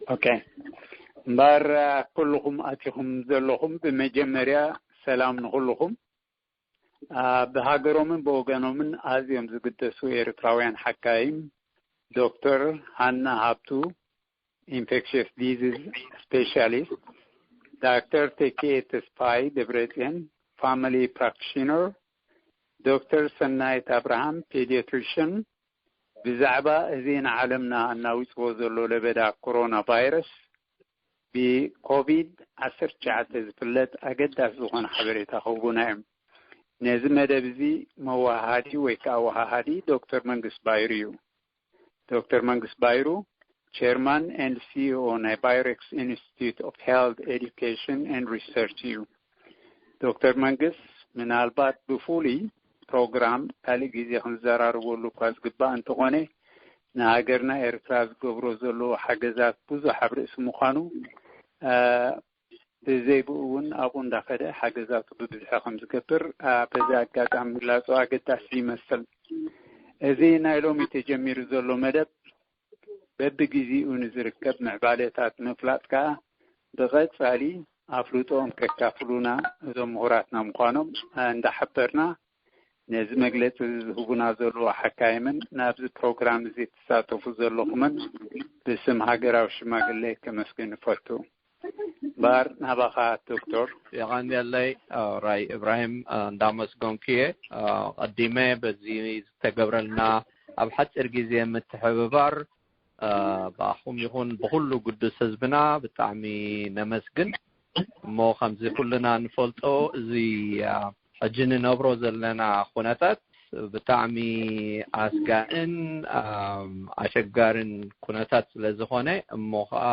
ኦኬ። እምበር ኩልኹም ኣቲኹም ዘለኹም፣ ብመጀመርያ ሰላም ንኹልኹም። ብሃገሮምን ብወገኖምን ኣዝዮም ዝግደሱ ኤርትራውያን ሓካይም፣ ዶክተር ሃና ሃብቱ፣ ኢንፌክሽስ ዲዚዝ ስፔሻሊስት፣ ዳክተር ተኪኤ ተስፋይ ደብረጽዮን፣ ፋሚሊ ፕራክቲሽነር፣ ዶክተር ሰናይት ኣብርሃም፣ ፔዲያትሪሽን፣ ብዛዕባ እዚ ንዓለምና እናውፅዎ ዘሎ ለበዳ ኮሮና ቫይረስ፣ ብኮቪድ ዓሰርተ ትሽዓተ ዝፍለጥ ኣገዳሲ ዝኾነ ሓበሬታ ክህቡና እዮም። ነዚ መደብ እዚ መወሃሃዲ ወይ ከዓ ወሃሃዲ ዶክተር መንግስት ባይሩ እዩ። ዶክተር መንግስት ባይሩ ቸርማን ኤንድ ሲኢኦ ናይ ባይሬክስ ኢንስቲትዩት ኦፍ ሄልት ኤዱኬሽን ኤንድ ሪሰርች እዩ። ዶክተር መንግስት፣ ምናልባት ብፍሉይ ፕሮግራም ካልእ ግዜ ክንዘራረበሉ እኳ ዝግባእ እንተኾነ፣ ንሃገርና ኤርትራ ዝገብሮ ዘሎ ሓገዛት ብዙሕ ኣብ ርእሲ ምዃኑ፣ ብዘይብኡ እውን ኣብኡ እንዳኸደ ሓገዛቱ ብብዝሒ ከም ዝገብር በዚ ኣጋጣሚ ምግላጹ ኣገዳሲ ይመስል። እዚ ናይ ሎሚ ተጀሚሩ ዘሎ መደብ በብግዜኡ ንዝርከብ ምዕባለታት ምፍላጥ ከኣ ብቐጻሊ ኣፍልጦኦም ከካፍሉና እዞም ምሁራትና ምዃኖም እንዳሓበርና፣ ነዚ መግለጺ ዝህቡና ዘለዉ ሓካይምን ናብዚ ፕሮግራም እዚ ትሳተፉ ዘለኹምን ብስም ሃገራዊ ሽማግለ ከመስግን እፈቱ። ባር ናባኻ ዶክተር። የቐንየለይ። ራይ እብራሂም፣ እንዳመስገንኩ እየ። ቀዲመ በዚ ዝተገብረልና ኣብ ሓፂር ግዜ ምትሕብባር ብኣኹም ይኹን ብኩሉ ግዱስ ህዝብና ብጣዕሚ ነመስግን። እሞ ከምዚ ኩልና ንፈልጦ፣ እዚ ሕጂ ንነብሮ ዘለና ኩነታት ብጣዕሚ ኣስጋእን ኣሸጋርን ኩነታት ስለ ዝኾነ፣ እሞ ከዓ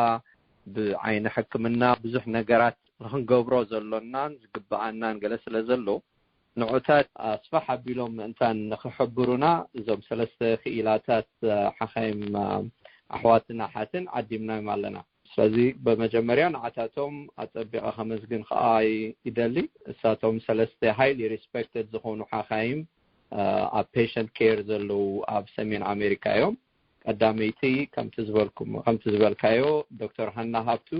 ብዓይኒ ሕክምና ብዙሕ ነገራት ንክንገብሮ ዘሎናን ዝግብኣናን ገለ ስለ ዘሎ፣ ንዑታት ኣስፋሕ ኣቢሎም ምእንታን ንክሕብሩና፣ እዞም ሰለስተ ክኢላታት ሓኻይም ኣሕዋትን ኣሓትን ዓዲምናዮም ኣለና። ስለዚ ብመጀመርያ ንዓታቶም ኣጸቢቐ ከመስግን ከኣ ይደሊ። እሳቶም ሰለስተ ሃይሊ ሪስፔክትድ ዝኾኑ ሓኻይም ኣብ ፔሸንት ኬር ዘለዉ ኣብ ሰሜን ኣሜሪካ እዮም። ቀዳመይቲ ከምቲ ዝበልኩም፣ ከምቲ ዝበልካዮ ዶክተር ሃና ሃብቱ፣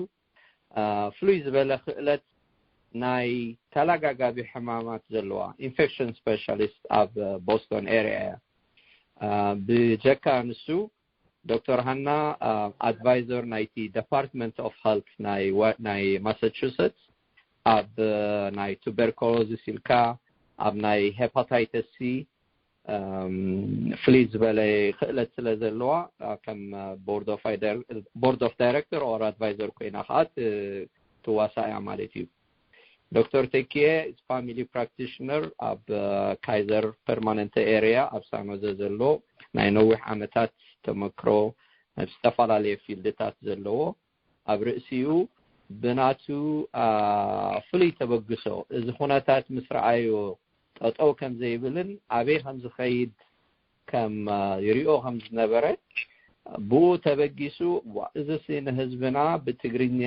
ፍሉይ ዝበለ ክእለት ናይ ተላጋጋቢ ሕማማት ዘለዋ ኢንፌክሽን ስፔሻሊስት ኣብ ቦስቶን ኤሪያ እያ። ብጀካ ንሱ፣ ዶክተር ሃና ኣድቫይዘር ናይቲ ዲፓርትመንት ኦፍ ሄልት ናይ ማሳቹሰትስ ኣብ ናይ ቱበርኮሎሲስ ኢልካ፣ ኣብ ናይ ሄፓታይተስ ሲ ፍልይ ዝበለ ክእለት ስለ ዘለዋ፣ ከም ቦርድ ኦፍ ዳይሬክተር ኦር ኣድቫይዘር ኮይና ከዓ ትዋሳእ እያ ማለት እዩ። ዶክተር ተኪኤ ፋሚሊ ፕራክቲሽነር ኣብ ካይዘር ፐርማነንት ኤሪያ ኣብ ሳኖዘ ዘሎ ናይ ነዊሕ ዓመታት ተመክሮ ኣብ ዝተፈላለየ ፊልድታት ዘለዎ፣ ኣብ ርእሲኡ ብናቱ ፍሉይ ተበግሶ፣ እዚ ኩነታት ምስ ረኣዮ ጠጠው ከም ዘይብልን ኣበይ ከም ዝኸይድ ከም ይሪኦ ከም ዝነበረ፣ ብኡ ተበጊሱ፣ እዚ ንህዝብና ብትግርኛ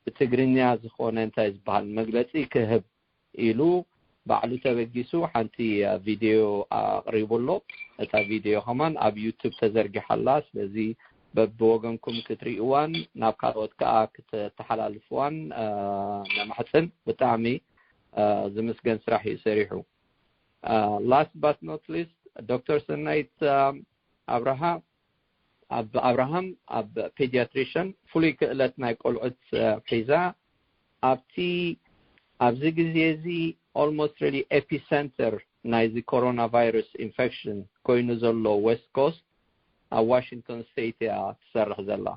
ብትግርኛ ዝኾነ እንታይ ዝበሃል መግለፂ ክህብ ኢሉ ባዕሉ ተበጊሱ ሓንቲ ቪድዮ ኣቕሪቡ ኣሎ። እታ ቪድዮ ከማን ኣብ ዩቱብ ተዘርጊሓ ኣላ። ስለዚ በብወገንኩም ክትሪእዋን ናብ ካልኦት ከዓ ክተተሓላልፍዋን ነማሕፅን። ብጣዕሚ ዝምስገን ስራሕ እዩ ሰሪሑ። Last but not least፣ ዶክተር ሰናይት ኣብርሃ ኣብ ኣብርሃም ኣብ ፔዲያትሪሽን ፍሉይ ክእለት ናይ ቆልዑት ሒዛ ኣብቲ ኣብዚ ግዜ እዚ almost really epicenter ናይዚ ኮሮና ቫይረስ ኢንፌክሽን ኮይኑ ዘሎ ዌስት ኮስት ኣብ ዋሽንግቶን ስቴት እያ ትሰርሕ ዘላ።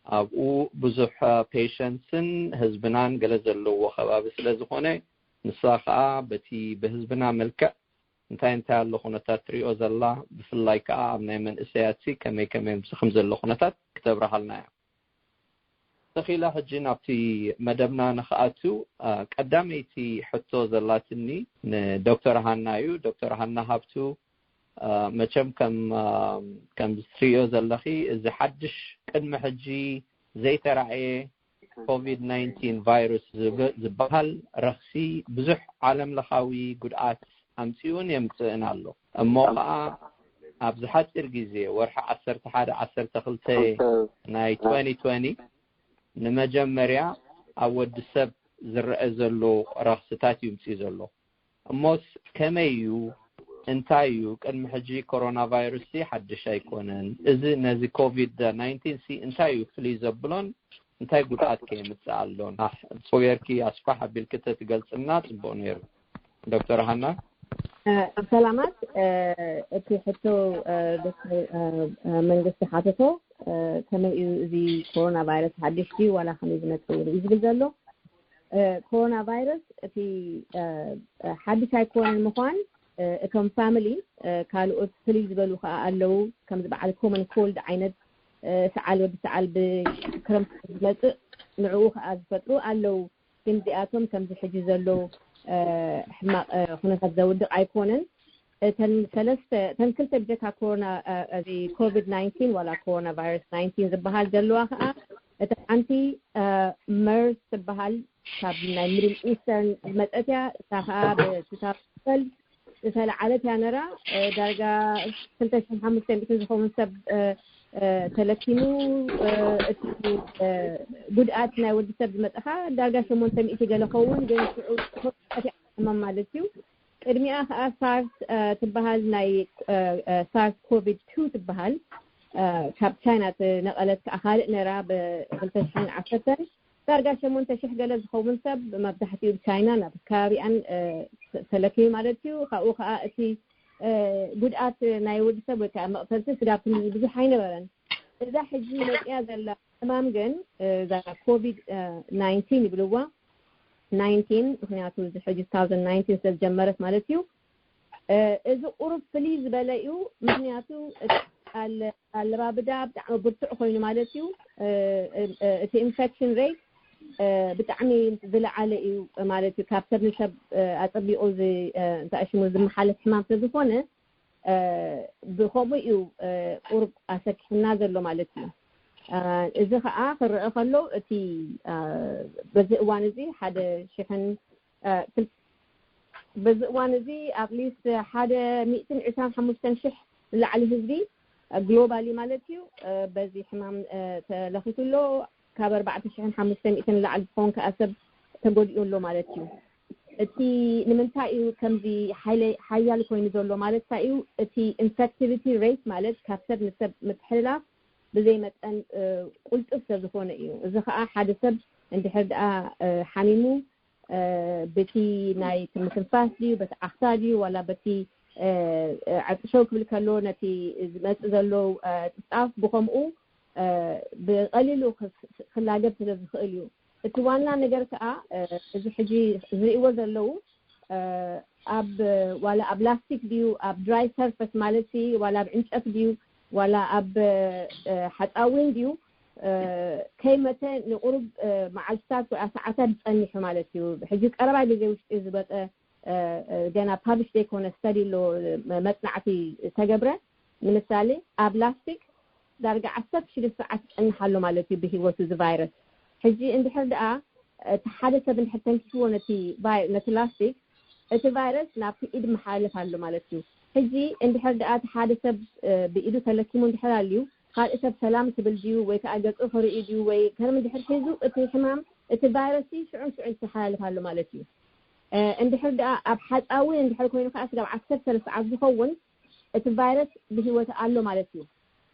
ኣብኡ ብዙሕ ፔሸንትስን ህዝብናን ገለ ዘለዎ ከባቢ ስለ ዝኾነ፣ ንሳ ከዓ በቲ ብህዝብና መልክዕ እንታይ እንታይ ኣሎ ኩነታት ትሪኦ ዘላ፣ ብፍላይ ከዓ ኣብ ናይ መንእሰያት ሲ ከመይ ከመይ ምስ ከም ዘሎ ኩነታት ክተብርሃልና እያ። ተኺላ ሕጂ ናብቲ መደብና ንኽኣቱ፣ ቀዳመይቲ ሕቶ ዘላትኒ ንዶክተር ሃና እዩ። ዶክተር ሃና ሃብቱ፣ መቸም ከም ከም ትሪኦ ዘለኺ፣ እዚ ሓድሽ ቅድሚ ሕጂ ዘይተራእየ ኮቪድ ናይንቲን ቫይረስ ዝበሃል ረኽሲ ብዙሕ ዓለም ለኻዊ ጉድኣት ኣምፂኡን የምፅእን ኣሎ። እሞ ከዓ ኣብዚ ሓፂር ግዜ፣ ወርሒ ዓሰርተ ሓደ ዓሰርተ ክልተ ናይ twenty twenty፣ ንመጀመርያ ኣብ ወዲ ሰብ ዝረአ ዘሎ ረኽስታት እዩ ምፅኡ ዘሎ። እሞስ ከመይ እዩ? እንታይ እዩ? ቅድሚ ሕጂ ኮሮና ቫይረስ ሲ ሓድሽ ኣይኮነን። እዚ ነዚ ኮቪድ ናይንቲን ሲ እንታይ እዩ ፍልይ ዘብሎን እንታይ ጉድኣት ከየምፅእ ኣሎን? ኣሕ፣ ጽው ጌርኪ ኣስፋሕ ኣቢልኪ ተትገልጽልና ጽቡቕ ነይሩ። ዶክተር ሃና። እ፣ ሰላማት። እ፣ እቲ ሕቶ፣ እ፣ ዶክተር፣ እ፣ እ፣ መንግስቲ ሓተቶ፣ እ፣ ከመይ እዩ እዚ ኮሮና ቫይረስ ሓድሽ ድዩ ዋላ ከመይ ዝመጽእ እዩ ዝብል ዘሎ። እ፣ ኮሮና ቫይረስ እቲ፣ እ፣ እ፣ ሓድሽ ኣይኮነን ምዃን፣ እ፣ እቶም ፋሚሊ፣ እ፣ ካልኦት ፍልይ ዝበሉ ከኣ ኣለዉ። ከምዚ በዓል ኮመን ኮልድ ዓይነት፣ እ፣ ሰዓል ወዲ ሰዓል ብክረምቲ ዝመጽእ ንዕኡ ከኣ ዝፈጥሩ ኣለዉ። ግን እዚኣቶም ከምዚ ሕጂ ዘሎ፣ እ፣ ሕማቕ፣ እ፣ ኩነታት ዘውድቕ ኣይኮነን። እተን ሰለስተ፣ እተን ክልተ ብጀካ ኮሮና፣ እ፣ እዚ ኮቪድ ናይንቲን ዋላ ኮሮና ቫይረስ ናይንቲን ዝበሃል ዘለዋ ከኣ እታ ሓንቲ፣ እ፣ መርስ ትበሃል ካብ ናይ ሚድል ኢስተርን ዝመጸት እያ። እታ ከኣ ብ two thousand twelve ዝተለዓለት እያ ነራ። እ፣ ዳርጋ ክልተ ሽሕን ሓሙሽተ ሚእትን ዝኸውን ሰብ፣ እ፣ እ፣ ተለኪሙ። እ፣ እቲ፣ እ፣ ጉድኣት ናይ ወዲ ሰብ ዝመጸኻ ዳርጋ ሸሞንተ ሚእቲ ገለ ኸውን፣ ግን ሽዑ ሕማም ማለት እዩ። ቅድሚኣ ከኣ ሳርስ፣ እ፣ ትበሃል ናይ፣ እ፣ እ፣ ሳርስ ኮቪድ ቱ ትበሃል፣ እ፣ ካብ ቻይና ዝነቐለት ከኣ ካልእ ነራ ብ ክልተ ሽሕን ዓሰርተን ዳርጋ ሸሞንተ ሽሕ ገለ ዝኸውን ሰብ መብዛሕትኡ ብቻይና ናብ ከባቢኣን፣ እ፣ ተለኪሙ ማለት እዩ። ካብኡ ከኣ እቲ፣ እ፣ ጉድኣት ናይ ወዲ ሰብ ወይ ከኣ መቕተልቲ ስጋብ ክንዲ ብዙሕ ኣይነበረን። እዛ ሕጂ መጽያ ዘላ ሕማም ግን፣ እ፣ እዛ ኮቪድ፣ እ፣ ናይንቲን ይብልዋ፣ ናይንቲን፣ ምኽንያቱ እዚ ሕጂ two thousand nineteen ስለ ዝጀመረት ማለት እዩ። እ፣ እዚ ቁሩብ ፍልይ ዝበለ እዩ፣ ምኽንያቱ እቲ ኣለ-፣ ኣለባብዳ ብጣዕሚ ብርቱዕ ኮይኑ ማለት እዩ። እ፣ እ፣ እ፣ እቲ ኢንፌክሽን ሬት፣ እ፣ ብጣዕሚ ዝለዓለ እዩ ማለት እዩ። ካብ ሰብ ንሰብ፣ እ፣ ኣጸቢቑ ዝ-፣ እ፣ እንታይ ሽሙ ዝመሓለፍ ሕማም ስለ ዝኾነ፣ እ፣ ብኸምኡ እዩ፣ እ፣ ቁሩብ ኣሰኪሕና ዘሎ ማለት እዩ። እ፣ እዚ ኸኣ ክረአ ከሎ እቲ፣ እ፣ በዚ እዋን እዚ ሓደ ሽሕን፣ እ፣ ክል-፣ በዚ እዋን እዚ ኣትሊስት ሓደ ሚእትን ዕስራን ሓሙሽተን ሽሕ ንላዕሊ ህዝቢ፣ እ፣ ግሎባሊ ማለት እዩ፣ እ፣ በዚ ሕማም፣ እ፣ ተለኺፉ ኣሎ። ካብ ኣርባዕተ ሽሕን ሓሙሽተ ሚእትን ንላዕሊ ዝኸውን ከኣ ሰብ ተጎዲኡ ኣሎ ማለት እዩ። እቲ ንምንታይ እዩ ከምዚ ሓይለ-፣ ሓያል ኮይኑ ዘሎ ማለት እንታይ እዩ? እቲ ኢንፌክቲቪቲ ሬት ማለት ካብ ሰብ ንሰብ ምትሕልላፍ ብዘይ መጠን፣ እ፣ ቁልጡፍ ስለ ዝኾነ እዩ። እዚ ኸኣ ሓደ ሰብ እንድሕር ደኣ፣ እ፣ ሓሚሙ፣ እ፣ በቲ ናይ ምትንፋስ ድዩ፣ በቲ ዓኽታ ድዩ፣ ዋላ በቲ፣ እ፣ እ፣ ዕርቂ ሸው ክብል ከሎ ነቲ ዝመጽእ ዘሎ፣ እ፣ ጽፍጻፍ ብኸምኡ፣ እ፣ ብቐሊሉ ክስ-፣ ክላገብ ስለ ዝኽእል እዩ። እቲ ዋና ነገር ከኣ፣ እ፣ እዚ ሕጂ ዝርእይዎ ዘለዉ፣ እ፣ ኣብ፣ ዋላ ኣብ ላስቲክ ድዩ፣ ኣብ ድራይ ሰርፈስ ማለት ሲ፣ ዋላ ኣብ ዕንጨፍ ድዩ፣ ዋላ ኣብ፣ እ፣ ሓጻዊን ድዩ፣ እ፣ ከይመተ ንቁሩብ፣ እ፣ መዓልትታት ወይ ሰዓታት ጸኒሑ ማለት እዩ። ሕጂ ቀረባ ግዜ ውሽጢ ዝወጸ፣ እ፣ እ፣ ገና ፓብሊሽ ዘይኮነ ስተዲ ኣሎ፣ እ፣ መጽናዕቲ ዝተገብረ። ንምሳሌ ኣብ ላስቲክ ዳርጋ ዓሰርተ ሽዱሽተ ሰዓት ይጸንሕ ኣሎ ማለት እዩ ብህይወቱ እዚ ቫይረስ። ሕጂ እንድሕር ደኣ እቲ ሓደ ሰብ እንድሕር ተንኪፍዎ ነቲ ቫይ-፣ ነቲ ላስቲክ፣ እቲ ቫይረስ ናብቲ ኢድ መሓልፍ ኣሎ ማለት እዩ። ሕጂ እንድሕር ደኣ እቲ ሓደ ሰብ፣ እ፣ ብኢዱ ተለኪሙ እንድሕር ኣልዩ፣ ካልእ ሰብ ሰላም ክብል ድዩ ወይ ከኣ ገጹ ክርኢ ድዩ ወይ ከም እንድሕር ሒዙ እቲ ሕማም፣ እቲ ቫይረስ ሽዑን ሽዑን ይተሓላልፍ ኣሎ ማለት እዩ። እ፣ እንድሕር ደኣ ኣብ ሓጻዊ እንድሕር ኮይኑ ከኣ ስጋብ ዓሰርተ ሰለስተ ሰዓት ዝኸውን እቲ ቫይረስ ብህይወት ኣሎ ማለት እዩ።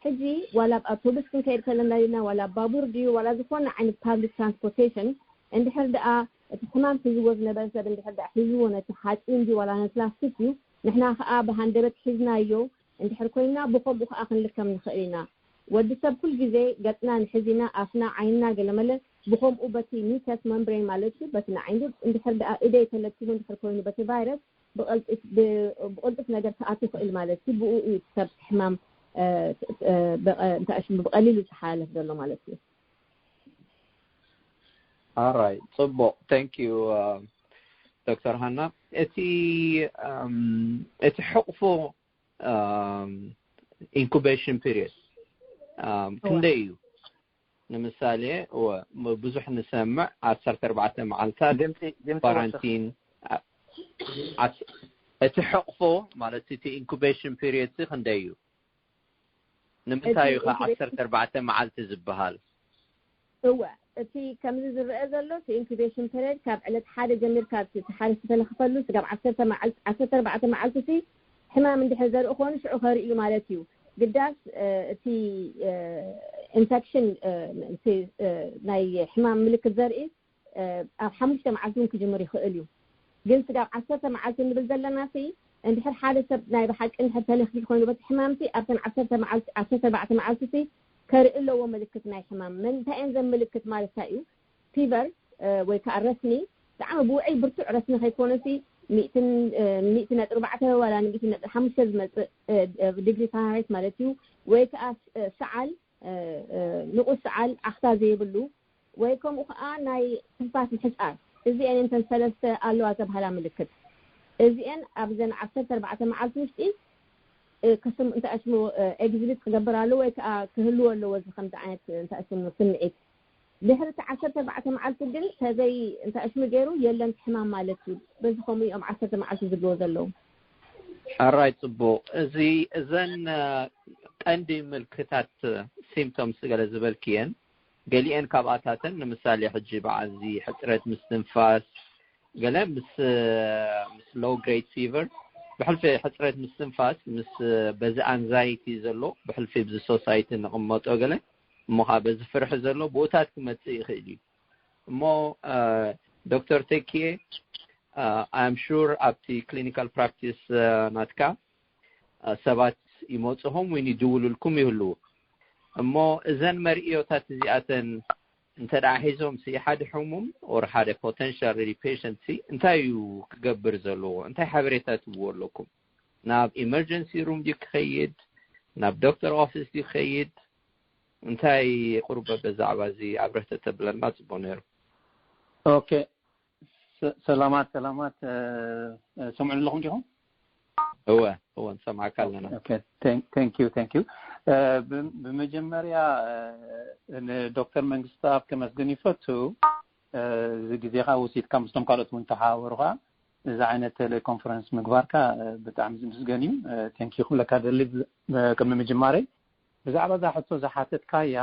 ሕጂ ዋላ ኣብ ኣውቶቡስ ክንከይድ ከለና ዲና፣ ዋላ ኣብ ባቡር ድዩ፣ ዋላ ዝኾነ ዓይነት ፓብሊክ ትራንስፖርቴሽን፣ እንድሕር ደኣ እቲ ሕማም ሒዝዎ ዝነበረ ሰብ እንድሕር ደኣ ሒዝዎ ነቲ ሓጺን ድዩ ዋላ ነቲ ላስቲክ ድዩ፣ ንሕና ከኣ ብሃንደበት ሒዝናዮ እንድሕር ኮይንና፣ ብኸምኡ ከኣ ክንልከም ንኽእል ኢና። ወዲ ሰብ ኩል ግዜ ገጽና ንሕዝ ኢና፣ ኣፍና፣ ዓይንና፣ ገለመለ ብኸምኡ በቲ ሚከስ መምብሬን ማለት እዩ፣ በቲ ንዓይኒ እንድሕር ደኣ ኢደይ ተለኪሙ እንድሕር ኮይኑ በቲ ቫይረስ ብቐልጢፍ-፣ ብ-፣ ብቕልጡፍ ነገር ክኣቱ ይኽእል ማለት እዩ። ብኡ እዩ ሰብ ሕማም፣ እ፣ እ፣ ብቐ-፣ እንታይ ሽሙ ብቐሊሉ ዝተሓላለፍ ዘሎ ማለት እዩ። ኣራይ፣ ጽቡቕ። Thank you፣ እ፣ ዶክተር ሃና። እቲ፣ እም፣ እቲ ሕቕፎ፣ እም፣ ኢንኩቤሽን ፒሪየድ፣ እም፣ እወ። ክንደይ እዩ? ንምሳሌ፣ እወ፣ ም-፣ ብዙሕ ንሰምዕ፣ ዓሰርተ ኣርባዕተ መዓልታት ድምፂ፣ ድምፂ ወሰኽ። ኳራንቲን፣ ኣ-፣ ኣስ-፣ እቲ ሕቕፎ ማለት እቲ ኢንኩቤሽን ፒሪየድ ሲ ክንደይ እዩ? ንምንታይ እዩ ከ ዓሰርተ ኣርባዕተ መዓልቲ ዝበሃል? እወ፣ እቲ ከምዚ ዝረአ ዘሎ እቲ incubation period ካብ ዕለት ሓደ ጀሚርካ እቲ ሓደ ዝተለኽፈሉ ስጋብ ዓሰርተ መዓልቲ ዓሰርተ ኣርባዕተ መዓልቲ ሲ ሕማም እንድሕር ዘርኢ ኮይኑ ሽዑ ከርኢ እዩ ማለት እዩ። ግዳስ እቲ ኢንፌክሽን ናይ ሕማም ምልክት ዘርኢ ኣብ ሓሙሽተ መዓልቲ እውን ክጅምር ይኽእል እዩ። ግን ስጋብ ዓሰርተ መዓልቲ እንብል ዘለና ሲ እንድሕር ሓደ ሰብ ናይ ብሓቂ እንድሕር ተለኺፉ ኮይኑ በቲ ሕማምሲ ኣብተን ዓሰርተ መዓልቲ ዓሰርተ ኣርባዕተ መዓልቲ ሲ ከርኢ ኣለዎ ምልክት ናይ ሕማም። እንታይ እየን ዘን ምልክት ማለት እንታይ እዩ? ፊቨር ወይ ከዓ ረስኒ ብጣዕሚ ብውዕይ ብርቱዕ ረስኒ ከይኮነሲ ሚእትን ሚእቲ ነጥቢ ኣርባዕተ ዋላ ንሚእቲ ነጥቢ ሓሙሽተ ዝመፅእ ዲግሪ ፋራናይት ማለት እዩ። ወይ ከዓ ሰዓል ንቑስ ሰዓል ዓኽታ ዘይብሉ ወይ ከምኡ ከዓ ናይ ትንፋስ ምሕፃር። እዚአን እንተን ሰለስተ ኣለዋ ተባሃላ ምልክት እዚአን ኣብዘን ዓሰርተ ኣርባዕተ መዓልቲ ውሽጢ ክስም እንተኣሽሙ ኤግዚቢት ክገብር ኣለዎ ወይ ከዓ ክህልዎ ኣለዎ። እዚ ከምዚ ዓይነት እንተኣሽሙ ስምዒት ድሕሪ እቲ ዓሰርተ ኣርባዕተ መዓልቲ ግን ተዘይ እንተኣሽሙ ገይሩ የለን ሕማም ማለት እዩ። በዚ ከምኡ እዮም ዓሰርተ መዓልቲ ዝብልዎ ዘለዉ። ኣራይ ጽቡቕ። እዚ እዘን ቀንዲ ምልክታት ሲምፕቶምስ ገለ ዝበልክየን ገሊአን ካብኣታተን ንምሳሌ ሕጂ በዓዚ ሕጽረት ምስትንፋስ ገለ ምስ ምስ ሎው ግሬድ ፊቨር ብሕልፊ ሕጽረት ምስትንፋስ ምስ በዚ ኣንዛይቲ ዘሎ ብሕልፊ ብዚ ሶሳይቲ ንቕመጦ ገለ እሞ ከዓ በዚ ፍርሒ ዘሎ ብኡታት ክመጽእ ይኽእል እዩ። እሞ ዶክተር ተኪየ I'm sure ኣብቲ ክሊኒካል ፕራክቲስ ናትካ ሰባት ይመፅኹም ወይ ይድውሉልኩም ይህልዉ። እሞ እዘን መርእዮታት እዚኣተን እንተ ደኣ ሒዞም ሲ ሓደ ሕሙም or ሓደ ፖተንሻል ሬዲ ፔሸንት ሲ እንታይ እዩ ክገብር ዘለዎ? እንታይ ሓበሬታ ትብዎ ኣለኩም? ናብ ኢመርጀንሲ ሩም ድዩ ክኸይድ? ናብ ዶክተር ኦፊስ ድዩ ክኸይድ? እንታይ ቁሩብ በዛዕባ እዚ ኣብረህ ተተብለና ጽቡቕ ነይሩ። ኦኬ፣ ሰላማት ሰላማት፣ ሰምዑ ኣለኹም ዲኹም? እወ እወ፣ ንሰምዓካ ኣለና። Thank you thank you። ብመጀመርያ ንዶክተር መንግስቱ ኣብ ከመስግን ይፈቱ። እዚ ግዜኻ ወሲድካ ምስቶም ካልኦት እውን ተሓባበሩኻ እዚ ዓይነት ቴሌኮንፈረንስ ምግባርካ ብጣዕሚ ዝምስገን እዩ። Thank you ክብለካ ደሊ ቅድሚ ምጅማረይ። ብዛዕባ እዛ ሕቶ ዝሓተትካያ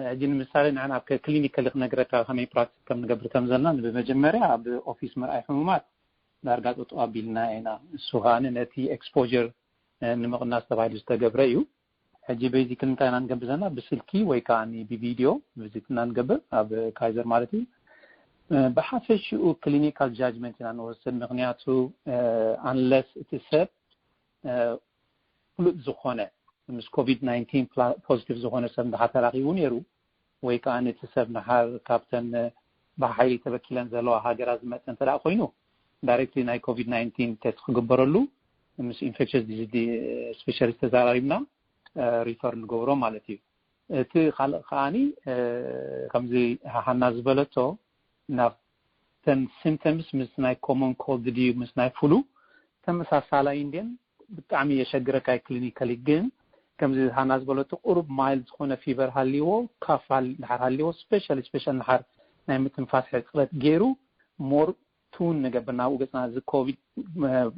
ሕጂ ንምሳሌ ንሕና ኣብ ክሊኒካሊ ክነግረካ ከመይ ፕራክቲስ ከም ንገብር ከም ዘለና ብመጀመርያ ኣብ ኦፊስ ምርኣይ ሕሙማት ዳርጋ ጠጠው ኣቢልና ኢና። እሱ ከዓ ነቲ ኤክስፖር ንምቕናስ ተባሂሉ ዝተገብረ እዩ። ሕጂ ቤዚክሊ እንታይ ኢና ንገብር ዘለና ብስልኪ ወይ ከዓ ብቪድዮ ቪዚት ኢና ንገብር ኣብ ካይዘር ማለት እዩ። ብሓፈሽኡ ክሊኒካል ጃጅመንት ኢና ንወስድ። ምክንያቱ ኣንለስ እቲ ሰብ ፍሉጥ ዝኾነ ምስ ኮቪድ ናይንቲን ፖዚቲቭ ዝኾነ ሰብ እንድሓር ተራኺቡ ነይሩ ወይ ከዓ ነቲ ሰብ ንሓር ካብተን ብሓይሊ ተበኪለን ዘለዋ ሃገራት ዝመፀ እንተ ደኣ ኮይኑ ዳይሬክትሊ ናይ ኮቪድ ናይንቲን ቴስት ክግበረሉ ምስ ኢንፌክሽስ ዲዚዝ ስፔሻሊስት ተዘራሪብና ሪፈር ንገብሮ ማለት እዩ። እቲ ካልእ ከዓኒ ከምዚ ሃና ዝበለቶ ናብተን ሲምፕተምስ ምስ ናይ ኮመን ኮልድ ድዩ ምስ ናይ ፍሉ ተመሳሳላይ እንድን ብጣዕሚ የሸግረካ ክሊኒካሊ። ግን ከምዚ ሃና ዝበለቶ ቁሩብ ማይልድ ዝኾነ ፊቨር ሃልዎ ካፍ ድሓር ሃልዎ ስፔሻሊ ስፔሻል ድሓር ናይ ምትንፋስ ሕፅረት ገይሩ ሞር ትውን ንገብር ናብኡ ገፅና እዚ ኮቪድ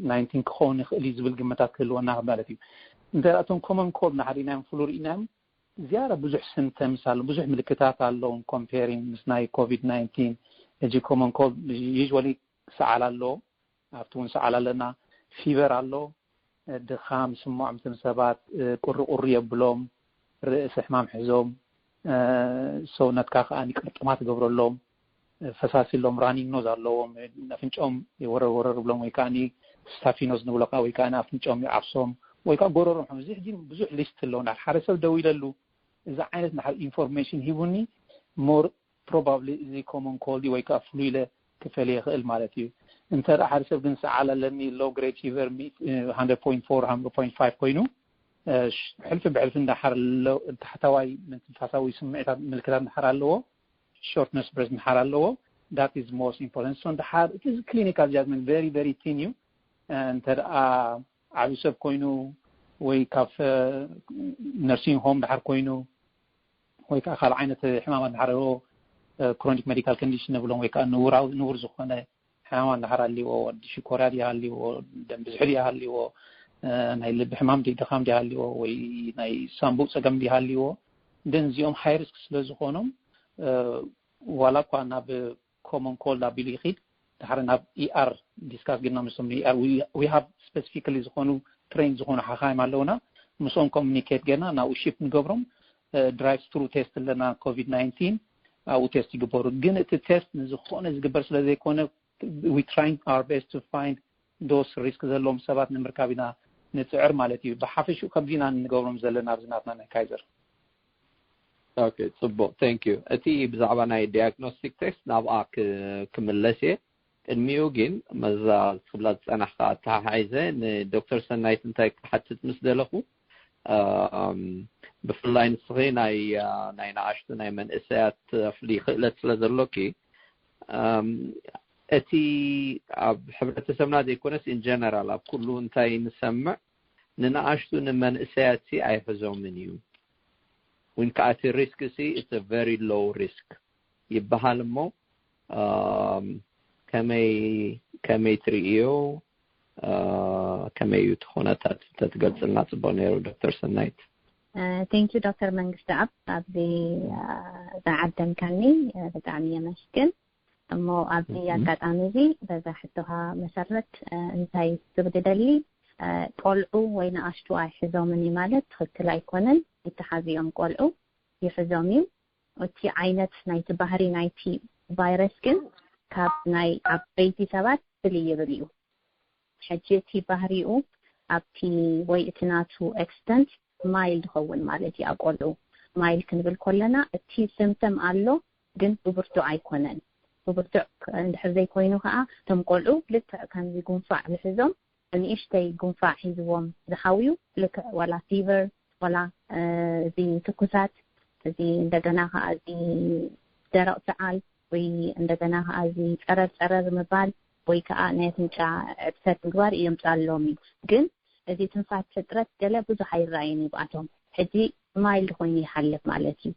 ናይንቲን ክኸውን ይኽእል እዩ ዝብል ግምታት ክህልወና ማለት እዩ። እንተ እቶም ኮመን ኮልድ ንሓደ ኢናዮም ፍሉ ርኢናዮም ዝያዳ ብዙሕ ሲምፕተምስ ኣሎ ብዙሕ ምልክታት ኣለዎም ኮምፔሪንግ ምስ ናይ ኮቪድ ናይንቲን። ሕጂ ኮመን ኮልድ ዩዥዋሊ ሰዓል ኣሎ ኣብቲ እውን ሰዓል ኣለና ፊቨር ኣሎ ድኻም ስሞዖም ትም ሰባት ቁሪ ቁሪ የብሎም ርእሲ ሕማም ሕዞም ሰውነትካ ከዓ ቅርጥማት ገብረሎም ፈሳሲ ኣሎም ራኒንግ ኖዝ ኣለዎም ኣፍንጮም ወረር ወረር ብሎም ወይ ከዓ ስታፊኖዝ ንብሎ ከዓ ወይ ከዓ ኣፍንጮም ይዓፍሶም ወይ ከዓ ጎረሮም ሕም እዚ ሕጂ ብዙሕ ሊስት ኣለዎ ሓደ ሰብ ደው ኢለሉ እዚ ዓይነት ኢንፎርሜሽን ሂቡኒ ሞር ፕሮባብሊ እዚ ኮመን ኮልድ ወይ ከዓ ፍሉ ኢለ ክፈል ይኽእል ማለት እዩ። እንተ ሓደ ሰብ ግን ሰዓል ኣለኒ ሎ ግሬድ ፊቨር ፖይንት ፎር ፖይንት ፋይቭ ኮይኑ ሕልፊ ብሕልፊ እንዳሓር ታሕታዋይ ምንትንፋሳዊ ስምዒታት ምልክታት እንዳሓር ኣለዎ ሾርትነስ ብሬዝ እንዳሓር ኣለዎ that is most important so እንዳሓር እቲ ክሊኒካል ጃጅመንት very very thin እዩ። እንተ ደኣ ዓብዪ ሰብ ኮይኑ ወይ ካብ ነርሲንግ ሆም ድሓር ኮይኑ ወይ ከዓ ካልእ ዓይነት ሕማማት ድሓር ክሮኒክ ሜዲካል ኮንዲሽን ንብሎም ወይ ከዓ ንውራዊ ንውር ዝኾነ ሕማማት ድሓር ኣሊዎ ሽኮርያ ድያ ሃሊዎ ደም ብዝሒ ድያ ሃሊዎ ናይ ልቢ ሕማም ድይ ድኻም ድይ ሃልዎ ወይ ናይ ሳንቡእ ጸገም ድይ ሃልዎ፣ ደን እዚኦም ሃይ ሪስክ ስለ ዝኾኖም ዋላ እኳ ናብ ኮመን ኮልድ ኣቢሉ ይኺድ፣ ድሓር ናብ ኢኣር ዲስካስ ግና ምስም ኢኣር ዊ ሃብ ስፔሲፊካሊ ዝኾኑ ትሬን ዝኾኑ ሓኻይም ኣለውና። ምስኦም ኮሚኒኬት ገና ናብኡ ሺፍት ንገብሮም። ድራይቭ ትሩ ቴስት ኣለና ኮቪድ ናይንቲን ኣብኡ ቴስት ይግበሩ። ግን እቲ ቴስት ንዝኾነ ዝግበር ስለ ዘይኮነ we trying our best to find those risk ዘለዎም ሰባት ንምርካብ ኢና ንፅዕር ማለት እዩ። ብሓፈሽኡ ከምዚ ኢና ንገብሮም ዘለና ኣብዚ ናትና ናይ ካይዘር። Okay, ጽቡቕ፣ thank you። እቲ ብዛዕባ ናይ ዲያግኖስቲክ ቴስት ናብኣ ክምለስ እየ። ቅድሚኡ ግን መዛ ክብላ ዝጸናሕካ ኣተሓሒዘ ንዶክተር ሰናይት እንታይ ክሓትት ምስ ደለኹ፣ ብፍላይ ንስኺ ናይ ናይ ንኣሽቱ ናይ መንእሰያት ፍሉይ ክእለት ስለ ዘሎኪ፣ እቲ ኣብ ሕብረተሰብና ዘይኮነስ ኢን ጀነራል ኣብ ኩሉ እንታይ ንሰምዕ፣ ንንኣሽቱ ንመንእሰያት ኣይሕዞምን እዩ። ወይን ከዓ እቲ ሪስክ ሲ it's very low risk ይበሃል። እሞ ከመይ ከመይ ትርእዮ? ከመይ እዩ እቲ ኩነታት? ተትገልፅልና ፅቡቅ ነይሩ። ዶክተር ሰናይት። Thank you ዶክተር መንግስቲ ኣብ ኣብዚ ዝዓደምካኒ ብጣዕሚ የመስግን። እሞ ኣብዚ ኣጋጣሚ እዚ በዛ ሕቶኻ መሰረት እንታይ ክብል ደሊ፣ ቆልዑ ወይ ንኣሽቱ ኣይሕዞምን እዩ ማለት ትኽክል ኣይኮነን። ይተሓዙ እዮም፣ ቆልዑ ይሕዞም እዩ። እቲ ዓይነት ናይቲ ባህሪ ናይቲ ቫይረስ ግን ካብ ናይ ዓበይቲ ሰባት ፍልይ ይብል እዩ። ሕጂ እቲ ባህሪኡ ኣብቲ ወይ እቲ ናቱ ኤክስተንት ማይልድ ይኸውን ማለት እዩ። ኣብ ቆልዑ ማይልድ ክንብል ከለና እቲ ስምተም ኣሎ ግን ብብርቱዕ ኣይኮነን። ብብርቱዕ እንድሕር ዘይኮይኑ ከዓ እቶም ቆልዑ ልክዕ ከምዚ ጉንፋዕ ዝሕዞም ንእሽተይ ጉንፋዕ ሒዝዎም ዝሓውዩ ልክዕ ዋላ ፊቨር ዋላ እዚ ትኩሳት እዚ እንደገና ከዓ እዚ ደረቕ ሰዓል ወይ እንደገና ከዓ እዚ ጸረር ጸረር ምባል ወይ ከዓ ናይ ኣፍንጫ ዕብሰት ምግባር የምፅኣሎም እዩ። ግን እዚ ትንፋስ ሕፅረት ገለ ብዙሕ ኣይረኣይን እዩ ብኣቶም። ሕጂ ማይልድ ኮይኑ ይሓልፍ ማለት እዩ።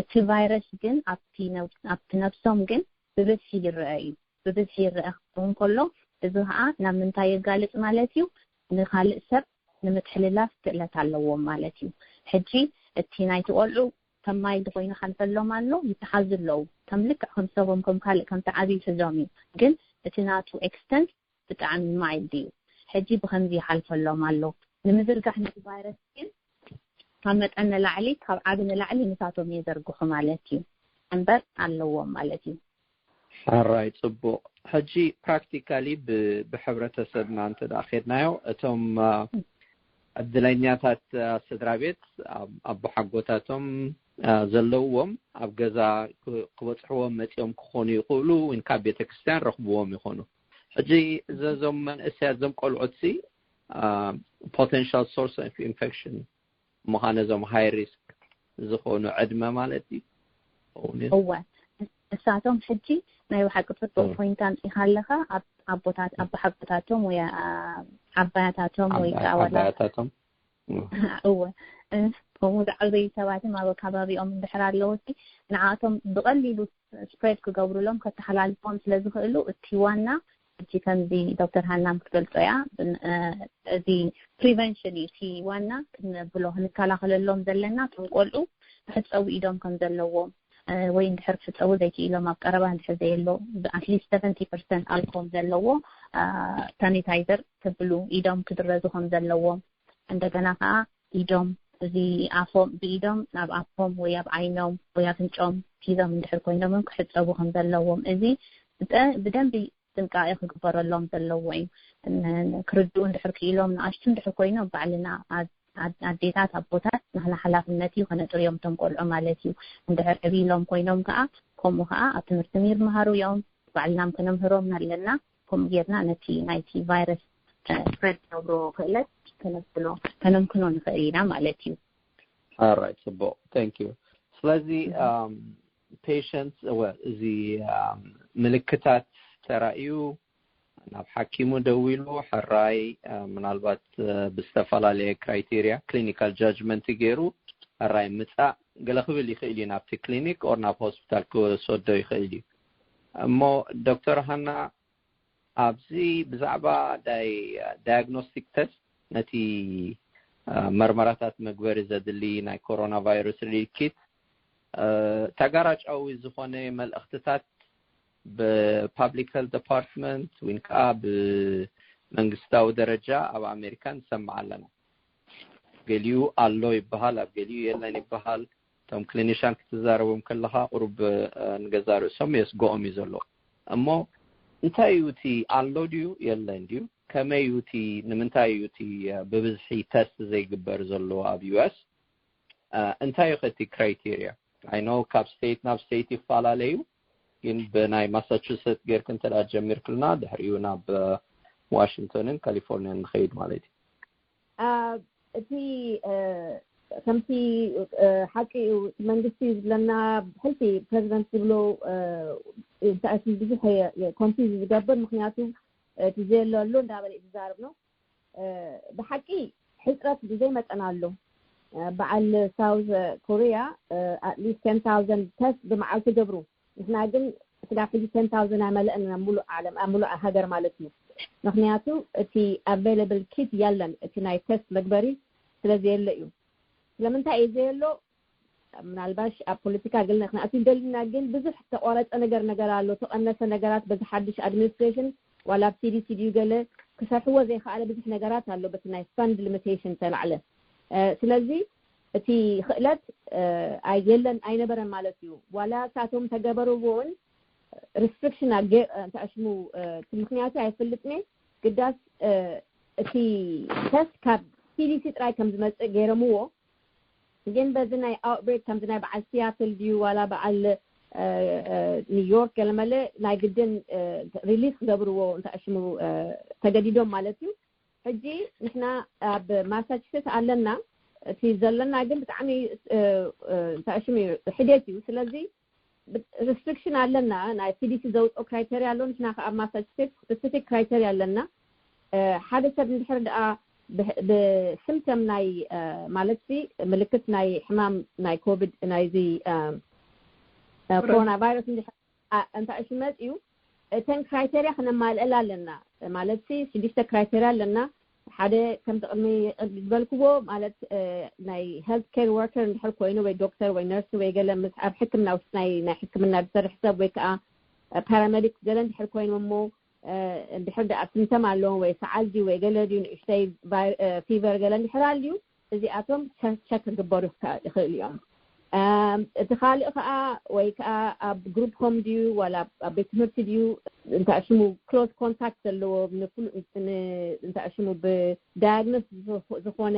እቲ ቫይረስ ግን ኣብቲ ነብሶም ግን ብብዝሒ ይረአ እዩ። ብብዝሒ ይረአ ክኸውን ከሎ እዚ ከዓ ናብ ምንታይ የጋልፅ ማለት እዩ? ንካልእ ሰብ ንምትሕልላፍ ክእለት ኣለዎም ማለት እዩ። ሕጂ እቲ ናይቲ ቆልዑ ከም ማይልድ ኮይኑ ሓልፈሎም ኣሎ፣ ይተሓዙ ኣለዉ። ከም ልክዕ ከም ሰቦም ከም ካልእ ከም ተዓብዩ ይሕዞም እዩ። ግን እቲ ናቱ ኤክስተንት ብጣዕሚ ማይልድ እዩ። ሕጂ ብከምዚ ይሓልፈሎም ኣሎ። ንምዝርጋሕ ነቲ ቫይረስ ግን ካብ መጠን ንላዕሊ ካብ ዓቢ ንላዕሊ ንሳቶም የዘርግሑ ማለት እዩ። እምበር ኣለዎም ማለት እዩ። ሕራይ ጽቡቕ። ሕጂ ፕራክቲካሊ ብሕብረተሰብና እንተ ደኣ ኬድናዮ እቶም ዕድለኛታት ስድራ ቤት ኣቦሓጎታቶም ዘለውዎም ኣብ ገዛ ክበጽሕዎም መጺኦም ክኾኑ ይኽእሉ፣ ወይ ካብ ቤተ ክርስቲያን ረኽብዎም ይኾኑ። ሕጂ እዞም መንእሰያት እዞም ቆልዑት ሲ ፖቴንሻል ሶርስ ኦፍ ኢንፌክሽን ምዃነ እዞም ሃይ ሪስክ ዝኾኑ ዕድመ ማለት እዩ። እወ ንሳቶም ሕጂ ናይ ብሓቂ ጽቡቅ ፖይንት ኣምጺኻ ኣለኻ። ኣቦታት ኣቦሓጎታቶም ወይ ዓባያታቶም ወይ ከዓባታቶም ዓባያታቶም እወ ከምኡ ዝዓበዩ ሰባትን ኣብ ከባቢኦም እንድሕር ኣለዉ ንዓቶም ብቐሊሉ ስፕሬድ ክገብሩሎም ከተሓላልፎም ስለ ዝኽእሉ እቲ ዋና እቲ ከምዚ ዶክተር ሃናም ክትገልጾ እያ እዚ ፕሪቨንሽን እዩ እቲ ዋና ክንብሎ ክንከላኸለሎም ዘለና እቶም ቆልዑ ክሕፀቡ ኢዶም ከም ዘለዎም ወይ እንድሕር ክሕፀቡ ዘይክኢሎም ኣብ ቀረባ እንድሕር ዘየሎ ኣትሊስት ሰቨንቲ ፐርሰንት ኣልኮል ዘለዎ ሳኒታይዘር ክብሉ ኢዶም ክድረዙ ከም ዘለዎም እንደገና ከዓ ኢዶም እዚ ኣፎም ብኢዶም ናብ ኣፎም ወይ ኣብ ዓይኖም ወይ ኣፍንጮም ሒዞም እንድሕር ኮይኖም ክሕፀቡ ከም ዘለዎም እዚ ብደንቢ ጥንቃቄ ክግበረሎም ዘለዎ እዩ። ክርድኡ እንድሕር ክኢሎም ንኣሽቱ እንድሕር ኮይኖም ባዕልና ኣዴታት ኣቦታት ናህና ሓላፍነት እዩ ከነጥርዮም እቶም ቆልዑ ማለት እዩ። እንድሕር ዕብይሎም ኮይኖም ከዓ ከምኡ ከዓ ኣብ ትምህርቲ ይምሃሩ እዮም። ባዕልና ከነምህሮም ኣለና። ከምኡ ጌርና ነቲ ናይቲ ቫይረስ ስፕሬድ ዝገብሮ ክእለት ከነብሎ ከነምክኖ ንኽእል ኢና ማለት እዩ። ኣራይ ጽቡቅ thank you። ስለዚ ፔሸንት እዚ ምልክታት ተራእዩ ናብ ሓኪሙ ደዊሉ ሕራይ ምናልባት ብዝተፈላለየ ክራይቴሪያ ክሊኒካል ጃጅመንት ገይሩ ሕራይ ምጻእ ገለ ክብል ይኽእል እዩ ናብቲ ክሊኒክ ኦር ናብ ሆስፒታል ክወሰዶ ይኽእል እዩ። እሞ ዶክተር ሃና ኣብዚ ብዛዕባ ዳያግኖስቲክ ተስት ነቲ መርመራታት መግበሪ ዘድሊ ናይ ኮሮና ቫይረስ ሪሊፍ ኪት ተጋራጫዊ ዝኾነ መልእኽትታት ብፓብሊክ ሄልት ዲፓርትመንት ወይ ከዓ ብመንግስታዊ ደረጃ ኣብ ኣሜሪካ ንሰምዕ ኣለና። ገሊኡ ኣሎ ይበሃል፣ ኣብ ገሊኡ የለን ይበሃል። እቶም ክሊኒሻን ክትዛረቦም ከለኻ ቁሩብ ንገዛ ርእሶም የስግኦም እዩ ዘሎ። እሞ እንታይ እዩ እቲ ኣሎ ድዩ የለን ድዩ? ከመይ እዩ እቲ፣ ንምንታይ እዩ እቲ ብብዝሒ ተስት ዘይግበር ዘሎ ኣብ ዩ ኤስ? እንታይ እዩ እቲ ክራይቴሪያ? ኣይ ኖ ካብ ስቴት ናብ ስቴት ይፈላለዩ፣ ግን ብናይ ማሳቹሰት ጌርክ እንተ ጀሚርክልና ድሕሪኡ ናብ ዋሽንግቶንን ካሊፎርኒያን ንኸይድ ማለት እዩ። እቲ ከምቲ ሓቂ እዩ፣ እቲ መንግስቲ ዝብለና ብሕልፊ ፕረዚደንት ዝብሎ እንታይ ብዙሕ ኮንፊዝ ዝገብር፣ ምክንያቱ እቲ ዘየሎ ኣሎ እንዳበለ እዩ ዝዛረብ ነው። ብሓቂ ሕፅረት ብዘይ መጠን ኣሎ። በዓል ሳውዝ ኮሪያ ኣትሊስት ቴን ታውዘንድ ተስት ብመዓልቲ ገብሩ፣ ንሕና ግን ስጋብ ሕጂ ቴን ታውዘንድ ኣይመለእን ኣብ ሙሉእ ዓለም ኣብ ሙሉእ ሃገር ማለት እዩ። ምክንያቱ እቲ ኣቬይለብል ኪት የለን፣ እቲ ናይ ተስት መግበሪ ስለ ዘየለ እዩ። ስለምንታይ እዩ ዘየሎ? ምናልባሽ ኣብ ፖለቲካ ገለና ክንኣትው እንደልና፣ ግን ብዙሕ ተቋረፀ ነገር ነገር ኣሎ፣ ተቐነሰ ነገራት በዚ ሓድሽ ኣድሚኒስትሬሽን ዋላ ኣብ ሲዲሲ ድዩ ገለ ክሰርሕዎ ዘይከኣለ ብዙሕ ነገራት ኣሎ በቲ ናይ ፈንድ ሊሚቴሽን ተላዕለ። ስለዚ እቲ ክእለት ኣየለን ኣይነበረን ማለት እዩ። ዋላ ሳቶም ተገበሩ እውን ሪስትሪክሽን እንተኣሽሙ ምክንያቱ ኣይፈልጥኒ ግዳስ እቲ ተስት ካብ ሲዲሲ ጥራይ ከም ዝመፅእ ገይረምዎ። ግን በዚ ናይ ኣውትብሬክ ከምዚ ናይ በዓል ሲያትል ድዩ ዋላ በዓል ኒውዮርክ ገለመለ ናይ ግድን ሪሊስ ክገብርዎ እንተኣሽሙ ተገዲዶም ማለት እዩ። ሕጂ ንሕና ኣብ ማሳቹሴትስ ኣለና። እቲ ዘለና ግን ብጣዕሚ እንተኣሽሙ እዩ፣ ሕዴት እዩ። ስለዚ ሪስትሪክሽን ኣለና። ናይ ሲዲሲ ዘውፅኦ ክራይተሪያ ኣሎ። ንሕና ከኣ ኣብ ማሳቹሴትስ ስፔሲፊክ ክራይተሪያ ኣለና። ሓደ ሰብ እንድሕር ደኣ ብስምተም ናይ ማለት ሲ ምልክት ናይ ሕማም ናይ ኮቪድ ናይዚ ኮሮና ቫይረስ እንድሕር እንተ እሺ መፅዩ እተን ክራይተሪያ ክነማልእላ ኣለና። ማለት ሲ ሽዱሽተ ክራይተሪያ ኣለና። ሓደ ከምቲ ቅድሚ ዝበልክዎ ማለት ናይ ሄልት ኬር ወርከር እንድሕር ኮይኑ ወይ ዶክተር ወይ ነርስ ወይ ገለ ኣብ ሕክምና ውስጥ ናይ ናይ ሕክምና ዝሰርሕ ሰብ ወይ ከዓ ፓራሜዲክ ገለ እንድሕር ኮይኖም እሞ እንድሕር ደኣ ስምተም ኣለዎም ወይ ሰዓል ድዩ ወይ ገለ ድዩ ንእሽተይ ፊቨር ገለ እንድሕር ኣልዩ እዚኣቶም ቸክ ክግበሩ ይኽእሉ እዮም። እቲ ካልእ ከዓ ወይ ከዓ ኣብ ግሩፕ ሆም ድዩ ዋላ ኣብ ቤት ትምህርቲ ድዩ እንተኣሽሙ ክሎዝ ኮንታክት ዘለዎ እንተኣሽሙ ብዳያግኖስ ዝኾነ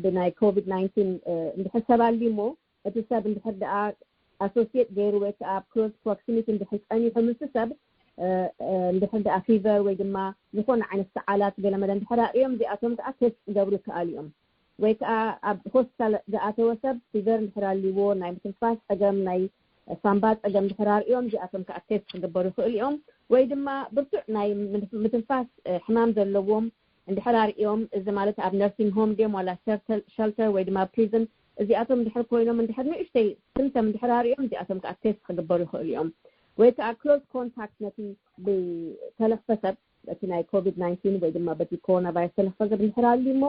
ብናይ ኮቪድ ናይንቲን እንድሕር ሰብ ኣልዩ እሞ እቲ ሰብ እንድሕር ደኣ ኣሶሲየት ገይሩ ወይ ከዓ ኣብ ክሎዝ ፕሮክሲሚቲ እንድሕር ፀኒሑ ምስ ሰብ እንድሕር ደኣ ፊቨር ወይ ድማ ዝኾነ ዓይነት ሰዓላት ገለመለ እንድሕር ኣርእዮም እዚኣቶም ከዓ ቴስት ክገብሩ ይከኣሉ እዮም። ወይ ከዓ ኣብ ሆስፒታል ዝኣተወ ሰብ ፊቨር እንድሕር ኣልዎ ናይ ምትንፋስ ፀገም ናይ ሳምባ ፀገም እንድሕር ኣርእዮም እዚኣቶም ከዓ ቴስት ክግበሩ ይኽእሉ እዮም። ወይ ድማ ብርቱዕ ናይ ምትንፋስ ሕማም ዘለዎም እንድሕር ኣርእዮም እዚ ማለት ኣብ ነርሲንግ ሆም ድዮም ዋላ ሸልተር ወይ ድማ ፕሪዝን እዚኣቶም እንድሕር ኮይኖም እንድሕር ንእሽተይ ስምተም እንድሕር ኣርእዮም እዚኣቶም ከዓ ቴስት ክግበሩ ይኽእሉ እዮም። ወይ ከዓ ክሎዝ ኮንታክት ነቲ ብተለኽፈ ሰብ በቲ ናይ ኮቪድ ናይንቲን ወይ ድማ በቲ ኮሮና ቫይረስ ተለኽፈ ሰብ እንድሕር ኣልዩ እሞ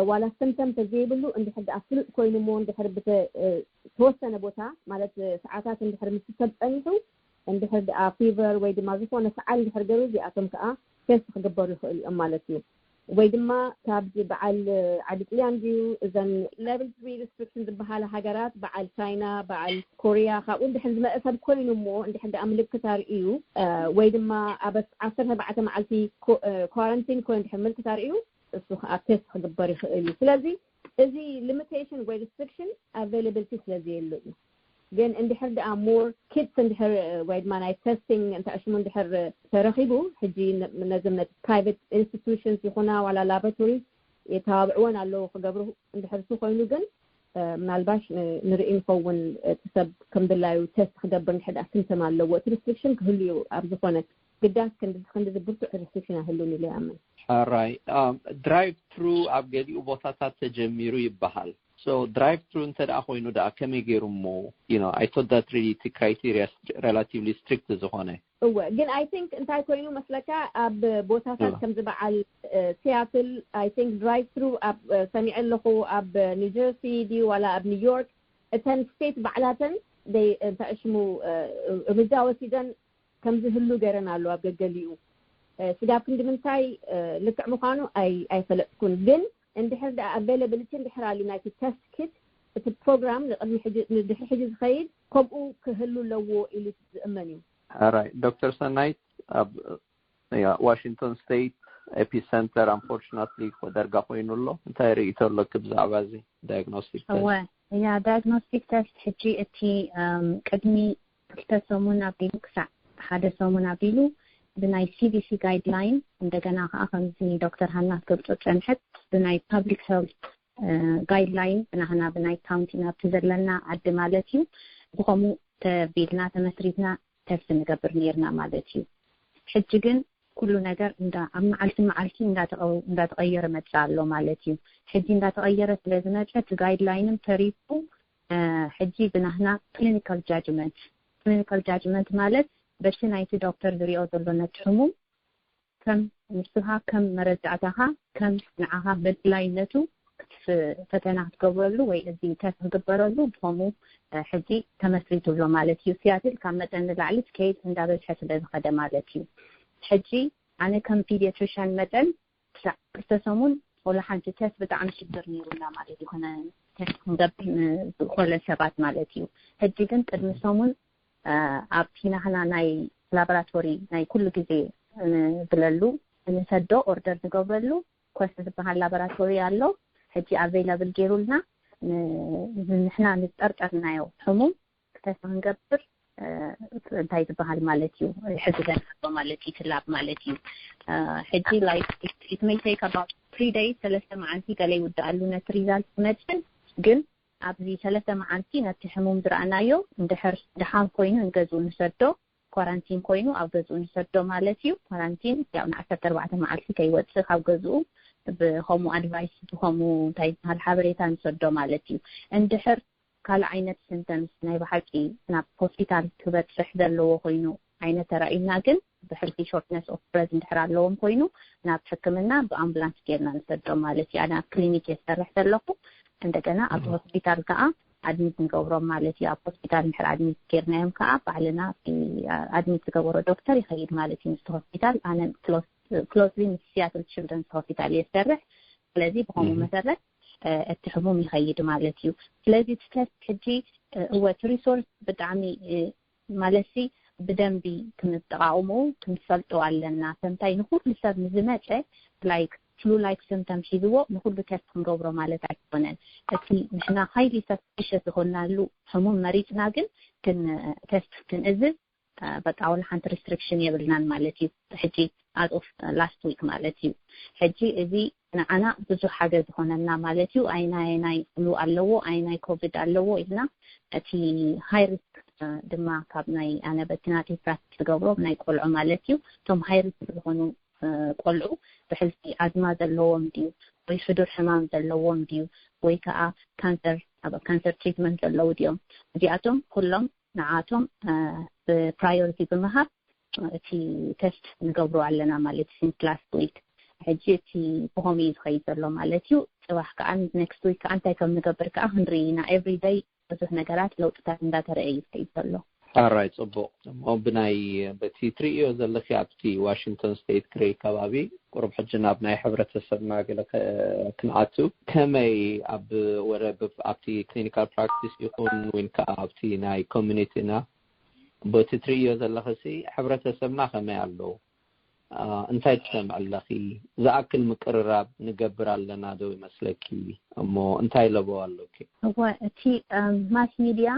ዋላ ስምተም ተዘይብሉ እንድሕር ደኣ ፍሉጥ ኮይኑ እሞ እንድሕር ብተወሰነ ቦታ ማለት ሰዓታት እንድሕር ምስ ሰብ ፀኒሑ እንድሕር ደኣ ፊቨር ወይ ድማ ዝኾነ ሰዓል እንድሕር ገይሩ እዚኣቶም ከዓ ቴስት ክግበሩ ይኽእሉ እዮም ማለት እዩ። ወይ ድማ ካብ በዓል ዓዲ ጥልያን ድዩ እዘን ሌቨል ትሪ ሪስትሪክሽን ዝበሃላ ሃገራት በዓል ቻይና በዓል ኮሪያ ካብኡ እንድሕር ዝመፀ ሰብ ኮይኑ እሞ እንድሕር ደኣ ምልክት ኣርእዩ ወይ ድማ ኣብ ዓሰርተ ኣርባዕተ መዓልቲ ኳረንቲን ኮይኑ እንድሕር ምልክት ኣርእዩ እሱ ከዓ ቴስት ክግበር ይኽእል እዩ። ስለዚ እዚ ሊሚቴሽን ወይ ሪስትሪክሽን ኣቬይላብሊቲ ስለ ዘየሎ እዩ። ግን እንድሕር ደኣ ሞር ኪትስ እንድሕር ወይ ድማ ናይ ቴስቲንግ እንተኣሽሙ እንድሕር ተረኺቡ ሕጂ ነዞም ነቲ ፕራይቬት ኢንስቲቱሽንስ ይኹና ዋላ ላቦራቶሪ የተባብዕወን ኣለዉ ክገብሩ እንድሕር እሱ ኮይኑ ግን ምናልባሽ ንርኢ ንኸውን እቲ ሰብ ከም ድላዩ ቴስት ክገብር እንድሕር ደኣ ስምተም ኣለዎ እቲ ሪስትሪክሽን ክህሉ እዩ። ኣብ ዝኾነ ግዳስ ክንዲ ክንዲ ዝብርቱዕ ሪስትሪክሽን ኣይህሉን ኢለ ይኣምን። ሕራይ ድራይቭ ትሩ ኣብ ገሊኡ ቦታታት ተጀሚሩ ይበሃል። So drive through እንተ ደኣ ኮይኑ ደኣ ከመይ ገይሩ እሞ? You know, I thought that really እቲ criteria relatively strict ዝኾነ። እወ፣ ግን I think እንታይ ኮይኑ መስለካ፣ ኣብ ቦታታት ከምዚ በዓል ሲያትል I think drive through ኣብ ሰሚዐ ኣለኹ፣ ኣብ ኒው ጀርሲ ድዩ ዋላ ኣብ ኒውዮርክ፣ እተን ስቴት ባዕላተን እንታይ ሽሙ እርምጃ ወሲደን ከም ዝህሉ ገረን ኣሎ ኣብ ገገሊኡ። ስጋብ ክንዲ ምንታይ ልክዕ ምዃኑ ኣይፈለጥኩን፣ ግን እንድሕር ደኣ ኣቬይላብሊቲ እንድሕር ኣሉ ናይቲ ተስት ኪት፣ እቲ ፕሮግራም ንድሕሪ ሕጂ ዝኸይድ ከምኡ ክህሉ ኣለዎ ኢሉ ዝእመን እዩ። ራይ ዶክተር ሰናይት፣ ኣብ ዋሽንግቶን ስቴት ኤፒሰንተር unfortunately ደርጋ ኮይኑ ኣሎ። እንታይ ርእይቶ ኣለኪ ብዛዕባ እዚ ዳያግኖስቲክ? እወ፣ ያ ዳያግኖስቲክ ተስት ሕጂ እቲ ቅድሚ ክልተ ሰሙን ኣቢሉ ክሳዕ ሓደ ሰሙን ኣቢሉ ብናይ ሲዲሲ ጋይድላይን፣ እንደገና ከዓ ከምዚ ዶክተር ሃና ትገልጾ ጸንሐት ብናይ ፓብሊክ ሄልት ጋይድላይን ብናህና ብናይ ካውንቲ ናብቲ ዘለና ዓዲ ማለት እዩ። ብኸምኡ ተቢልና ተመስሪትና ተስት ንገብር ነርና ማለት እዩ። ሕጂ ግን ኩሉ ነገር ኣብ መዓልቲ መዓልቲ እንዳተቐየረ መጽእ ኣሎ ማለት እዩ። ሕጂ እንዳተቐየረ ስለ ዝመጸ እቲ ጋይድላይንም ተሪፉ ሕጂ ብናህና ክሊኒካል ጃጅመንት፣ ክሊኒካል ጃጅመንት ማለት በቲ ናይቲ ዶክተር ዝሪኦ ዘሎ ነቲ ሕሙም ከም ንስኻ ከም መረዳእታኻ ከም ንዓኻ በድላይነቱ ፈተና ክትገብረሉ ወይ እዚ ተስት ክግበረሉ ብኸምኡ ሕጂ ተመስሪቱ ኣሎ ማለት እዩ። ሲያትል ካብ መጠን ንላዕሊ እቲ ኬዝ እንዳበዝሐ ስለ ዝኸደ ማለት እዩ። ሕጂ ኣነ ከም ፒዲያትሪሽያን መጠን ክሳዕ ክልተ ሰሙን ወላ ሓንቲ ተስት ብጣዕሚ ሽግር ነይሩና ማለት እዩ። ኮነ ተስት ክንገብር ንዝኾለ ሰባት ማለት እዩ። ሕጂ ግን ቅድሚ ሰሙን ኣብቲ ናህና ናይ ላቦራቶሪ ናይ ኩሉ ግዜ ንብለሉ ንሰዶ ኦርደር ንገብረሉ ኮስት ዝበሃል ላቦራቶሪ ኣሎ። ሕጂ ኣቬይላብል ገይሩልና ንሕና ንጠርጠርናዮ ሕሙም ክተስት ክንገብር እንታይ ዝበሃል ማለት እዩ ሕዚ ዘሎ ማለት እዩ ትላብ ማለት እዩ። ሕጂ like it may take about three days፣ ሰለስተ መዓልቲ ገለ ይውድኣሉ ነቲ ሪዛልት ክመፅእ። ግን ኣብዚ ሰለስተ መዓልቲ ነቲ ሕሙም ዝረኣናዮ እንድሕር ድሓን ኮይኑ ንገዝኡ ንሰዶ፣ ኳራንቲን ኮይኑ ኣብ ገዝኡ ንሰዶ ማለት እዩ። ኳራንቲን ያው ንዓሰርተ ኣርባዕተ መዓልቲ ከይወፅእ ካብ ገዝኡ ብኸምኡ ኣድቫይስ ብኸምኡ እንታይ ዝበሃል ሓበሬታ ንሰዶ ማለት እዩ። እንድሕር ካልእ ዓይነት ሲምፕተምስ ናይ ብሓቂ ናብ ሆስፒታል ክበፅሕ ዘለዎ ኮይኑ ዓይነት ተራእዩና ግን ብሕልፊ ሾርትነስ ኦፍ ብሬዝ እንድሕር ኣለዎም ኮይኑ ናብ ሕክምና ብኣምቡላንስ ጌርና ንሰዶም ማለት እዩ። ኣነ ኣብ ክሊኒክ የሰርሕ ዘለኹ እንደገና ኣብ ሆስፒታል ከዓ ኣድሚት ንገብሮም ማለት እዩ። ኣብ ሆስፒታል እንድሕር ኣድሚት ጌርናዮም ከዓ ባዕልና ኣድሚት ዝገበሮ ዶክተር ይኸይድ ማለት እዩ ምስቲ ሆስፒታል። ኣነ ክሎዝሊ ምስ ሲያትል ችልድረንስ ሆስፒታል እየ ዝሰርሕ። ስለዚ ብኸምኡ መሰረት እቲ ሕሙም ይኸይድ ማለት እዩ። ስለዚ እቲ ተስት ሕጂ እወ እቲ ሪሶርስ ብጣዕሚ ማለት ሲ ብደንቢ ክንጠቃቅሙ ክንፈልጦ ኣለና። ከምታይ ንኩሉ ሰብ ንዝመፀ ላይክ ፍሉ ላይክ ሲምፕተም ሒዝዎ ንኩሉ ተስት ክንገብሮ ማለት ኣይኮነን። እቲ ንሕና ሃይሊ ሰስፒሸስ ዝኾናሉ ሕሙም መሪፅና ግን ተስት ክንእዝዝ በቃ ወላ ሓንቲ ሪስትሪክሽን የብልናን ማለት እዩ። ሕጂ as of last week ማለት እዩ። ሕጂ እዚ ንዓና ብዙሕ ሓገዝ ዝኾነና ማለት እዩ። ኣይናይ ናይ ፍሉ ኣለዎ ኣይናይ ኮቪድ ኣለዎ ኢልና እቲ ሃይ ሪስክ ድማ ካብ ናይ ኣነ በቲ ናተይ ፕራክቲስ ዝገብሮ ናይ ቆልዑ ማለት እዩ። እቶም ሃይ ሪስክ ዝኾኑ ቆልዑ ብሕልፊ ኣዝማ ዘለዎም ድዩ ወይ ሕዱር ሕማም ዘለዎም ድዩ ወይ ከዓ ካንሰር ኣብ ካንሰር ትሪትመንት ዘለዉ ድዮም? እዚኣቶም ኩሎም ንዓቶም ብፕራዮሪቲ ብምሃብ እቲ ተስት ንገብሮ ኣለና ማለት እዩ። ሲንስ ላስት ዊክ ሕጂ እቲ ብኸምኡ እዩ ዝኸይድ ዘሎ ማለት እዩ። ፅባሕ ከዓ ኔክስት ዊክ ከዓ እንታይ ከም ንገብር ከዓ ክንርኢ ኢና። ኤቭሪ ደይ ብዙሕ ነገራት ለውጥታት እንዳተረአ እዩ ዝኸይድ ዘሎ። ኣራይ ፅቡቅ እሞ ብናይ በቲ ትርእዮ ዘለኪ ኣብቲ ዋሽንግቶን ስቴት ግሬ ከባቢ ቁሩብ ሕጂ ናብ ናይ ሕብረተሰብና ገለ ክንኣቱ ከመይ ኣብ ወረ ኣብቲ ክሊኒካል ፕራክቲስ ይኹን ወይ ከዓ ኣብቲ ናይ ኮሚኒቲና በቲ ትርእዮ ዘለኺ ሲ ሕብረተሰብና ከመይ ኣለዉ? እንታይ ትሰምዕ ኣለኺ? ዝኣክል ምቅርራብ ንገብር ኣለና ዶ ይመስለኪ? እሞ እንታይ ለበዋ ኣለኪ? እወ፣ እቲ ማስ ሚድያ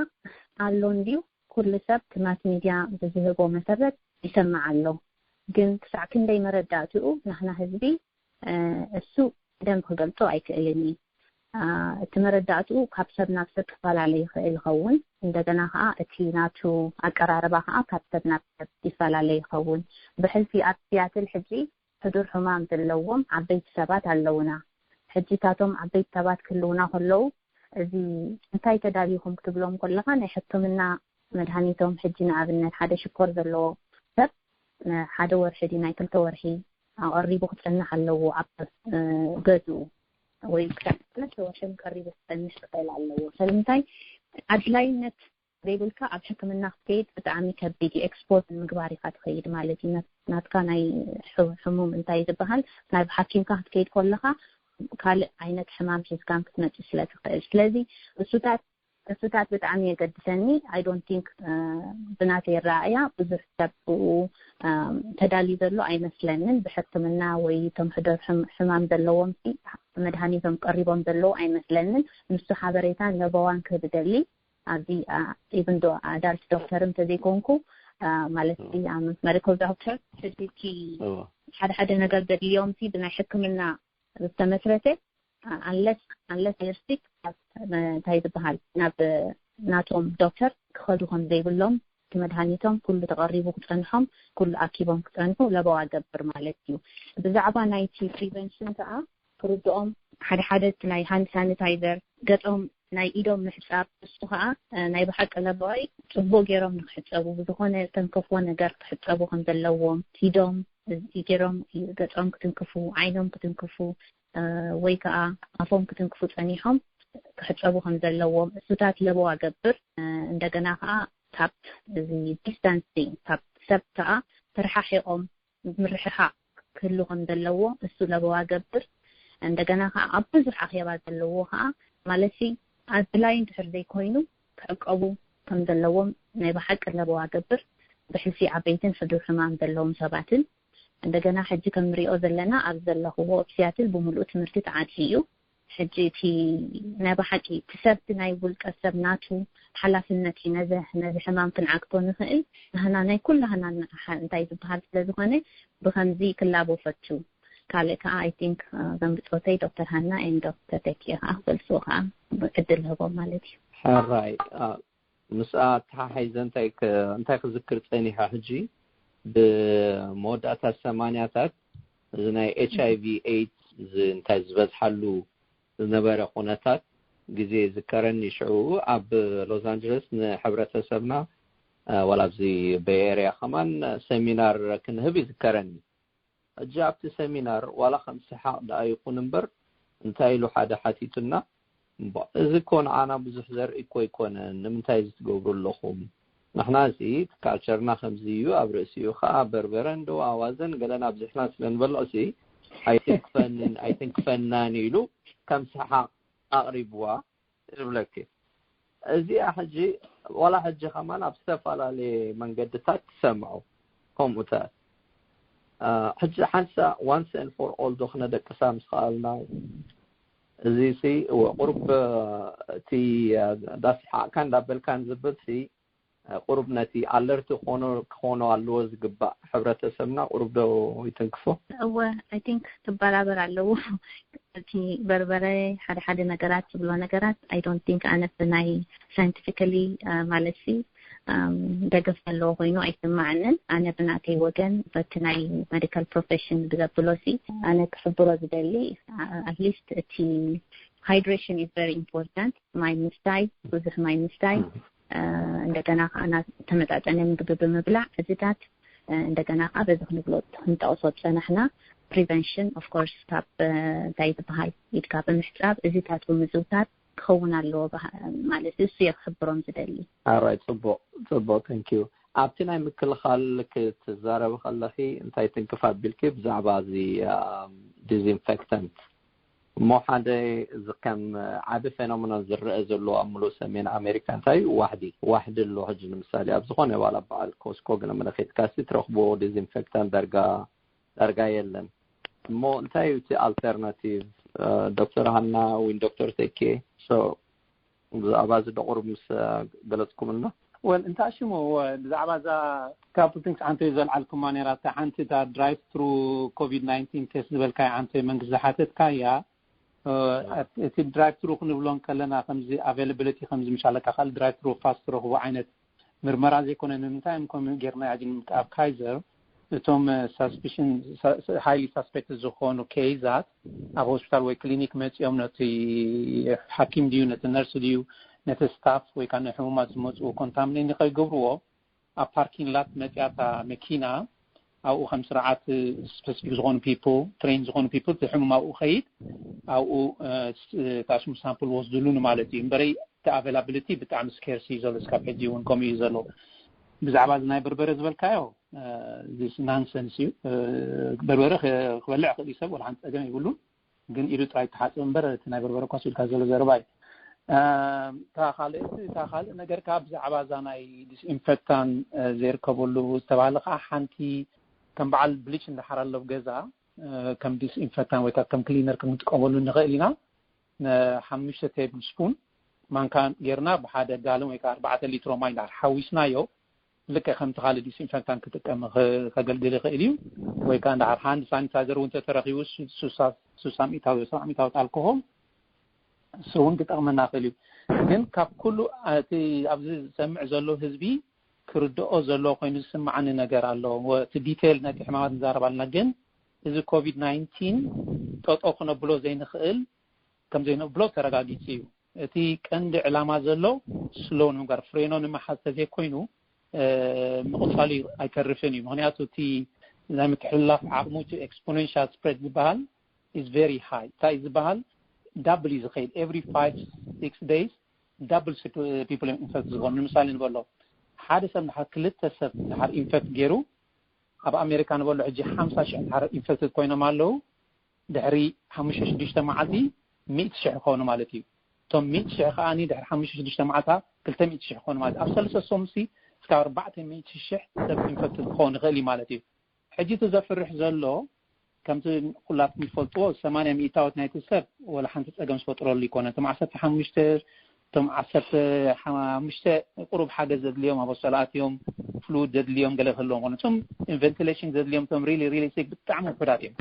ኣሎ እንድዩ። ኩሉ ሰብ እቲ ማስ ሚድያ ብዝህቦ መሰረት ይሰምዕ ኣሎ። ግን ክሳዕ ክንደይ መረዳእትኡ ናህና ህዝቢ እሱ ብደንብ ክገልጾ ኣይክእልን እዩ። እቲ መረዳእትኡ ካብ ሰብ ናብ ሰብ ክፈላለ ይኽእል ይኸውን። እንደገና ከዓ እቲ ናቱ ኣቀራርባ ከዓ ካብ ሰብ ናብ ሰብ ይፈላለ ይኸውን። ብሕልፊ ኣብ ሲያትል ሕጂ ሕዱር ሕማም ዘለዎም ዓበይቲ ሰባት ኣለውና። ሕጂ እታቶም ዓበይቲ ሰባት ክህልውና ከለዉ እዚ እንታይ ተዳልዩኹም ክትብሎም ከለኻ፣ ናይ ሕክምና መድሃኒቶም፣ ሕጂ ንኣብነት ሓደ ሽኮር ዘለዎ ሰብ ሓደ ወርሒ ድዩ ናይ ክልተ ወርሒ ኣቐሪቡ ክጸንሕ ኣለዎ ኣብ ገዝኡ፣ ወይ ክሳብ ሰለስተ ወርሒ ቀሪቡ ክጸንሕ ክኽእል ኣለዎ። ስለምንታይ? ኣድላይነት ዘይብልካ ኣብ ሕክምና ክትከይድ ብጣዕሚ ከቢድ እዩ። ኤክስፖዝ ምግባር ኢኻ ትኸይድ ማለት እዩ። ናትካ ናይ ሕሙም እንታይ ዝበሃል ናብ ሓኪምካ ክትከይድ ከለኻ ካልእ ዓይነት ሕማም ሒዝካን ክትመጽእ ስለ ትኽእል። ስለዚ እሱታት እሱታት ብጣዕሚ የገድሰኒ። I don't think ብናተይ ኣረኣእያ ብዙሕ ሰብ ብኡ ተዳልዩ ዘሎ ኣይመስለንን። ብሕክምና ወይ እቶም ሕደር ሕማም ዘለዎም መድሃኒቶም ቀሪቦም ዘለዉ ኣይመስለንን። ንሱ ሓበሬታ ለበዋን ክህብ ደሊ ኣብዚ ኢብንዶ ኣዳልት ዶክተር እንተዘይኮንኩ ማለት ሜዲካል ዶክተር ሕድቲ ሓደ ሓደ ነገር ዘድልዮም ብናይ ሕክምና ዝተመስረተ ኣንለስ ኣንለስ ዩኒቨርሲቲ እንታይ ዝበሃል ናብ ናቶም ዶክተር ክኸዱ ከም ዘይብሎም እቲ መድሃኒቶም ኩሉ ተቐሪቡ ክፀንሖም ኩሉ ኣኪቦም ክፀንሑ ለበዋ ገብር ማለት እዩ። ብዛዕባ ናይቲ ፕሪቨንሽን ከዓ ክርድኦም ሓደ ሓደ ናይ ሃንድ ሳኒታይዘር ገፆም ናይ ኢዶም ምሕፃብ እሱ ከዓ ናይ ብሓቂ ለበዋይ ፅቡቅ ገይሮም ንክሕፀቡ ብዝኮነ ዝተንከፍዎ ነገር ክሕፀቡ ከም ዘለዎም ኢዶም ገይሮም ገፆም ክትንክፉ ዓይኖም ክትንክፉ ወይ ከዓ ኣፎም ክትንክፉ ፀኒሖም ክሕፀቡ ከም ዘለዎም እሱታት ለበዋ ገብር። እንደገና ከዓ ካብ እዚ ዲስታንሲንግ ካብ ሰብ ከዓ ተረሓሒቆም ምርሕሓቅ ክህሉ ከም ዘለዎ እሱ ለበዋ ገብር። እንደገና ከዓ ኣብ ብዙሕ ኣኼባ ዘለዎ ከዓ ማለት ኣድላይ እንድሕር ዘይኮይኑ ክዕቀቡ ከም ዘለዎም ናይ ብሓቂ ለበዋ ገብር። ብሕልፊ ዓበይትን ሕዱር ሕማም ዘለዎም ሰባትን እንደገና ሕጂ ከም ንሪኦ ዘለና ኣብ ዘለኽዎ ኣብ ሲያትል ብምሉእ ትምህርቲ ተዓጽዩ እዩ። ሕጂ እቲ ናይ ብሓቂ እቲ ሰብቲ ናይ ውልቀ ሰብ ናቱ ሓላፍነት እዩ። ነዚ ነዚ ሕማም ክንዓግቶ ንኽእል ንህና ናይ ኩላህና እንታይ ዝበሃል ስለ ዝኾነ ብኸምዚ ክላቦ ፈቱ። ካልእ ከዓ I think ከም ብፆተይ ዶክተር ሃና and ዶክተር ተኪ ከዓ ክገልፅዎ ከዓ ዕድል ህቦም ማለት እዩ። ሕራይ ምስኣ ተሓሒዘ እንታይ እንታይ ክዝክር ፀኒሐ ሕጂ ብመወዳእታ ሰማንያታት እዚ ናይ ኤች ኣይ ቪ ኤድስ እንታይ ዝበዝሓሉ ዝነበረ ኩነታት ግዜ ይዝከረኒ። ሽዑ ኣብ ሎስ ኣንጀለስ ንሕብረተሰብና ዋላ ኣብዚ ቤይ ኤርያ ከማን ሰሚናር ክንህብ ይዝከረኒ። ሕጂ ኣብቲ ሰሚናር ዋላ ከም ሰሓቕ ደኣ ይኹን እምበር እንታይ ኢሉ ሓደ ሓቲቱና፣ እዚ እኮ ንዓና ብዙሕ ዘርኢ እኮ ኣይኮነን፣ ንምንታይ እዚ ትገብሩ ኣለኹም? ንሕና እዚ ካልቸርና ከምዚ እዩ፣ ኣብ ርእሲኡ ከዓ በርበረ እንዶ ኣዋዘን ገለን ኣብዚሕና ስለ ንበልዕ ሲ ኣይትንክፈንን ኣይትንክፈናን ኢሉ ከም ሰሓቕ ኣቕሪብዋ ይብለኪ። እዚኣ ሕጂ ዋላ ሕጂ ከማን ኣብ ዝተፈላለየ መንገድታት ትሰምዖ ከምኡታት። ሕጂ ሓንሳ once and for all ዶ ክነደቅሳ ምስ ከኣልና እዚ ሲ ቁሩብ እቲ ዳስሓቕካ እንዳበልካን ዝብል ሲ ቁሩብ ነቲ ኣለርቲ ክኾኖ ኣለዎ ዝግባእ ሕብረተሰብና ቁሩብ ዶ ይትንክፎ? እወ I think ክበራበር ኣለዎ። እቲ በርበረ ሓደ ሓደ ነገራት ዝብሎ ነገራት I don't think ኣነ ብናይ scientifically ማለት ሲ ደገፍ ዘለዎ ኮይኑ ኣይስማዓንን። ኣነ ብናተይ ወገን በቲ ናይ medical profession ብዘብሎ ሲ ኣነ ክሕብሮ ዝደሊ at least እቲ hydration is very important። ማይ ምስታይ፣ ብዙሕ ማይ ምስታይ፣ እንደገና ከዓ ተመጣጠነ ምግቢ ብምብላዕ እዚታት እንደገና ከዓ በዚ ክንብሎ ክንጠቅሶ ዝፀናሕና prevention of course ካብ እንታይ ዝበሃል ኢድካ ብምሕፃብ እዚታት ብምዝውታር ክኸውን ኣለዎ ማለት እሱ እየ ክሕብሮም ዝደሊ። ኣራይ ፅቡቅ ፅቡቅ thank you። ኣብቲ ናይ ምክልኻል ክትዛረቢ ከለኺ እንታይ ትንክፍ ኣቢልኪ ብዛዕባ እዚ disinfectant እሞ ሓደ እዚ ከም ዓቢ phenomenon ዝረአ ዘሎ ኣብ ምሉእ ሰሜን ኣሜሪካ እንታይ እዩ ዋሕዲ ዋሕዲ ኣሎ ሕጂ ንምሳሌ ኣብ ዝኾነ ዋላ በዓል ኮስኮ ገለ መለኺትካ ሲ ትረኽቦ disinfectant ዳርጋ ዳርጋ የለን እሞ እንታይ እዩ እቲ alternative ዶክተር ሃና ወይ ዶክተር ተኬ ብዛዕባ እዚ ደቁሩብ ምስ ገለፅኩምልና። Well እንታ ሽሙ ብዛዕባ እዛ couple things ሓንቲ ዘልዓልኩማ ነራ እታ ሓንቲ እታ drive through COVID nineteen test ዝበልካያ ሓንቲ መንግስቲ ዝሓተትካያ እቲ drive through ክንብሎ ከለና ከምዚ availability ከምዚ ምሻለካ ካልእ drive through fast ረኽቦ ዓይነት ምርመራ ዘይኮነ ንምንታይ እዮም ከምኡ ጌርና ያጅን ኣብ ካይዘር እቶም ሳስፒሽን ሃይሊ ሳስፔክት ዝኾኑ ኬዛት ኣብ ሆስፒታል ወይ ክሊኒክ መፂኦም ነቲ ሓኪም ድዩ ነቲ ነርስ ድዩ ነቲ ስታፍ ወይ ከዓ ንሕሙማት ዝመፅኡ ኮንታሚኔት ንከይገብርዎ ኣብ ፓርኪንግ ላት መፅያታ መኪና ኣብኡ ከም ስርዓት ስፔሲፊክ ዝኾኑ ፒፕል ትሬን ዝኾኑ ፒፕል እቲ ሕሙም ኣብኡ ከይድ ኣብኡ ታሽሙ ሳምፕል ወስድሉ ማለት እዩ። እምበረይ እቲ ኣቬላብሊቲ ብጣዕሚ ስኬርስ እዩ ዘሎ። እስካብ ሕጂ እውን ከምኡ እዩ ዘሎ። ብዛዕባ እዚ ናይ በርበረ ዝበልካዮ ናንሰንስ እዩ። በርበረ ክበልዕ ክእል ሰብ ወላ ሓንቲ ፀገም ይብሉን። ግን ኢዱ ጥራይ ተሓፅብ እምበር እቲ ናይ በርበረ ኳስ ኢልካ ዘሎ ዘረባ እዩ። እታ ካልእ እታ ካልእ ነገር ከዓ ብዛዕባ እዛ ናይ ዲስኢንፌክታን ዘይርከበሉ ዝተባሃለ ከዓ ሓንቲ ከም በዓል ብሊች እንዳሓር ኣሎ ገዛ ከም ዲስኢንፌክታን ወይ ከዓ ከም ክሊነር ክንጥቀመሉ ንኽእል ኢና። ንሓሙሽተ ቴብል ስፑን ማንካ ጌርና ብሓደ ጋሎን ወይ ከዓ ኣርባዕተ ሊትሮ ማይ እንዳር ሓዊስናዮ ልክዕ ከምቲ ካልእ ዲስኢንፌክታንት ክጥቀም ከገልግል ይኽእል እዩ። ወይ ከዓ እንዳር ሃንድ ሳኒታይዘር እውን ተተረኪቡ ሱሳ ሚእታዊ ሰብዓ ሚእታዊ ኣልኮሆል እሱ እውን ክጠቕመና ይኽእል እዩ። ግን ካብ ኩሉ እቲ ኣብዚ ዝሰምዕ ዘሎ ህዝቢ ክርድኦ ዘለዎ ኮይኑ ዝስምዓኒ ነገር ኣሎ። እቲ ዲቴይል ነቲ ሕማማት ንዛረብ ኣለና፣ ግን እዚ ኮቪድ ናይንቲን ጠጠው ክነብሎ ዘይንኽእል ከም ዘይነብሎ ተረጋጊፁ እዩ። እቲ ቀንዲ ዕላማ ዘሎ ስሎው ንምግባር ፍሬኖ ንምሓዝ ተዘይኮይኑ ምቕፃሉ ኣይተርፍን እዩ። ምክንያቱ እቲ ናይ ምትሕልላፍ ዓቕሙ እቲ ኤክስፖኔንሻል ስፕሬድ ዝበሃል is very high። እንታይ ዝበሃል ዳብል እዩ ዝኸይድ every five six days double people እዮም ኢንፌክት ዝኾኑ። ንምሳሌ ንበሎ ሓደ ሰብ ድሓር ክልተ ሰብ ድሓር ኢንፌክት ገይሩ ኣብ ኣሜሪካ ንበሎ ሕጂ ሓምሳ ሽሕ ድሓር ኢንፌክትድ ኮይኖም ኣለዉ። ድሕሪ ሓሙሽተ ሽዱሽተ መዓልቲ ሚእቲ ሽሕ ክኾኑ ማለት እዩ። እቶም ሚእቲ ሽሕ ከዓኒ ድሕሪ ሓሙሽተ ሽዱሽተ መዓልታ ክልተ ሚእቲ ሽሕ ክኾኑ ማለት እዩ። ኣብ ሰለስተ ሶምሲ እስካብ ኣርባዕተ ሚእቲ ሽሕ ሰብ ኢንፌክትድ ክኸውን ይኽእል እዩ ማለት እዩ። ሕጂ እቲ ዘፍርሕ ዘሎ ከምቲ ኩላትኩም ትፈልጥዎ ሰማንያ ሚእታወት ናይቲ ሰብ ወላ ሓንቲ ፀገም ዝፈጥረሉ ይኮነ። እቶም ዓሰርተ ሓሙሽተ እቶም ዓሰርተ ሓሙሽተ ቁሩብ ሓገዝ ዘድልዮም ኣብ ሆስፒታል ኣትዮም ፍሉድ ዘድልዮም ገለ ክህልዎም ኮነ እቶም ቬንቲሌሽን ዘድልዮም እቶም ሪሊ ሪሊ ሲክ ብጣዕሚ ውሑዳት እዮም።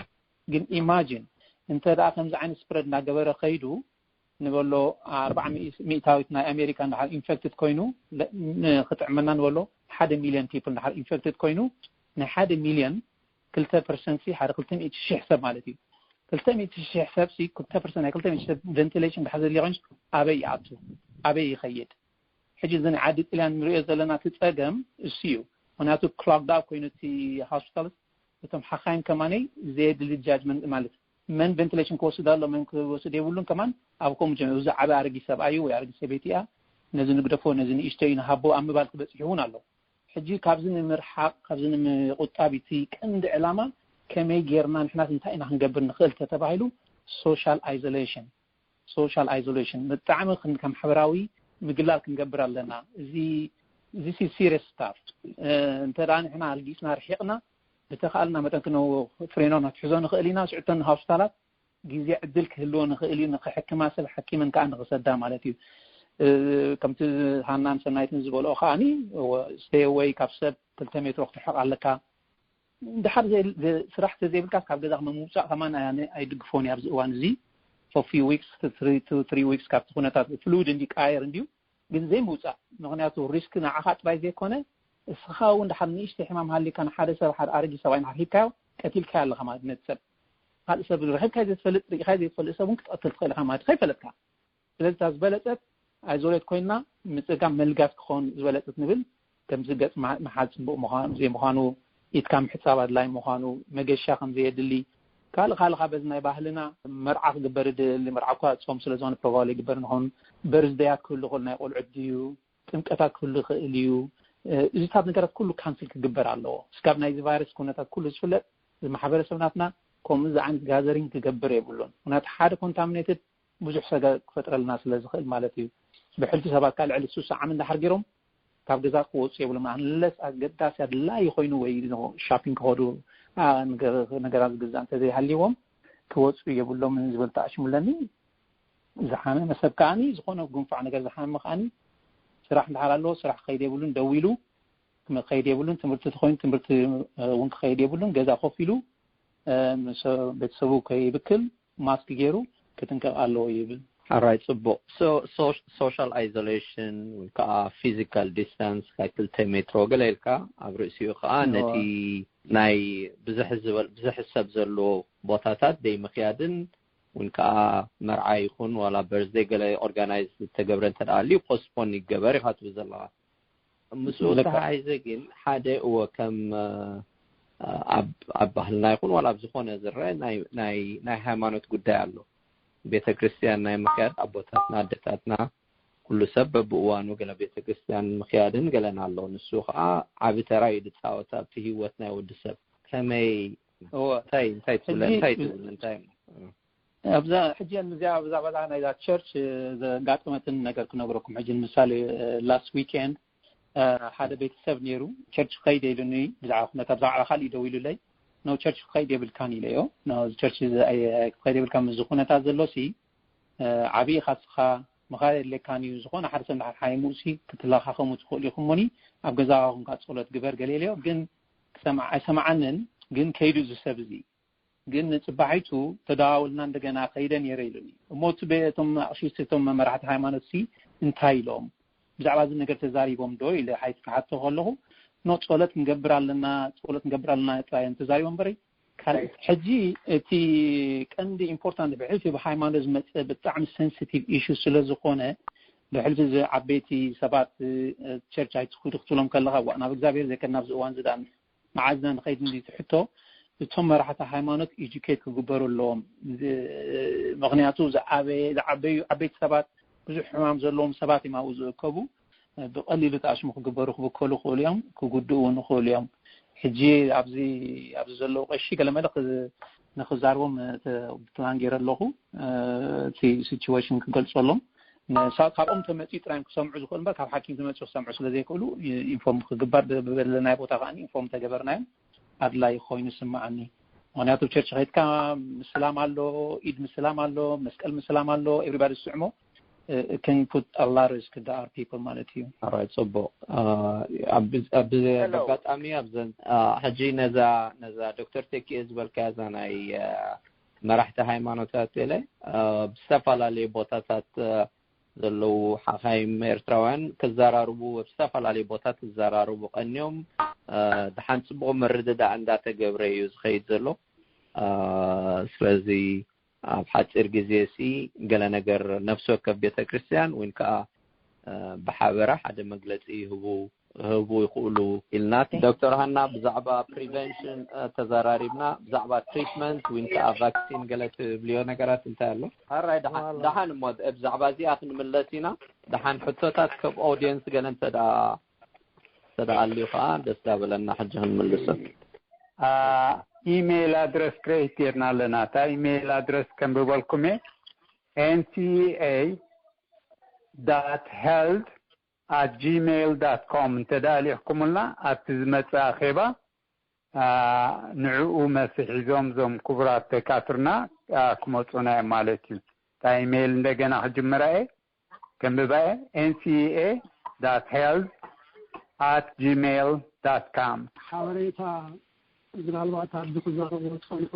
ግን ኢማጂን እንተ ደኣ ከምዚ ዓይነት ስፕረድ እናገበረ ከይዱ ንበሎ ኣርባዓ ሚእታዊት ናይ ኣሜሪካ እንድሓር ኢንፌክትድ ኮይኑ ክጥዕመና ንበሎ ሓደ ሚሊዮን ፒፕል እንድሓር ኢንፌክትድ ኮይኑ ናይ ሓደ ሚሊዮን ክልተ ፐርሰንት ሲ ሓደ ክልተ ሚእቲ ሽሕ ሰብ ማለት እዩ። ክልተ ሚእቲ ሽሕ ሰብ ሲ ክልተ ፐርሰንት ናይ ክልተ ሚእቲ ሽሕ ሰብ ቬንቲሌሽን ድሓር ዘድልዮ ኮይንስ ኣበይ ይኣቱ ኣበይ ይኸይድ? ሕጂ እዚ ናይ ዓዲ ጥልያን ንሪኦ ዘለና እቲ ፀገም እሱ እዩ። ምክንያቱ ክሎግድ ኣፕ ኮይኑ እቲ ሆስፒታል እቶም ሓኻይም ከማነይ ዘየድሊ ጃጅመንት ማለት መን ቬንቲሌሽን ክወስድ ኣሎ መን ክወስድ የብሉን ከማን ኣብ ከምኡ ጀሚሩ እዚ ዓበ ኣረጊት ሰብኣዩ ወይ ኣረጊት ሰበይቲ እያ ነዚ ንግደፎ ነዚ ንእሽተዩ ንሃቦ ኣብ ምባል ክበፅሕ እውን ኣሎ። ሕጂ ካብዚ ንምርሓቕ ካብዚ ንምቁጣብ እቲ ቀንዲ ዕላማ ከመይ ጌርና ንሕናት እንታይ ኢና ክንገብር ንኽእል ተተባሂሉ ሶሻል ኣይዞሌሽን ሶሻል ኣይዞሌሽን ብጣዕሚ ከም ማሕበራዊ ምግላል ክንገብር ኣለና። እዚ እዚ ሲሪየስ ስታፍ እንተ ንሕና ኣልጊስና ርሒቕና ብተኻልና መጠን ክነው ፍሬኖ ክትሕዞ ንኽእል ኢና። ስዕተን ሆስፒታላት ግዜ ዕድል ክህልዎ ንኽእል እዩ። ንክሕክማ ሰብ ሓኪመን ከዓ ንክሰዳ ማለት እዩ። ከምቲ ሃናን ሰናይትን ዝበልኦ ከዓኒ ስቴይ ኣወይ ካብ ሰብ ክልተ ሜትሮ ክትርሕቕ ኣለካ። እንድሓር ስራሕ ተዘይብልካ ካብ ገዛ ክመ ምውፃእ ከማን ኣይድግፎን እዩ ኣብዚ እዋን እዚ for few weeks three weeks ካብቲ ኩነታት ፍሉድ እንዲ ቀያየር እንዲዩ ግን ዘይምውፃእ ምክንያቱ ሪስክ ንዓኻ ጥራይ ዘይኮነ እስኻ እውን ድሓር ንእሽተ ሕማም ሃሊካ ንሓደ ሰብ ሓደ ኣረጊ ሰብኣይ ንሓር ሂብካዮ ቀቲልካዮ ኣለኻ ማለት ነቲ ሰብ ካልእ ሰብ ርሒብካዮ ዘይትፈልጥ ርኢኻዮ ዘይትፈልጥ ሰብ እውን ክትቀትል ትኽእል ኢኻ ማለት ከይፈለጥካ ስለዚ እታ ዝበለፀት ኣይዞሌት ኮይንና ምፅጋም መልጋስ ክኸውን ዝበለፀት ንብል ከምዚ ገፅ መሓዝ ፅቡቅ ምዃኑ ዘይምዃኑ ኢድካ ምሕፃብ ኣድላይ ምዃኑ መገሻ ከምዘየድሊ ካልእ ካልእ ካብ በዚ ናይ ባህልና መርዓ ክግበር ይድል መርዓ እኳ ፆም ስለዝኾነ ፕሮባብሊ ይግበር ንኸውን በርዝደያት ክህሉ ክእል ናይ ቆልዑት ድዩ ጥምቀታት ክህሉ ይኽእል እዩ እዚታት ነገራት ኩሉ ካንስል ክግበር ኣለዎ እስካብ ናይዚ ቫይረስ ኩነታት ኩሉ ዝፍለጥ እዚ ማሕበረሰብ ናትና ከምኡ እዚ ዓይነት ጋዘሪንግ ክገብር የብሉን ምክንያቱ ሓደ ኮንታሚኔትድ ብዙሕ ሰጋ ክፈጥረልና ስለ ዝኽእል ማለት እዩ። ብሕልፊ ሰባት ካብ ልዕሊ ሱሳ ዓም እንዳሓር ገይሮም ካብ ገዛ ክወፁ የብሎም። ኣንለስ ኣገዳሲ ኣድላይ ኮይኑ ወይ ሻፒንግ ክኸዱ ነገራት ዝግዛእ እንተዘይሃልዎም ክወፁ የብሎምን ዝብል ተኣሽሙለኒ። ዝሓመመ ሰብ ከዓኒ ዝኾነ ጉንፋዕ ነገር ዝሓመመ ከዓኒ ስራሕ እንዳሓር ኣለዎ ስራሕ ክኸይድ የብሉን ደው ኢሉ ክኸይድ የብሉን ትምህርቲ ተኮይኑ ትምህርቲ እውን ክኸይድ የብሉን ገዛ ኮፍ ኢሉ ምስ ቤተሰቡ ከይብክል ማስክ ገይሩ ክጥንቀቕ ኣለዎ ይብል። ሓራይ ጽቡቕ። ሶሻል ኣይዞሌሽን ወይ ከዓ ፊዚካል ዲስታንስ ካብ ክልተ ሜትሮ ገለ ኢልካ፣ ኣብ ርእሲኡ ከዓ ነቲ ናይ ብዝሕ ዝበል ብዝሕ ሰብ ዘለዎ ቦታታት ደይ ምክያድን፣ እውን ከዓ መርዓ ይኹን ዋላ በርዝደይ ገለ ኦርጋናይዝ ዝተገብረ እንተ ደኣ ኣልዩ ፖስትፖን ይገበር ኢኻ ትብል ዘለኻ። ምስኡ ተሓሒዘ ግን ሓደ እወ ከም ኣብ ባህልና ይኹን ዋላ ኣብ ዝኾነ ዝረአ ናይ ሃይማኖት ጉዳይ ኣሎ። ቤተ ክርስቲያን ናይ ምክያድ ኣቦታትና ኣደታትና ኩሉ ሰብ በብእዋኑ ገለ ቤተ ክርስቲያን ምክያድን ገለን ኣሎ። ንሱ ከዓ ዓቢ ተራ እዩ ዝፃወት ኣብቲ ህይወት ናይ ወዲ ሰብ። ከመይ እንታይ እንታይ ትብለ እንታይ ትብል እንታይ ኣብዛ ሕጂ እዚኣ ብዛዕባ ናይዛ ቸርች ዘጋጠመትን ነገር ክነግረኩም። ሕጂ ንምሳሌ ላስት ዊኬንድ ሓደ ቤተሰብ ነይሩ። ቸርች ክኸይድ ኢሉኒ ብዛዕባ ኩነታ ብዛዕባ ካልእ ደው ኢሉለይ። ኖ ቸርች ክኸይድ የብልካን ኢለዮ። ኖ ቸርች ክኸይድ የብልካ ምስ ኩነታት ዘሎ ሲ ዓብዪ ኢኻ ንስኻ ምኻድ የድልየካን እዩ። ዝኾነ ሓደ ሰብ እንድሕር ሓይሙ ሲ ክትለኻኸሙ ትኽእሉ ኢኹም እሞኒ ኣብ ገዛኻ ኮንካ ጸሎት ግበር ገለ ኢለዮ። ግን ክሰምዓ ኣይሰምዓንን። ግን ከይዱ እዚ ሰብ እዚ ግን ንጽባሒቱ ተደዋውልና እንደገና ከይደ ነይረ ኢሉኒ። እሞ እቲ ቤቶም ኣቕሽሽቲ እቶም መራሕቲ ሃይማኖት ሲ እንታይ ኢሎም ብዛዕባ እዚ ነገር ተዛሪቦም ዶ ኢለ ሓይት ክሓቶ ከለኹ ኖ ጸሎት ክንገብር ኣለና ጸሎት ክንገብር ኣለና ጥራይ እዮም ተዛሪቦም እምበረይ ካልእ ሕጂ እቲ ቀንዲ ኢምፖርታንት ብሕልፊ ብሃይማኖት ዝመፀ ብጣዕሚ ሴንሲቲቭ ኢሹ ስለ ዝኾነ ብሕልፊ እዚ ዓበይቲ ሰባት ቸርች ኣይትኹዱ ክትብሎም ከለኻ ዋ ናብ እግዚኣብሔር ዘይከድ ናብዚ እዋን ዝዳን መዓዝና ንኸይድ እንዲ ትሕቶ እቶም መራሕቲ ሃይማኖት ኢጁኬት ክግበሩ ኣለዎም። ምክንያቱ ዝዓበየ ዝዓበዩ ዓበይቲ ሰባት ብዙሕ ሕማም ዘለዎም ሰባት እዮም ኣብኡ ዝእከቡ። ብቐሊሉ ተኣሽሙ ክግበሩ ክብከሉ ክእሉ እዮም፣ ክጉድኡ እውን ይኽእሉ እዮም። ሕጂ ኣብዚ ኣብዚ ዘለዉ ቀሺ ገለመለ ንክዛርቦም ፕላን ገይረ ኣለኹ። እቲ ሲቹዌሽን ክገልፀሎም ንሳት ካብኦም ተመፅኡ ጥራዮም ክሰምዑ ዝኽእሉ እምበር ካብ ሓኪም ተመፅኡ ክሰምዑ ስለ ዘይክእሉ ኢንፎርም ክግበር ብበለናይ ቦታ ከዓ ኢንፎርም ተገበርናዮም ኣድላይ ኮይኑ ስምዓኒ። ምክንያቱ ቸርች ከይድካ ምስላም ኣሎ፣ ኢድ ምስላም ኣሎ፣ መስቀል ምስላም ኣሎ። ኤቭሪባዲ ዝስዕሞ can put a lot of risk to our people ማለት እዩ። ኣራይ ጽቡቕ። ኣብዚ ኣጋጣሚ ኣብዘን ሕጂ ነዛ ነዛ ዶክተር ተኪኤ ዝበልካያ እዛ ናይ መራሕቲ ሃይማኖታት ኢለ ብዝተፈላለየ ቦታታት ዘለዉ ሓኻይም ኤርትራውያን ክዘራርቡ ኣብ ዝተፈላለዩ ቦታት ክዘራርቡ ቀንዮም። ድሓን ጽቡቕ ምርድዳእ እንዳተገብረ እዩ ዝኸይድ ዘሎ። ስለዚ ኣብ ሓፂር ግዜ ሲ ገለ ነገር ነፍሲ ወከፍ ቤተ ክርስቲያን ወይ ከዓ ብሓበራ ሓደ መግለፂ ይህቡ ክህቡ ይኽእሉ ኢልና። ዶክተር ሃና ብዛዕባ ፕሪቨንሽን ተዘራሪብና፣ ብዛዕባ ትሪትመንት ወይ ከዓ ቫክሲን ገለ ትብልዮ ነገራት እንታይ ኣሎ? ሓራይ ደሓን ደሓን እሞ ብዛዕባ እዚኣ ክንምለስ ኢና። ደሓን ሕቶታት ከብ ኦዲየንስ ገለ እንተ ደኣ እንተ ደኣ ኣልዩ ከዓ ደስ ዳበለና ሕጂ ክንምልሶ። ኢሜይል ኣድረስ ክሬት ጌርና ኣለና። እታ ኢሜይል ኣድረስ ከንብበልኩም እየ። ኤንሲኢኤ ዳት ሄልት ኣት ጂሜይል ዳት ኮም እንተ ደኣ ልኢኽኩምልና ኣብቲ ዝመጽእ ኣኼባ ንዕኡ መልሲ ሒዞም እዞም ክቡራት ደካትርና ክመጹና እዮም ማለት እዩ። እታ ኢሜይል እንደገና ክጅምራ እየ። ከንብባ እየ። ኤንሲኢኤ ዳት ሄልት ኣት ጂሜይል ዳት ካም። ሓበሬታ ምናልባት ኣብዚ ክዛረቦ ዝጸንሑ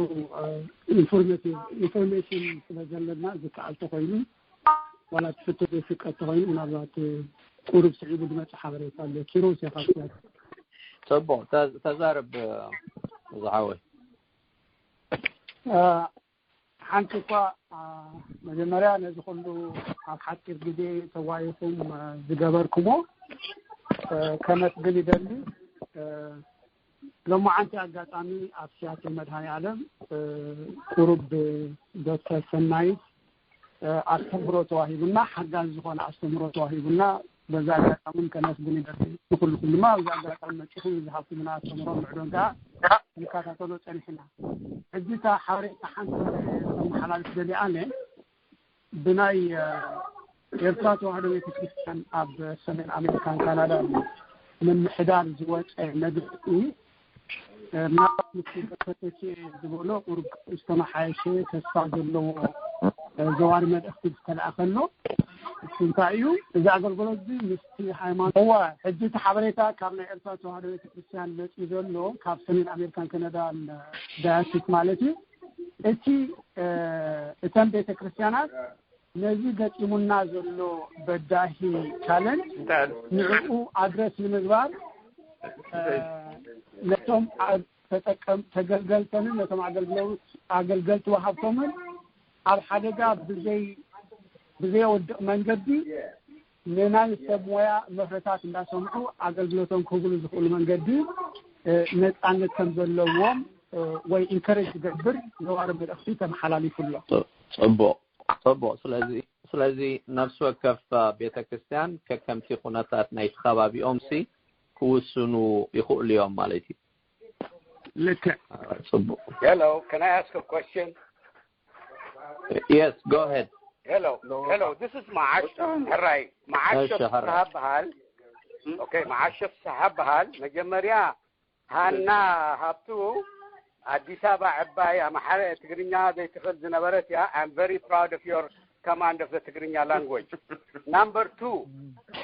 ኢንፎርሜቲቭ ኢንፎርሜሽን ስለ ዘለና ዝከኣል ተኾይኑ ዋላ እቲ ሕቶ ዘይፍቀድ ተኾይኑ ምናልባት ቁሩብ ስዒቡ ዝመጽእ ሓበሬታ ኣሎ። ኪሮስ ኢኻ ትያት። ጽቡቕ ተዛረብ ዝሓወይ። ሓንቲ እኳ መጀመርያ ነዚ ኩሉ ኣብ ሓፂር ግዜ ተዋይኹም ዝገበርኩሞ ከመስግን ይደሊ። ሎማዓንቲ ኣጋጣሚ ኣብ ሲያትል መድሃኔ ኣለም ቁሩብ ዶክተር ሰናይት ኣስተምህሮ ተዋሂቡና ሓጋዚ ዝኾነ ኣስተምህሮ ተዋሂቡና በዛ ኣጋጣሚ ከመስግን ይደሊ ንኩልኩም ድማ ኣብዚ ኣጋጣሚ መፂኹም ዝሃብኩምና ኣስተምህሮ ምዕዶን ከዓ ንከታተሎ ፀኒሕና። ሕጂ እታ ሓበሬታ ሓንቲ ከመሓላልፍ ደሊ ኣነ ብናይ ኤርትራ ተዋህዶ ቤተክርስትያን ኣብ ሰሜን ኣሜሪካን ካናዳን ምምሕዳር ዝወፀ መግለፂ ምናልባት ምስ ተተኪኤ ዝበሎ ቁሩብ ዝተመሓየሸ ተስፋ ዘለዎ ዘዋሪ መልእኽቲ ዝተለኣኸ ኣሎ። እንታይ እዩ እዚ ኣገልግሎት እዚ ምስቲ ሃይማኖት እዋ ሕጂ እቲ ሓበሬታ ካብ ናይ ኤርትራ ተዋህዶ ቤተክርስትያን መፂኡ ዘሎ ካብ ሰሜን ኣሜሪካን ካናዳን ዳያሲስ ማለት እዩ። እቲ እተን ቤተክርስትያናት ነዚ ገጢሙና ዘሎ በዳሂ ቻለንጅ ንዕኡ ኣድረስ ንምግባር ነቶም ተጠቀም ተገልገልተንን ነቶም ኣገልግሎት ኣገልገልቲ ወሃብቶምን ኣብ ሓደጋ ብዘይ ብዘየወድቕ መንገዲ ንናይ ሰብ ሞያ መፍረታት እንዳሰምዑ ኣገልግሎቶም ክህብሉ ዝኽእሉ መንገዲ ነፃነት ከም ዘለዎም ወይ ኢንከሬጅ ዝገብር ነባሪ መልእኽቲ ተመሓላሊፉ ኣሎ። ጽቡቕ ጽቡቕ። ስለዚ ስለዚ ነፍሲ ወከፍ ቤተ ክርስቲያን ከከምቲ ኩነታት ናይቲ ከባቢኦም ሲ ክውስኑ ይኽእሉ እዮም ማለት እዩ። ልክዕ። ጽቡቕ። Hello, can I ask a question? Yes, go ahead. Hello, hello. This is Maash. ሕራይ Maash እሺ፣ ሕራይ። ፍስሃ በሃል። Okay, Maash ፍስሃ በሃል። መጀመርያ ሃና ሃብቱ ኣዲስ ኣበባ ዕባይ ኣምሓረ ትግርኛ ዘይትኽእል ዝነበረት እያ። I'm very proud of your command of the ትግርኛ language. Number two,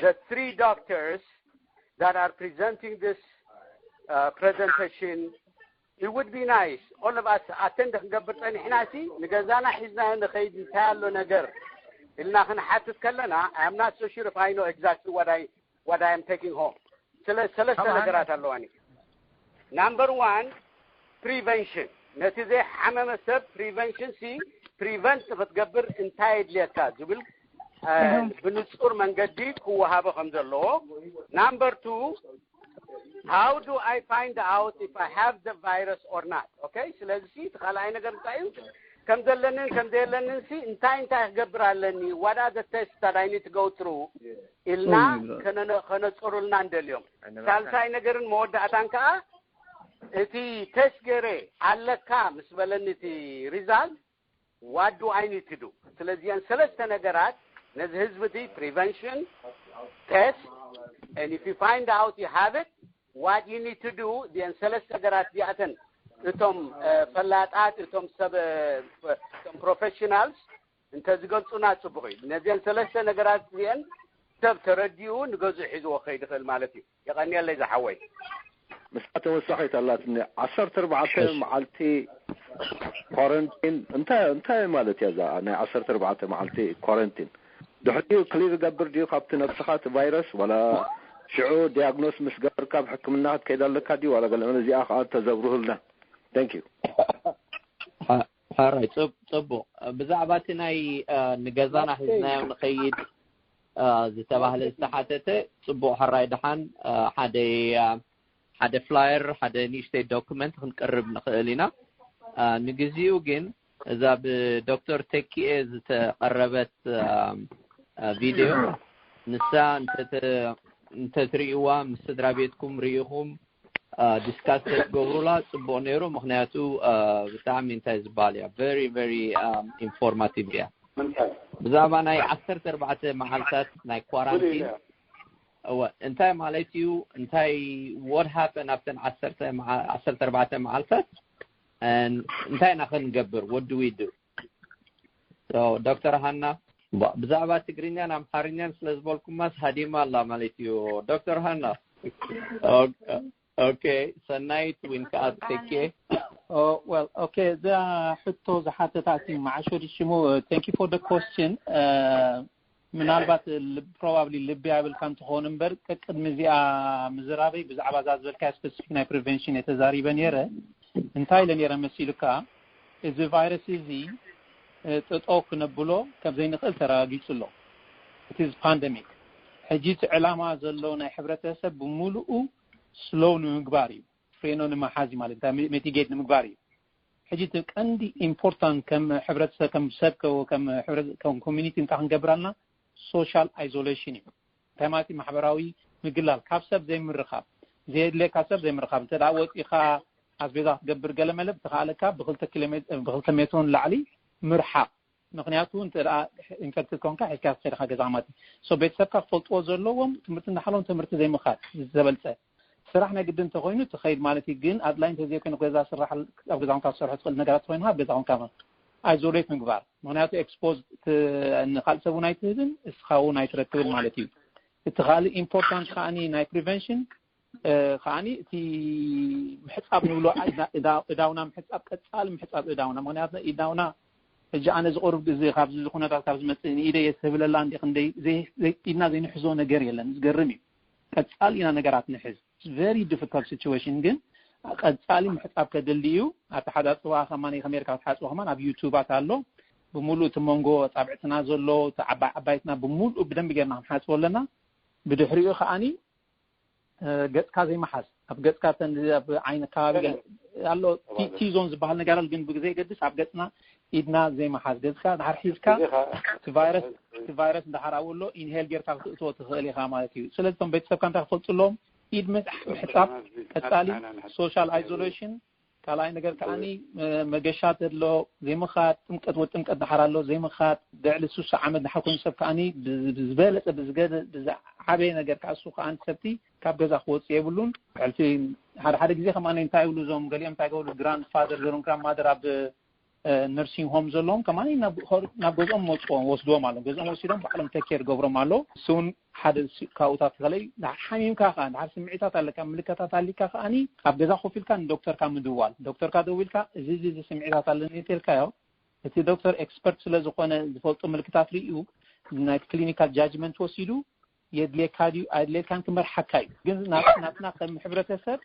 the three doctors that are presenting this uh, presentation, it would be nice, all of us attend ክንገብር ጸኒሕና ሲ ንገዛና ሒዝናዮ ንኸይድ እንታይ ኣሎ ነገር ኢልና ክንሓትት ከለና I'm not so sure if I know exactly what I what I am taking home. ስለ ሰለስተ ነገራት ኣለዋኒ። Number one, prevention። ነቲ ዘይሓመመ ሰብ prevention ሲ prevent ክትገብር እንታይ የድልየካ ዝብል ብንጹር መንገዲ ክወሃቦ ከም ዘለዎ። Number two, how do I find out if I have the virus or not? Okay, ስለዚ እቲ ካልኣይ ነገር እንታይ እዩ? ከም ዘለንን ከም ዘየለንን ሲ እንታይ እንታይ ክገብር ኣለኒ? What are the tests that I need to go through? ኢልና ከነጸሩልና እንደልዮም። ሳልሳይ ነገርን መወዳእታን ከዓ እቲ ቴስት ገይረ ኣለካ ምስ በለኒ እቲ result, what do I need to do? ስለዚያን ሰለስተ ነገራት ነዚ ህዝቢ እቲ prevention, test, and if you find out you have it, what you need to do? እዚአን ሰለስተ ነገራት እዚኣተን እቶም ፈላጣት እቶም ሰብ እቶም professionals እንተዝገልጹና ጽቡቕ እዩ። ነዚአን ሰለስተ ነገራት እዚአን ሰብ ተረዲኡ ንገዝኡ ሒዝዎ ክኸይድ ይኽእል ማለት እዩ። የቐንየለይ ዝሓወይ። ምስኣ ተወሳኺት ኣላትኒ። ዓሰርተ ኣርባዕተ መዓልቲ ኳረንቲን እንታይ እንታይ ማለት እያ እዛ ናይ ዓሰርተ ኣርባዕተ መዓልቲ ኳረንቲን? ድሕሪኡ ክሊር ይገብር ድዩ ካብቲ ነብስኻ እቲ ቫይረስ ዋላ ሽዑ ዲያግኖስ ምስ ገበርካ ኣብ ሕክምና ክትከይድ ኣለካ ድዩ ዋላ ገለ? እዚኣ ከዓ ተዘብርሁልና። Thank you. ሕራይ ጽቡቕ። ብዛዕባ እቲ ናይ ንገዛና ሒዝናዮ ንኸይድ ዝተባህለ ዝተሓተተ ጽቡቕ ሕራይ ደሓን ሓደ ሓደ flyer ሓደ ንእሽተይ ዶክመንት ክንቅርብ ንኽእል ኢና። ንግዚኡ ግን እዛ ብዶክተር ተኪኤ ዝተቐረበት ቪድዮ ንሳ እንተትርእይዋ ምስ ስድራ ቤትኩም ርኢኹም ዲስካስ ተትገብሩላ ጽቡቕ ነይሩ። ምኽንያቱ ብጣዕሚ እንታይ ዝበሃል እያ very very informative እያ። ብዛዕባ ናይ ዓሰርተ ኣርባዕተ መዓልታት ናይ ኳራንቲን እወ እንታይ ማለት እዩ? እንታይ what happened ኣብተን ዓሰርተ ኣርባዕተ መዓልታት እንታይ ኢና ክንገብር? What do we do? ዶክተር ሃና ብዛዕባ ትግርኛን ኣምሓርኛን ስለ ዝበልኩማስ ሃዲማ ኣላ ማለት እዩ። ዶክተር ሃና okay ሰናይት ወይን ከዓ ተኬ well okay እዛ ሕቶ ዝሓተታ እቲ መዓሾ ሽሙ thank you for the question ምናልባት probably ልቢ ኣይብልካ እንትኸውን እምበር ቅድሚ እዚኣ ምዝራበይ ብዛዕባ እዛ ዝበልካያ specific ናይ prevention እየ ተዛሪበ ነይረ። እንታይ ኢለ ነይረ መሲሉካ? እዚ ቫይረስ እዚ ጥጦ ክነብሎ ከም ዘይንኽእል ተረጋጊጹ ኣሎ። እቲ ፓንደሚክ ሕጂ እቲ ዕላማ ዘሎ ናይ ሕብረተሰብ ብምሉኡ ስሎው ንምግባር እዩ፣ ፍሬኖ ንምሓዝ ማለት እንታይ ሚቲጌት ንምግባር እዩ። ሕጂ እቲ ቀንዲ ኢምፖርታንት ከም ሕብረተሰብ ከም ሰብ ከም ኮሚኒቲ እንታይ ክንገብር ኣለና? ሶሻል ኣይዞሌሽን እዩ። እንታይ ማለት እዩ? ማሕበራዊ ምግላል፣ ካብ ሰብ ዘይምርኻብ፣ ዘየድልየካ ሰብ ዘይምርኻብ። እንተ ወፂኻ ኣስቤዛ ክትገብር ገለ መለ ብተኻለካ ብክልተ ሜትሮ ንላዕሊ ምርሓቕ። ምክንያቱ እንተ ኢንፌክትድ ኮንካ ሒዝካ ትኸይድ ኢኻ ገዛ ማለት እዩ። ቤተሰብካ ክፈልጥዎ ዘለዎም ትምህርቲ እንዳሓሎም ትምህርቲ ዘይምኻድ ዝተበልፀ። ስራሕ ናይ ግድን እንተኮይኑ ትኸይድ ማለት እዩ። ግን ኣድላይ እንተዘይኮይኑ ገዛ ስራሕ ኣብ ገዛ ኮንካ ትሰርሖ ትኽእል ነገራት ኮይንካ ኣብ ገዛ ኮንካ ኣይዞሌት ምግባር። ምክንያቱ ኤክስፖዝ ንካልእ ሰብ እውን ኣይትህብን እስኻ እውን ኣይትረክብን ማለት እዩ። እቲ ካልእ ኢምፖርታንት ከዓኒ ናይ ፕሪቨንሽን ከዓኒ እቲ ምሕፃብ ንብሎ እዳውና ምሕፃብ ቀፃሊ ምሕፃብ እዳውና ምክንያቱ እዳውና ሕጂ ኣነ ዝቆርብ ግዜ ካብዚ ኩነታት ካብ ዝመጽእ ንኢደ የስተብለላ እንዲ ክንደይ ዘይ- ዘይ- ኢድና ዘይንሕዞ ነገር የለን። ዝገርም እዩ። ቀጻል ኢና ነገራት ንሕዝ። It's very difficult situation። ግን ቀጻሊ ምሕጻብ ከድሊ እዩ። ኣተሓጻጽዋ ከማን ከመይ ጌርካ ክትሓጽቦ ከማን ኣብ ዩቱባት ኣሎ። ብምሉእ እቲ መንጎ ጻብዕትና ዘሎ እቲ ዓባይ ዓባይትና ብምሉእ ብደንብ ጌርና ክንሓጽቦ ኣለና። ብድሕሪኡ ከኣኒ ገጽካ ዘይመሓዝ ኣብ ገጽካ ተን ኣብ ዓይኒ ከባቢ ኣሎ። ቲዞን ዝበሃል ነገር ኣሎ፣ ግን ብዘይ ገድስ ኣብ ገጽና ኢድና ዘይመሓዝ፣ ገጽካ ድሓር ሒዝካ እቲ ቫይረስ እቲ ቫይረስ እንዳሓር ኣብኡ ኣሎ ኢንሄል ጌርካ ክትእትዎ ትኽእል ኢኻ ማለት እዩ። ስለዚ እቶም ቤተሰብካ እንታይ ክፈልጡ ኣለዎም? ኢድ ምሕጻብ ቀጻሊ፣ ሶሻል ኣይዞሌሽን። ካልኣይ ነገር ከዓኒ መገሻ ተሎ ዘይምኻድ፣ ጥምቀት ወ ጥምቀት ድሓር ኣሎ ዘይምኻድ፣ ልዕሊ ስሳ ዓመት ድሓር ኮይኑ ሰብ ከዓኒ ብዝበለጸ ብዝገደ ብዝዓበየ ነገር ከዓ እሱ ከዓኒ ሰብቲ ካብ ገዛ ክወፅእ የብሉን። ሕልፊ ሓደ ሓደ ግዜ ከማን እንታይ ይብሉ እዞም ገሊኦም እንታይ ገብሩ ግራንድ ፋደር ገሮም ግራንድ ማደር ኣብ ነርሲንግ ሆም ዘለዎም ከማን ናብ ገዝኦም መፅዎም ወስድዎም ኣሎ። ገዝኦም ወሲዶም ባዕሎም ተኬር ገብሮም ኣሎ። እሱን ሓደ ካብኡታት ተኸለይ ሓሚምካ ከዓ ድሓር ስምዒታት ኣለካ ምልክታት ኣሊካ ከዓኒ ኣብ ገዛ ኮፍ ኢልካ ንዶክተርካ ምድዋል። ዶክተርካ ደዊልካ እዚ እዚ እዚ ስምዒታት ኣለኒ ተልካዮ፣ እቲ ዶክተር ኤክስፐርት ስለ ዝኾነ ዝፈልጦ ምልክታት ርእዩ ናይቲ ክሊኒካል ጃጅመንት ወሲዱ የድልየካ ድዩ ኣድልየካን ክመርሓካ እዩ። ግን ናትና ከም ሕብረተሰብ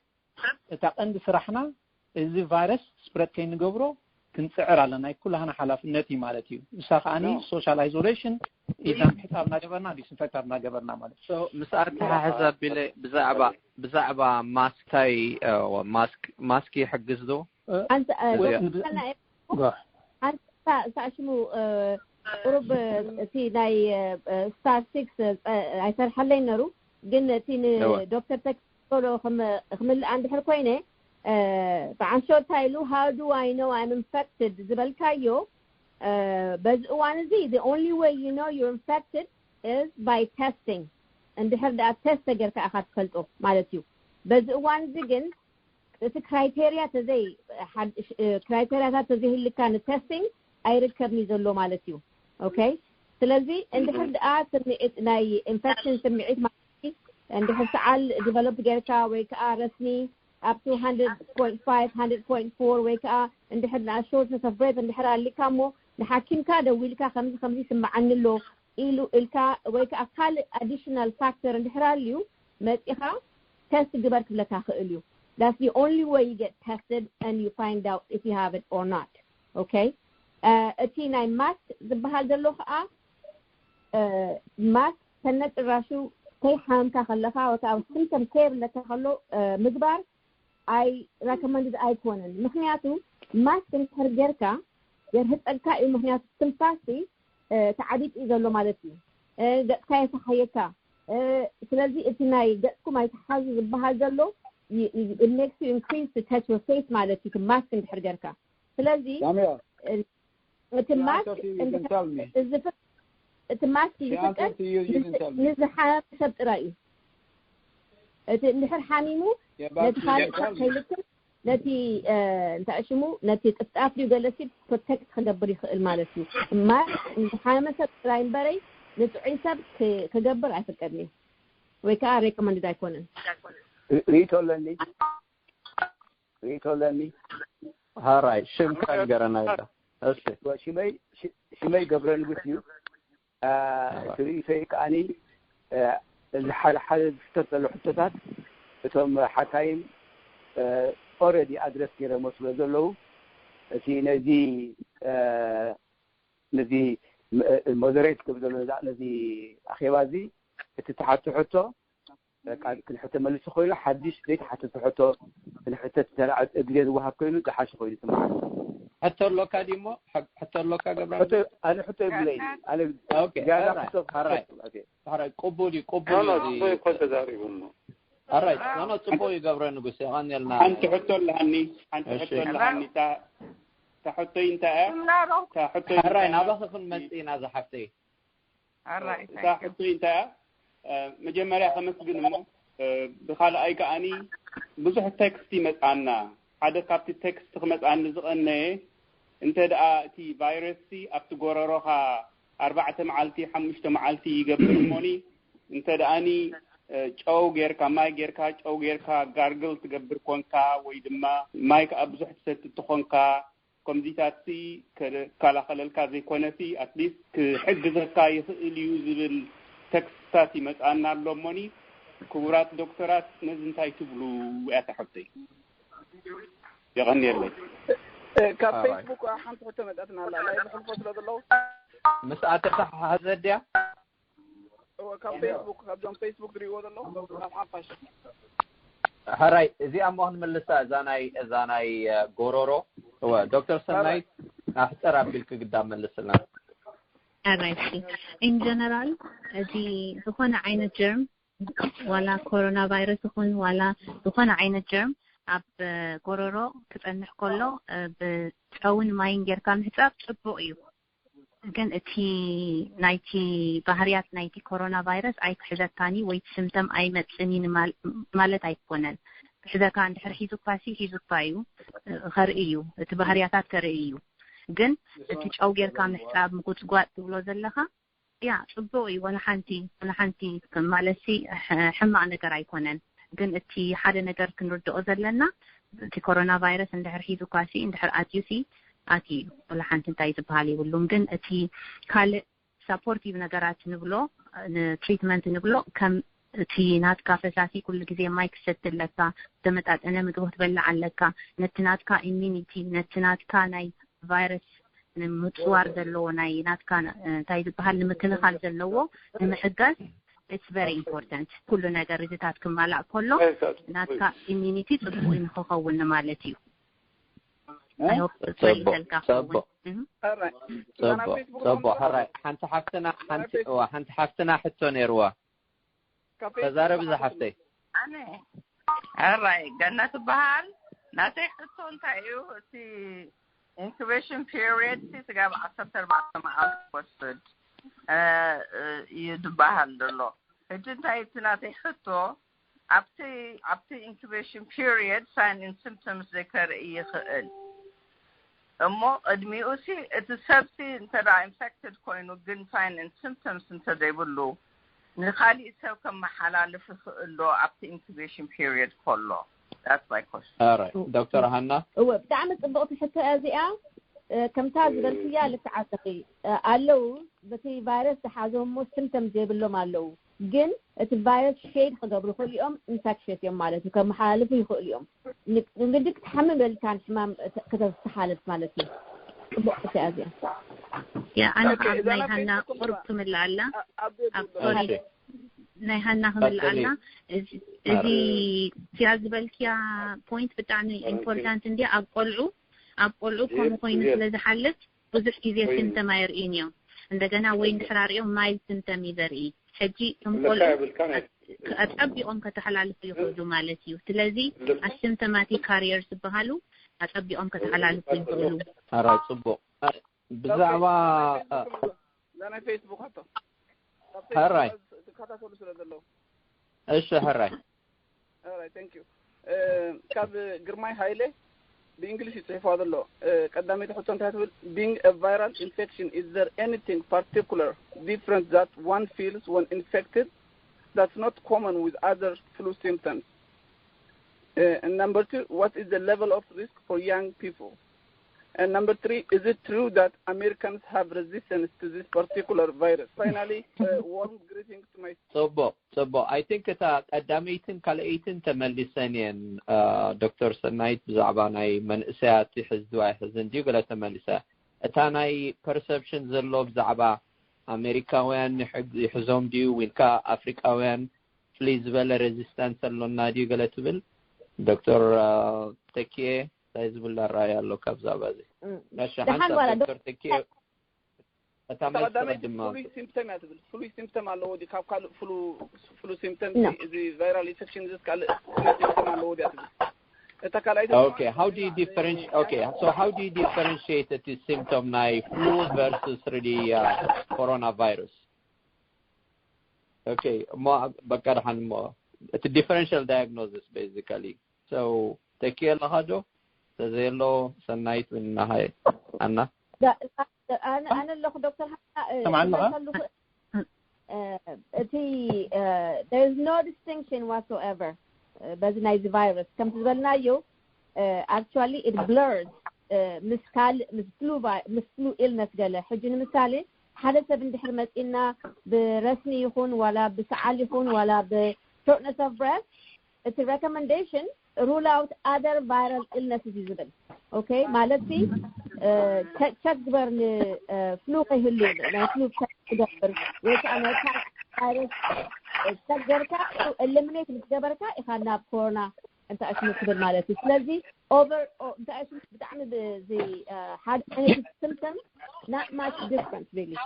እታ ቀንዲ ስራሕና እዚ ቫይረስ ስፕረድ ከይንገብሮ ክንጽዕር ኣለና። ናይ ኩላህና ሓላፍነት እዩ ማለት እዩ። እሳ ከዓኒ ሶሻል ኣይዞሌሽን ኢድና ምሕጻብ እናገበርና ዲስንፌክት እናገበርና ማለት እዩ። ምስ ኣተሓሕዛ ቢለ ብዛዕባ ብዛዕባ ማስክ እንታይ ማስክ ማስክ ይሕግዝ ዶ? ኣንተ ሽሙ ቁሩብ እቲ ናይ ስታር ሲክስ ኣይሰርሐለይ ነሩ፣ ግን እቲ ንዶክተር ተክሎ ክምልእ እንድሕር ኮይነ ብዓሾ እንታይ ኢሉ how do I know I'm infected ዝበልካዮ በዚ እዋን እዚ the only way you know you're infected is by testing። እንድሕር ደኣ ቴስት ተገርካ ኢኻ ትፈልጦ ማለት እዩ። በዚ እዋን እዚ ግን እቲ ክራይቴሪያ ተዘይ ክራይቴሪያታት ተዘይህልካ ንቴስቲንግ ኣይርከብን ዘሎ ማለት እዩ። ኦኬ፣ ስለዚ እንድሕር ደኣ ስምዒት ናይ ኢንፌክሽን ስምዒት ማለት እንድሕር ሰዓል ዲቨሎፕ ጌርካ ወይ ከዓ ረስኒ up to hundred point five hundred point four ወይ ከዓ እንድሕር ደኣ ሾርትነስ ኦፍ ብሬት እንድሕር ኣሊካ እሞ ንሓኪምካ ደዊልካ ከምዚ ከምዚ ይስምዓኒ ኣሎ ኢሉ ኢልካ ወይ ከዓ ካልእ ኣዲሽናል ፋክተር እንድሕር ኣልዩ መፂኻ ቴስት ግበር ክብለካ ክእል እዩ። That's the only way you get tested and you find out if you have it or not. Okay? እቲ ናይ ማስክ ዝበሃል ዘሎ ከዓ ማስክ ከነጭራሹ ከይሓመምካ ከለካ ወይ ከዓ ሲምፕተም ከየብለካ ከሎ ምግባር ኣይ ራከመንድድ ኣይኮነን። ምክንያቱ ማስክ እንድሕር ጌርካ የርህፀልካ እዩ። ምክንያቱ ትንፋሲ ተዓቢጥ እዩ ዘሎ ማለት እዩ። ገፅካ የሰሓየካ። ስለዚ እቲ ናይ ገፅኩም ኣይተሓዙ ዝበሃል ዘሎ makes you increase to touch your face ማለት እዩ። ማስክ እንድሕር ጌርካ ስለዚ እቲ ማስክ እቲ ማስክ ዝፍቀድ ንዝሓመመ ሰብ ጥራይ እዩ። እቲ እንድሕር ሓሚሙ ነቲ ካልእ ሰብ ከይልክም ነቲ እንታይ ሽሙ ነቲ ጥፍጣፍ ድዩ ገለሲ ፕሮቴክት ክገብር ይኽእል ማለት እዩ። ማስክ ንዝሓመመ ሰብ ጥራይ እምበረይ ንጥዑይ ሰብ ክገብር ኣይፍቀድን እዩ ወይ ከዓ ሬኮመንድድ ኣይኮነን። ርእይቶ ኣለኒ ርእይቶ ኣለኒ። ሃራይ ሽምካ ንገረና ኢልካ። እሺ ሽመይ ሽመይ ገብረ ንጉስ እዩ። እቲ ርእይቶይ ከዓኒ እዚ ሓደ ሓደ ዝፍጠር ዘሎ ሕቶታት እቶም ሓካይም ኦረዲ ኣድረስ ገይረሞ ስለ ዘለዉ እቲ ነዚ ነዚ ሞደሬት ክብል ዘሎ ነዚ ኣኼባ እዚ እቲ ተሓቶ ሕቶ ክንሕተ መልሱ ኮይኑ ሓድሽ ዘይተሓተተ ሕቶ ክንሕተ ተላዕል እግዜ ዝወሃብ ኮይኑ ዝሓሽ ኮይኑ ስምዓት። ሕቶ ኣሎካ ድሞ ሕቶ ኣሎካ ገብረ ኣነ ሕቶ ይብለይ ኣነ ኦኬ ያዳ ሕቶ ሕራይ ሕራይ ቅቡል እዩ ቅቡል እዩ እኮ ተዛሪቡ እሞ ሕራይ ኖ ኖ ጽቡቅ እዩ ገብረ ንጉስ የቀንየልና ሓንቲ ሕቶ ኣለሃኒ ሓንቲ ሕቶ ኣለሃኒ እታ እታ ሕቶይ እንታይ እያ እታ ሕቶይ ሕራይ ናባኺ ክንመጽእ ኢና ዝሓፍተይ እታ ሕቶይ እንታይ እያ መጀመርያ ከመስግን እሞ ብካልኣይ ከዓኒ ብዙሕ ቴክስት ይመፅኣና ሓደ ካብቲ ቴክስት ክመፅኣኒ ዝቐነየ እንተ ደኣ እቲ ቫይረስ ሲ ኣብቲ ጎረሮኻ ኣርባዕተ መዓልቲ ሓሙሽተ መዓልቲ ይገብር እሞኒ እንተ ደኣኒ ጨው ጌርካ ማይ ጌርካ ጨው ጌርካ ጋርግል ትገብር ኮንካ ወይ ድማ ማይ ከዓ ብዙሕ ትሰቲ ትኾንካ ከምዚታት ሲ ከከላኸለልካ ዘይኮነ ሲ ኣትሊስት ክሕግዘካ ይኽእል እዩ ዝብል ተክስታት ይመጽኣና ኣሎ። እሞኒ ክቡራት ዶክተራት ነዚ እንታይ ትብሉ? እያ ተሓብተይ የቐንየለይ። ካብ ፌስቡክ ሓንቲ ሕቶ መጣትና ኣላ ናይ ብሕልፎ ስለ ዘለዉ ምስ ኣተተሓሓዘ ድያ? ካብ ፌስቡክ ካብዞም ፌስቡክ ዝሪእዎ ዘለዉ ኣብ ሓፋሽ ሕራይ እዚኣ እሞ ክንምልሳ እዛ ናይ እዛ ናይ ጎሮሮ እወ ዶክተር ሰናይት ኣሕፀር ኣቢልክ ግዳ መልስልና። ሕራይ እሺ። ኢን ጀነራል እዚ ዝኾነ ዓይነት ጀርም ዋላ ኮሮና ቫይረስ ይኹን ዋላ ዝኾነ ዓይነት ጀርም ኣብ ጎሮሮ ክፀንሕ ከሎ ብጨውን ማይን ጌርካ ምሕፃብ ፅቡቕ እዩ። ግን እቲ ናይቲ ባህርያት ናይቲ ኮሮና ቫይረስ ኣይክሕዘካኒ ወይ እቲ ስምተም ኣይመጽእኒ ማለት ኣይኮነን። ክሕዘካ እንድሕር ሒዙኳሲ ሒዙኳ እዩ ከርኢ እዩ እቲ ባህርያታት ከርኢ እዩ። ግን እቲ ጨው ጌርካ ምሕጻብ ምጉጽጓጥ ትብሎ ዘለኻ ያ ጽቡቕ እዩ። ወላ ሓንቲ ወላ ሓንቲ ማለትሲ ሕማቕ ነገር ኣይኮነን። ግን እቲ ሓደ ነገር ክንርድኦ ዘለና እቲ ኮሮና ቫይረስ እንድሕር ሒዙኳሲ እንድሕር ኣትዩሲ ኣትዩ እዩ። ወላ ሓንቲ እንታይ ዝበሃል የብሉን። ግን እቲ ካልእ ሳፖርቲቭ ነገራት ንብሎ ንትሪትመንት ንብሎ ከም እቲ ናትካ ፈሳሲ ኩሉ ግዜ ማይ ክሰቲ ኣለካ፣ ዝተመጣጠነ ምግቢ ክትበልዕ ኣለካ፣ ነቲ ናትካ ኢሚኒቲ ነቲ ናትካ ናይ ቫይረስ ንምፅዋር ዘለዎ ናይ ናትካ እንታይ ዝበሃል ንምክልኻል ዘለዎ ንምሕጋዝ it's very important። ኩሉ ነገር እዚታት ክማላእ ከሎ ናትካ ኢሚኒቲ ፅቡቅ ንክኸውን ማለት እዩ። ፅቡቅ ሕራይ ሓንቲ ሓፍትና ሓንቲ ሓፍትና ሕቶ ነይርዋ ተዛረብ እዛ ሓፍተይ። ሕራይ ገነት ትበሃል። ናተይ ሕቶ እንታይ እዩ እቲ ኢንኩቤሽን ፔሪየድ ስጋብ ዓሰርተ ኣርባዕተ መዓልቲ ክወስድ እዩ ዝበሃል ዘሎ። ሕጂ እንታይ እቲ ናተይ ሕቶ ኣብቲ ኣብቲ ኢንኩቤሽን ፔሪየድ ሳይን ኤንድ ሲምፕቶምስ ዘይከርኢ ይኽእል እሞ ቅድሚኡ ሲ እቲ ሰብ ሲ እንተ ኢንፌክትድ ኮይኑ ግን ሳይን ኤንድ ሲምፕቶምስ እንተ ዘይብሉ ንኻሊእ ሰብ ከመሓላልፍ ይኽእል ዶ ኣብቲ ኢንኩቤሽን ፔሪየድ ከሎ? ዶክተር ሃና እወ ብጣዕሚ ፅብቕቲ ሕቶ እያ እዚኣ። ከምታ ዝበልክያ ልክዓት ኣለኺ። ኣለዉ በቲ ቫይረስ ዝሓዞም እሞ ስምተም ዘይብሎም ኣለዉ፣ ግን እቲ ቫይረስ ሼድ ክገብሩ ይኽእሉ እዮም፣ ኢንፈክሸስ እዮም ማለት እዩ፣ ከመሓላልፉ ይኽእሉ እዮም። እንግዲህ ክትሓምም በልካን ሕማም ከተስተሓልፍ ማለት እዩ። ፅቡቕ ሕቶ እያ እዚኣ። ያ ኣነ ኣብ ናይ ሃና ቁርብ ክምልኣላ ኣብ ሶሪ ናይ ሃና ክምልኣላ እዚ እዚኣ ዝበልክያ ፖይንት ብጣዕሚ ኢምፖርታንት እንድያ። ኣብ ቆልዑ ኣብ ቆልዑ ከምኡ ኮይኑ ስለ ዝሓልፍ ብዙሕ ግዜ ሲምተም ኣየርእዩን እዮም። እንደገና ወይ እንድሕር ኣርእዮም ማይልድ ሲምተም እዩ ዘርኢ። ሕጂ እቶም ቆልዑ ኣጸቢቖም ከተሓላልፉ ይኽእሉ ማለት እዩ። ስለዚ ኣሲምተማቲክ ካሪየርስ ዝበሃሉ ኣጸቢቖም ከተሓላልፉ ይኽእሉ። ሕራይ ጽቡቕ። ብዛዕባ ናይ ፌስቡክ ሕቶ ሕራይ ዝከታተሉ ስለ ዘለዉ እሺ ሕራይ ሕራይ thank you ካብ ግርማይ ሃይለ ብእንግሊሽ ይጽሕፋ ዘሎ ቀዳመይቲ ሕቶ እንታይ ትብል being a viral infection is there anything particular different that one feels when infected that's not common with other flu symptoms uh, and number two what is the level of risk for young people And number three, is it true that Americans have resistance to this particular virus? Finally, uh, warm greetings to my ጽቡቕ ጽቡቕ። I think እታ ቀዳመይትን ካልኣይትን ተመሊሰን እየን። ዶክተር ሰናይት ብዛዕባ ናይ መንእሰያት ይሕዝ ድዩ ኣይሕዝን ድዩ ገለ ተመሊሰ። እታ ናይ ፐርሰፕሽን ዘሎ ብዛዕባ ኣሜሪካውያን ይሕዞም ድዩ ወይንካ ኣፍሪቃውያን ፍልይ ዝበለ ሬዚስታንስ ኣሎና ድዩ ገለ ትብል ዶክተር ተኪኤ እንታይ ዝብል ኣረኣእያ ኣሎ ካብ ዛዕባ እዚ? እሺ ሓንሳብ ዶክተር ተኪኤ እታ መልሲ ቅድማ ፍሉይ ሲምፕተም እያ ትብል። ፍሉይ ሲምፕተም ኣለዎ ድዩ ካብ ካልእ ፍሉ ፍሉ ሲምፕተም እዚ ቫይራል ኢንፌክሽን እዚ ካልእ ፍሉይ ሲምፕተም ኣለዎ ድያ ትብል። እታ ካልኣይቲ Okay, how do you differentiate? Okay, so how do you differentiate እቲ symptom ናይ flu versus really uh, coronavirus? Okay, እሞ በቃ ደሓን እሞ እቲ differential diagnosis basically so ተኪ ኣለኻ ዶ ተዘየሎ ሰናይት ናሃይ ኣና ኣነ ኣለኹ ዶክተር ሃና ሰምዓለኻ እቲ there is no distinction whatsoever በዚ ናይዚ ቫይረስ ከምቲ ዝበልናዮ actually it blurs ምስ ካልእ ምስ flu vi- ምስ flu illness ገለ ሕጂ ንምሳሌ ሓደ ሰብ እንድሕር መፂና ብረስኒ ይኹን ዋላ ብሰዓል ይኹን ዋላ ብ shortness of breath እቲ recommendation rule out other viral illnesses እዩ ዝብል። ኦኬ ማለት ሲ ቸክ ግበር ን flu ከይህሉ ናይ flu ቸክ ትገብር ወይ ከዓ ናይ virus ቸክ ገርካ eliminate ምስ ገበርካ ኢኻ ናብ ኮሮና እንታይ ሽሙ ትብል ማለት እዩ። ስለዚ over እንታይ ሽሙ ብጣዕሚ እዚ ሓደ ዓይነት symptom not much difference really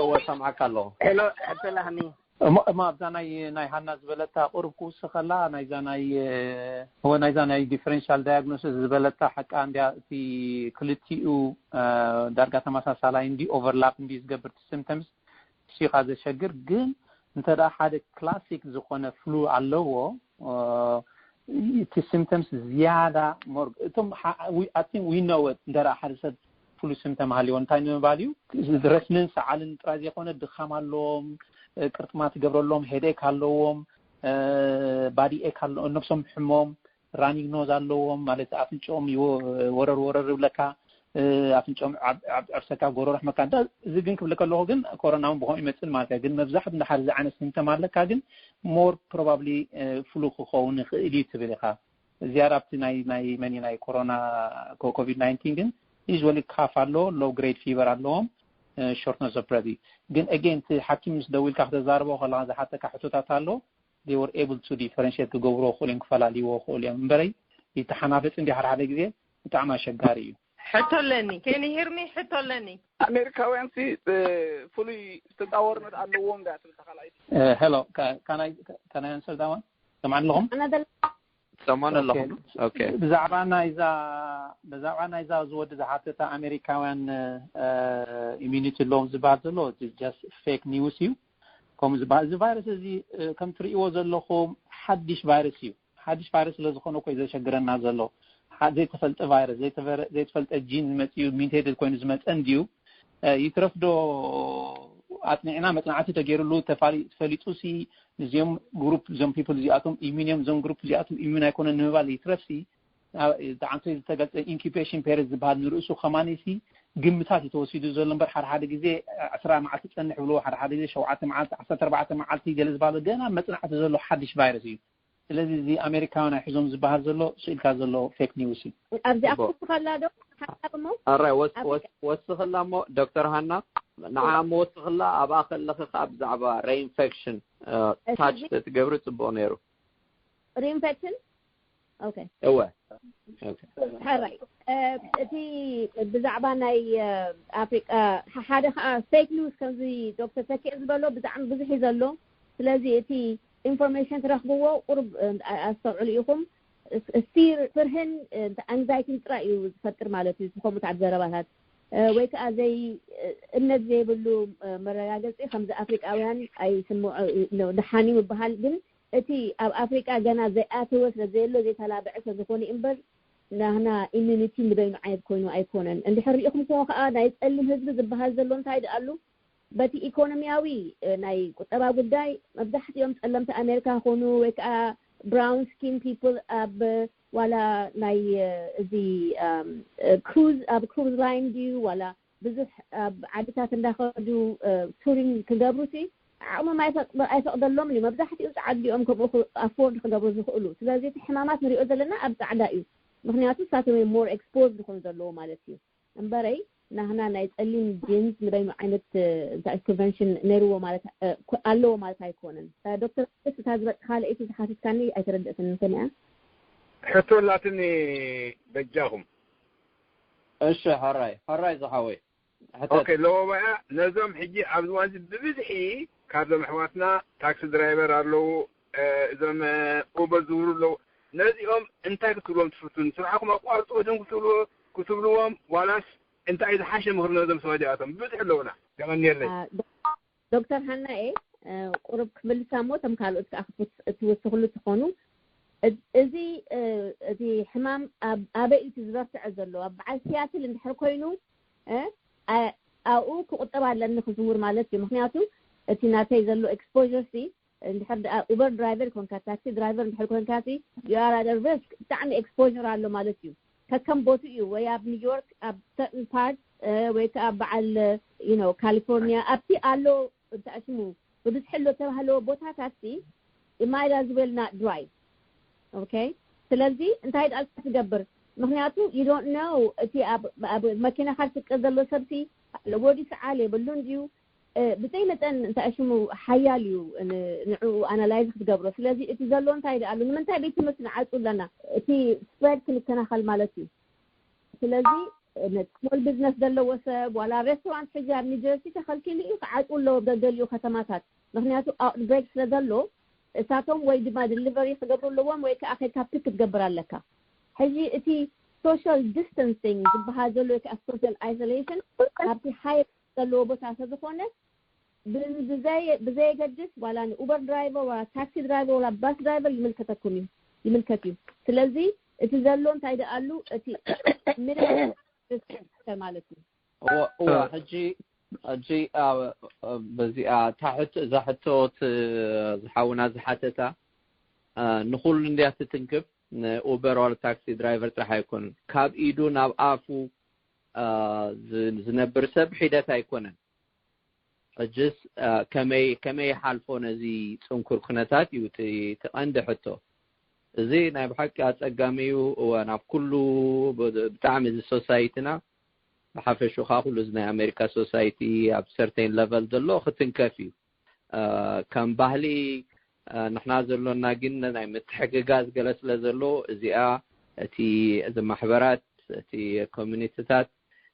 እወ ሰምዓካ ኣለኹ። ሄሎ ሕተላህኒ እሞ እሞ ኣብዛ ናይ ናይ ሃና ዝበለታ ቁሩብ ክውስኸላ ናይዛ ናይ እወ ናይዛ ናይ differential diagnosis ዝበለታ ሓቃ እንዲያ እቲ ክልቲኡ ዳርጋ ተመሳሳላይ እንዲ overlap እንዲ ዝገብር symptoms ሲኻ ዘሸግር ግን እንተ ሓደ classic ዝኾነ flu ኣለዎ እቲ symptoms ዝያዳ more እቶም I think we know it እንተ ሓደ ሰብ flu symptom ሃልዎ እንታይ ንምባል እዩ ረስንን ሰዓልን ጥራይ ዘይኮነ ድኻም ኣለዎም ቅርጥማት ይገብረሎም headache ኣለዎም body ache ኣለዎም ነብሶም ሕሞም running nose ኣለዎም ማለት ኣፍንጭኦም ወረር ወረር ይብለካ ኣፍንጭኦም ዓርሰካ ጎረሮ ሕመካ እዚ ግን ክብለካ ኣለኹ ግን ኮሮና እውን ብኸምኡ ይመፅን ማለት ግን መብዛሕት እንድሓር እዚ ዓይነት symptom ኣለካ ግን more probably flu ክኸውን ይኽእል እዩ ትብል ኢኻ ዝያዳ ኣብቲ ናይ ናይ መን ናይ ኮሮና ኮቪድ ናይንቲን ግን usually cough ኣሎ low grade fever ኣለዎም shortness of breath ግን again እቲ ሓኪም ምስ ደዊልካ ክተዛርቦ ከለካ ዝሓተካ ሕቶታት ኣሎ they were able to differentiate ክገብርዎ ክእሉ እዮም ክፈላልይዎ ክእሉ እዮም እምበረይ ይተሓናፈፅ እንዲ ሓደ ሓደ ግዜ ብጣዕሚ ኣሸጋሪ እዩ ሕቶ ኣለኒ can you hear me ሕቶ ኣለኒ ኣሜሪካውያን ሲ ፍሉይ ተፃወርነት ኣለዎም ዳ ትብል ተካልኣይ hello can I answer that one ሰማዕ ኣለኹም ሰማን ኣለኹም okay ብዛዕባ ናይዛ ብዛዕባ ናይዛ ዝወዲ ዝሓተተ ኣሜሪካውያን immunity ኣለዎም ዝበሃል ዘሎ just fake news እዩ ከምኡ ዝበሃል እዚ virus እዚ ከም ትርእይዎ ዘለኹም ሓድሽ virus እዩ ሓድሽ virus ስለ ዝኾነ ኮይ ዘሸግረና ዘሎ ዘይተፈልጠ virus ዘይተፈልጠ gene ዝመፅኡ mutated ኮይኑ ዝመፀ እንድዩ ይትረፍ ዶ ኣፅኒዕና መፅናዕቲ ተገይሩሉ ተፈሊጡ ሲ ንዚኦም group እዞም people እዚኣቶም immune እዮም እዞም group እዚኣቶም immune ኣይኮነን ንምባል ይትረፍ ሲ ተዓንቶ ዝተገልፀ incubation period ዝበሃል ንርእሱ ከማን ሲ ግምታት እዩ ተወሲዱ ዘሎ እምበር ሓደ ሓደ ግዜ ዕስራ መዓልቲ ፀንሕ ብሎ ሓደ ሓደ ግዜ ሸውዓተ መዓልቲ ዓሰርተ ኣርባዕተ መዓልቲ ገለ ዝበሃሉ ገና መፅናዕቲ ዘሎ ሓድሽ virus እዩ ስለዚ እዚ ኣሜሪካውያን ኣይሕዞም ዝበሃል ዘሎ ስኢልካ ዘሎ fake news እዩ ኣብዚኣ ክወስኸላ ዶ ሓሳብ እሞ ኣራይ ወስኸላ እሞ ዶክተር ሃና ንዓ እሞ ወስኸላ ኣብኣ ከለኺ ከዓ ብዛዕባ reinfection touch ተትገብሪ ፅቡቅ ነይሩ reinfection okay እወ ሕራይ እቲ ብዛዕባ ናይ ኣፍሪቃ ሓደ ከዓ fake news ከምዚ ዶክተር ተኪኤ ዝበሎ ብዛዕሚ ብዙሕ እዩ ዘሎ ስለዚ እቲ information ትረኽብዎ ቁሩብ ኣስተውዕሉ ኢኹም fear ፍርህን anxiety ን ጥራይ እዩ ዝፈጥር ማለት እዩ ዝኾምታት ዘረባታት ወይ ከዓ ዘይ እምነት ዘይብሉ መረጋገፂ ከምዚ ኣፍሪቃውያን ኣይስምዑ ደሓን እዩ ምበሃል ግን እቲ ኣብ ኣፍሪቃ ገና ዘይኣተወ ስለ ዘየሎ ዘይተላብዐ ስለ ዝኾነ እምበር ናህና immunity ንበይኑ ዓይነት ኮይኑ ኣይኮነን እንድሕር ሪኢኹምዎ ከዓ ናይ ፀሊም ህዝቢ ዝበሃል ዘሎ እንታይ ደኣሉ በቲ ኢኮኖሚያዊ ናይ ቁጠባ ጉዳይ መብዛሕትኦም ፀለምቲ ኣሜሪካ ኾኑ ወይ ከዓ brown skin people ኣብ ዋላ ናይ እዚ cruise ኣብ cruise line ድዩ ዋላ ብዙሕ ኣብ ዓድታት እንዳኸዱ touring ክገብሩ ሲ ዓቕሞም ኣይፈቕደሎም እዩ መብዛሕትኡ ፃዓዱ እዮም ከምኡ afford ክገብሩ ዝኽእሉ ስለዚ እቲ ሕማማት ንሪኦ ዘለና ኣብ ፃዕዳ እዩ ምክንያቱ ንሳቶም እዮም more exposed ዝኾኑ ዘለዎ ማለት እዩ እምበረይ ናህና ናይ ፀሊም genes ንበይኑ ዓይነት እንታይ prevention ነይርዎ ማለት ኣለዎ ማለት ኣይኮነን ዶክተር እታ ዝበፅኻ ለይቲ ዝሓትትካኒ ኣይተረድእትን ከመያ ሕቶ ላትኒ በጃኹም እሺ ሕራይ ሕራይ ዝሓወይ ኦኬ ለወባያ ነዞም ሕጂ ኣብዚ ዋንዚ ብብዝሒ ካብዞም ኣሕዋትና ታክሲ ድራይቨር ኣለዉ እዞም ኡበር ዝውሩ ኣለዉ ነዚኦም እንታይ ክትብልዎም ትፍቱን ስርዓኹም ኣቋርፅዎ ድም ክትብልዎ ክትብልዎም ዋላስ እንታይ ዝሓሸ ምኽሪ ነዞም ሰባት እዚኣቶም ብብዝሒ ኣለዉና የቐንየለይ ዶክተር ሃናኤ ቁሩብ ክምልሳ እሞ እቶም ካልኦት ከዓ ክትውስኽሉ ትኾኑ እዚ እቲ ሕማም ኣበይ እቲ ዝበርትዐ ዘሎ ኣብ በዓል ሲያትል እንድሕር ኮይኑ ኣብኡ ክቁጠብ ኣለኒ ክዝውር ማለት እዩ ምክንያቱ እቲ ናተይ ዘሎ exposure ሲ እንድሕር ደኣ ኡበር ድራይቨር ኮንካ፣ ታክሲ ድራይቨር እንድሕር ኮንካ ሲ you are at a risk። ብጣዕሚ ኤክስፖር ኣሎ ማለት እዩ። ከከም ቦቱ እዩ፣ ወይ ኣብ ኒውዮርክ ኣብ certain part ወይ ከዓ በዓል you know ካሊፎርኒያ ኣብቲ ኣሎ እንታይ ሽሙ ብብዝሒ ኣሎ ተባህለዎ ቦታታት ሲ you might as well not drive። Okay፣ ስለዚ እንታይ ደኣ ትገብር? ምክንያቱ you don't know እቲ ኣብ መኪናኻ ዝስቀል ዘሎ ሰብሲ ወዲ ሰዓል የብሉን ድዩ? ብዘይ መጠን እንታይ ሽሙ ሓያል እዩ ንዕኡ ኣናላይዝ ክትገብሮ። ስለዚ እቲ ዘሎ እንታይ ደኣ ኣሎ? ንምንታይ ቤት ትምህርቲ ንዓጹ ኣለና? እቲ ስፕሬድ ክንከናኸል ማለት እዩ። ስለዚ ስሞል ቢዝነስ ዘለዎ ሰብ ዋላ ሬስቶራንት ሕጂ ኣብ ኒውጀርሲ ተኸልኪሉ እዩ፣ ክዓጹ ኣለዎ ገገሊኡ ከተማታት። ምክንያቱ ኣውትብሬክ ስለ ዘሎ እሳቶም ወይ ድማ ዲሊቨሪ ክገብሩ ኣለዎም ወይ ከዓ ከይካ ፒክ ክትገብር ኣለካ። ሕጂ እቲ ሶሻል ዲስተንሲንግ ዝበሃል ዘሎ ወይ ከዓ ሶሻል ኣይሶሌሽን ኣብቲ ሃይ ዘለዎ ቦታ ስለዝኾነ ብዘየገድስ ዋላ ንኡበር ድራይቨር ዋላ ታክሲ ድራይቨር ዋላ ባስ ድራይቨር ይምልከተኩም እዩ ይምልከት እዩ። ስለዚ እቲ ዘሎ እንታይ ደኣሉ እቲ ምድር ማለት እዩ። እዋ ሕጂ ሕጂ በዚኣ እታ ሕቶ እዛ ሕቶት ዝሓውና ዝሓተታ ንኩሉ እንድያ ትትንክፍ ንኡበር ዋላ ታክሲ ድራይቨር ጥራሕ ኣይኮነን። ካብ ኢዱ ናብ ኣፉ ዝነብር ሰብ ሒደት ኣይኮነን። ሕጅስ ከመይ ከመይ ይሓልፎ ነዚ ጽንኩር ኩነታት እዩ እቲ ቀንዲ ሕቶ። እዚ ናይ ብሓቂ ኣጸጋሚ እዩ። እወ ናብ ኩሉ ብጣዕሚ እዚ ሶሳይቲና ብሓፈሽኡ ከዓ ኩሉ እዚ ናይ ኣሜሪካ ሶሳይቲ ኣብ ሰርቴን ለቨል ዘሎ ክትንከፍ እዩ። ከም ባህሊ ንሕና ዘሎና ግን ናይ ምትሕግጋዝ ገለ ስለ ዘሎ እዚኣ እቲ እዚ ማሕበራት እቲ ኮሚኒቲታት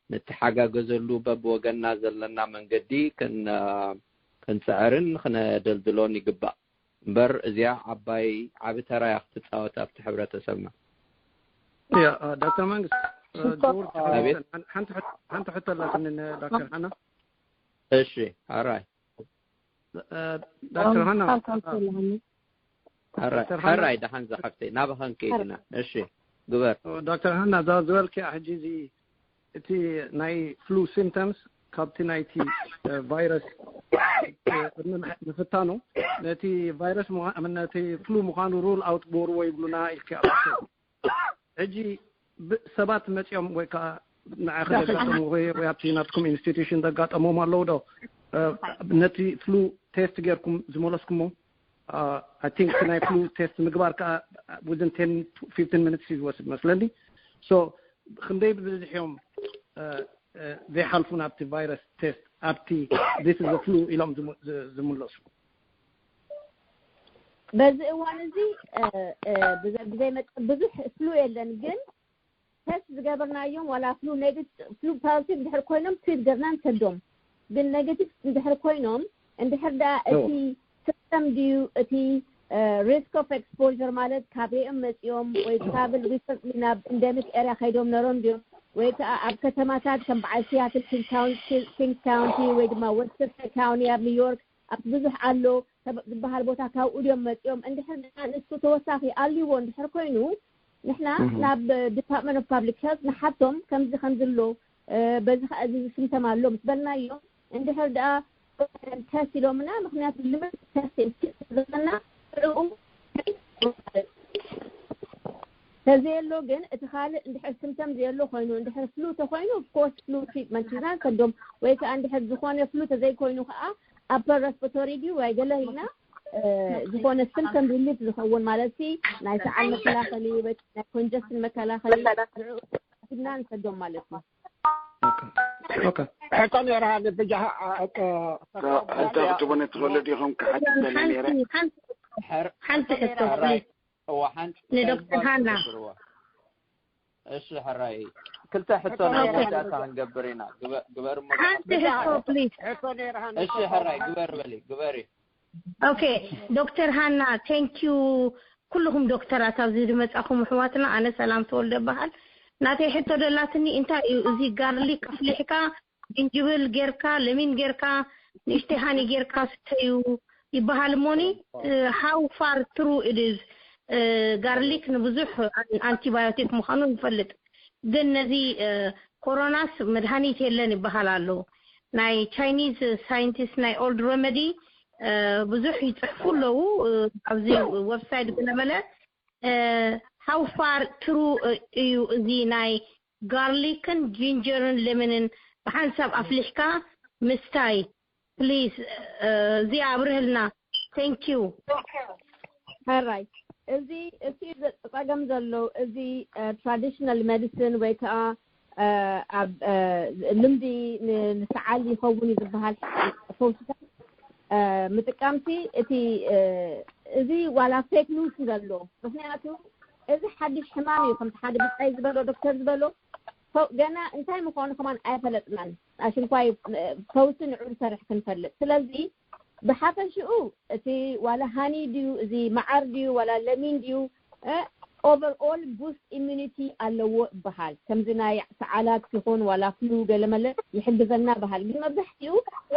ንተሓጋገዘሉ በብወገንና ዘለና መንገዲ ክንፅዕርን ክነደልድሎን ይግባእ። እምበር እዚኣ ዓባይ ዓቢ ተራ እያ ክትፃወት ኣብቲ ሕብረተሰብና። ያ ዶክተር መንግስት ጆርጅ ሓንቲ ሕቶ ኣላትኒ ዶክተር ሓና። እሺ ኣራይ ዶክተር ሃና ሕራይ ደሓን ዝሓፍተይ ናባኸን ከይድና። እሺ ግበር። ዶክተር ሃና እዛ ዝበልኪያ ሕጂ እዚ እቲ ናይ ፍሉ ሲምፕተምስ ካብቲ ናይቲ ቫይረስ ቅድሚ ምፍታኑ ነቲ ቫይረስ ነቲ ፍሉ ምዃኑ ሩል ኣውት ቦርዎ ይብሉና ኢልኪ። ሕጂ ሰባት መፂኦም ወይ ከዓ ንዓኺ ዘጋጠሙ ወይ ኣብቲ ናትኩም ኢንስቲትዩሽን ዘጋጠሞም ኣለዉ ዶ? ነቲ ፍሉ ቴስት ጌርኩም ዝመለስኩሞ? I think ናይ ፍሉ ቴስት ምግባር ከዓ within ten fifteen minutes እዩ ዝወስድ መስለኒ። So ክንደይ ብብዝሕ እዮም ዘይሓልፉ ናብቲ ቫይረስ ቴስት ኣብቲ this is flu ኢሎም ዝምለሱ? በዚ እዋን እዚ ብዘይመጠን ብዙሕ ፍሉ የለን፣ ግን ቴስት ዝገበርናዮም ዋላ ፍሉ ኔጌቲቭ ፍሉ ፖዚቲቭ ድሕር ኮይኖም ትሪት ገርና ንሰዶም። ግን ኔጌቲቭ እንድሕር ኮይኖም እንድሕር ደኣ እቲ ሲስተም ድዩ እቲ ሪስክ ኦፍ ኤክስፖር ማለት ካበይኦም መፂኦም ወይ ትራቭል ሪሰንትሊ ናብ ኢንደሚክ ኤርያ ከይዶም ነሮም ድዮም ወይ ከዓ ኣብ ከተማታት ከም በዓል ሲያትል ኪንግ ካውንቲ ወይ ድማ ዌስትቸስተር ካውንቲ ኣብ ኒውዮርክ ኣብቲ ብዙሕ ኣሎ ዝበሃል ቦታ ካብኡ ድዮም መፂኦም? እንድሕር ደኣ ንሱ ተወሳኺ ኣልዎ እንድሕር ኮይኑ ንሕና ናብ ዲፓርትመንት ኦፍ ፓብሊክ ሄልት ንሓቶም ከምዚ ከምዚ ኣሎ በዚ ከዓ እዚ ስምተም ኣሎ ምስ በልናዮም እንድሕር ደኣ ተስት ኢሎምና። ምክንያቱ ልምድ ተስት ዘለና ሽዑ ተዘየሎ ግን እቲ ካልእ እንድሕር ስምተም ዘየሎ ኮይኑ እንድሕር ፍሉ ተኮይኑ ኦፍኮርስ ፍሉ ትሪትመንት ሒዝና ንሰዶም ወይ ከዓ እንድሕር ዝኾነ ፍሉ ተዘይኮይኑ ከዓ ኣፐር ረስፒራቶሪ ድዩ ወይ ገለ ኢልና ዝኾነ ስምተም ሪሊፍ ዝኸውን ማለት ሲ ናይ ሰዓል መከላኸሊ ወይ ናይ ኮንጀስትን መከላኸሊ ንዕኡ ሒዝና ንሰዶም ማለት እዩ። ሕቶ ነይራ ብጃ ሕቶ ክትቡኒ ትኽእሉ ዲኹም? ክሓትት ደሊ ነይረ። ሓንቲ ሕቶ እዋ ሓንቲ ንዶክተር ሃና እሺ ሕራይ ክልተ ሕቶ ናይ መወዳእታ ክንገብር ኢና። ግበር እሞ ሓንቲ ሕቶ ፕሊዝ። እሺ ሕራይ ግበር በሊ ግበሪ። ኦኬ ዶክተር ሃና ቴንክ ዩ ኩልኹም ዶክተራት ኣብዚ ዝመጻኹም ኣሕዋትና። ኣነ ሰላም ተወልደ እበሃል። ናተይ ሕቶ ደላትኒ እንታይ እዩ እዚ ጋርሊክ ኣፍሊሕካ ጅንጅብል ጌርካ ለሚን ጌርካ ንእሽተይ ሃኒ ጌርካ ስተዩ ይበሃል እሞኒ how far true it is? ጋርሊክ ንብዙሕ ኣንቲባዮቲክ ምዃኑ ንፈልጥ፣ ግን ነዚ ኮሮናስ መድሃኒት የለን ይበሃል ኣሎ። ናይ ቻይኒዝ ሳይንቲስት ናይ ኦልድ ረመዲ ብዙሕ ይፅሕፉ ኣለዉ ኣብዚ website ገለመለ። How far true እዩ እዚ ናይ ጋርሊክን ጂንጀርን ለመንን ብሓንሳብ ኣፍሊሕካ ምስታይ? Please እዚ ኣብርህልና። Thank you። ሕራይ እዚ እቲ ጸገም ዘሎ እዚ traditional medicine ወይ ከዓ ኣብ ልምዲ ንሰዓል ይኸውን እዩ ዝበሃል ፈውስታት ምጥቃምቲ እቲ እዚ ዋላ fake news እዩ ዘሎ። ምክንያቱ እዚ ሓድሽ ሕማም እዩ። ከምቲ ሓደ ብጻይ ዝበሎ ዶክተር ዝበሎ ገና እንታይ ምዃኑ ከማን ኣይፈለጥናን። ኣሽንኳይ ፈውሲ ንዑ ዝሰርሕ ክንፈልጥ። ስለዚ ብሓፈሽኡ እቲ ዋላ ሃኒ ድዩ እዚ መዓር ድዩ ዋላ ለሚን ድዩ overall boost immunity ኣለዎ ይበሃል። ከምዚ ናይ ሰዓላት ይኹን ዋላ flu ገለመለ ይሕግዘና ይበሃል። ግን መብዛሕትኡ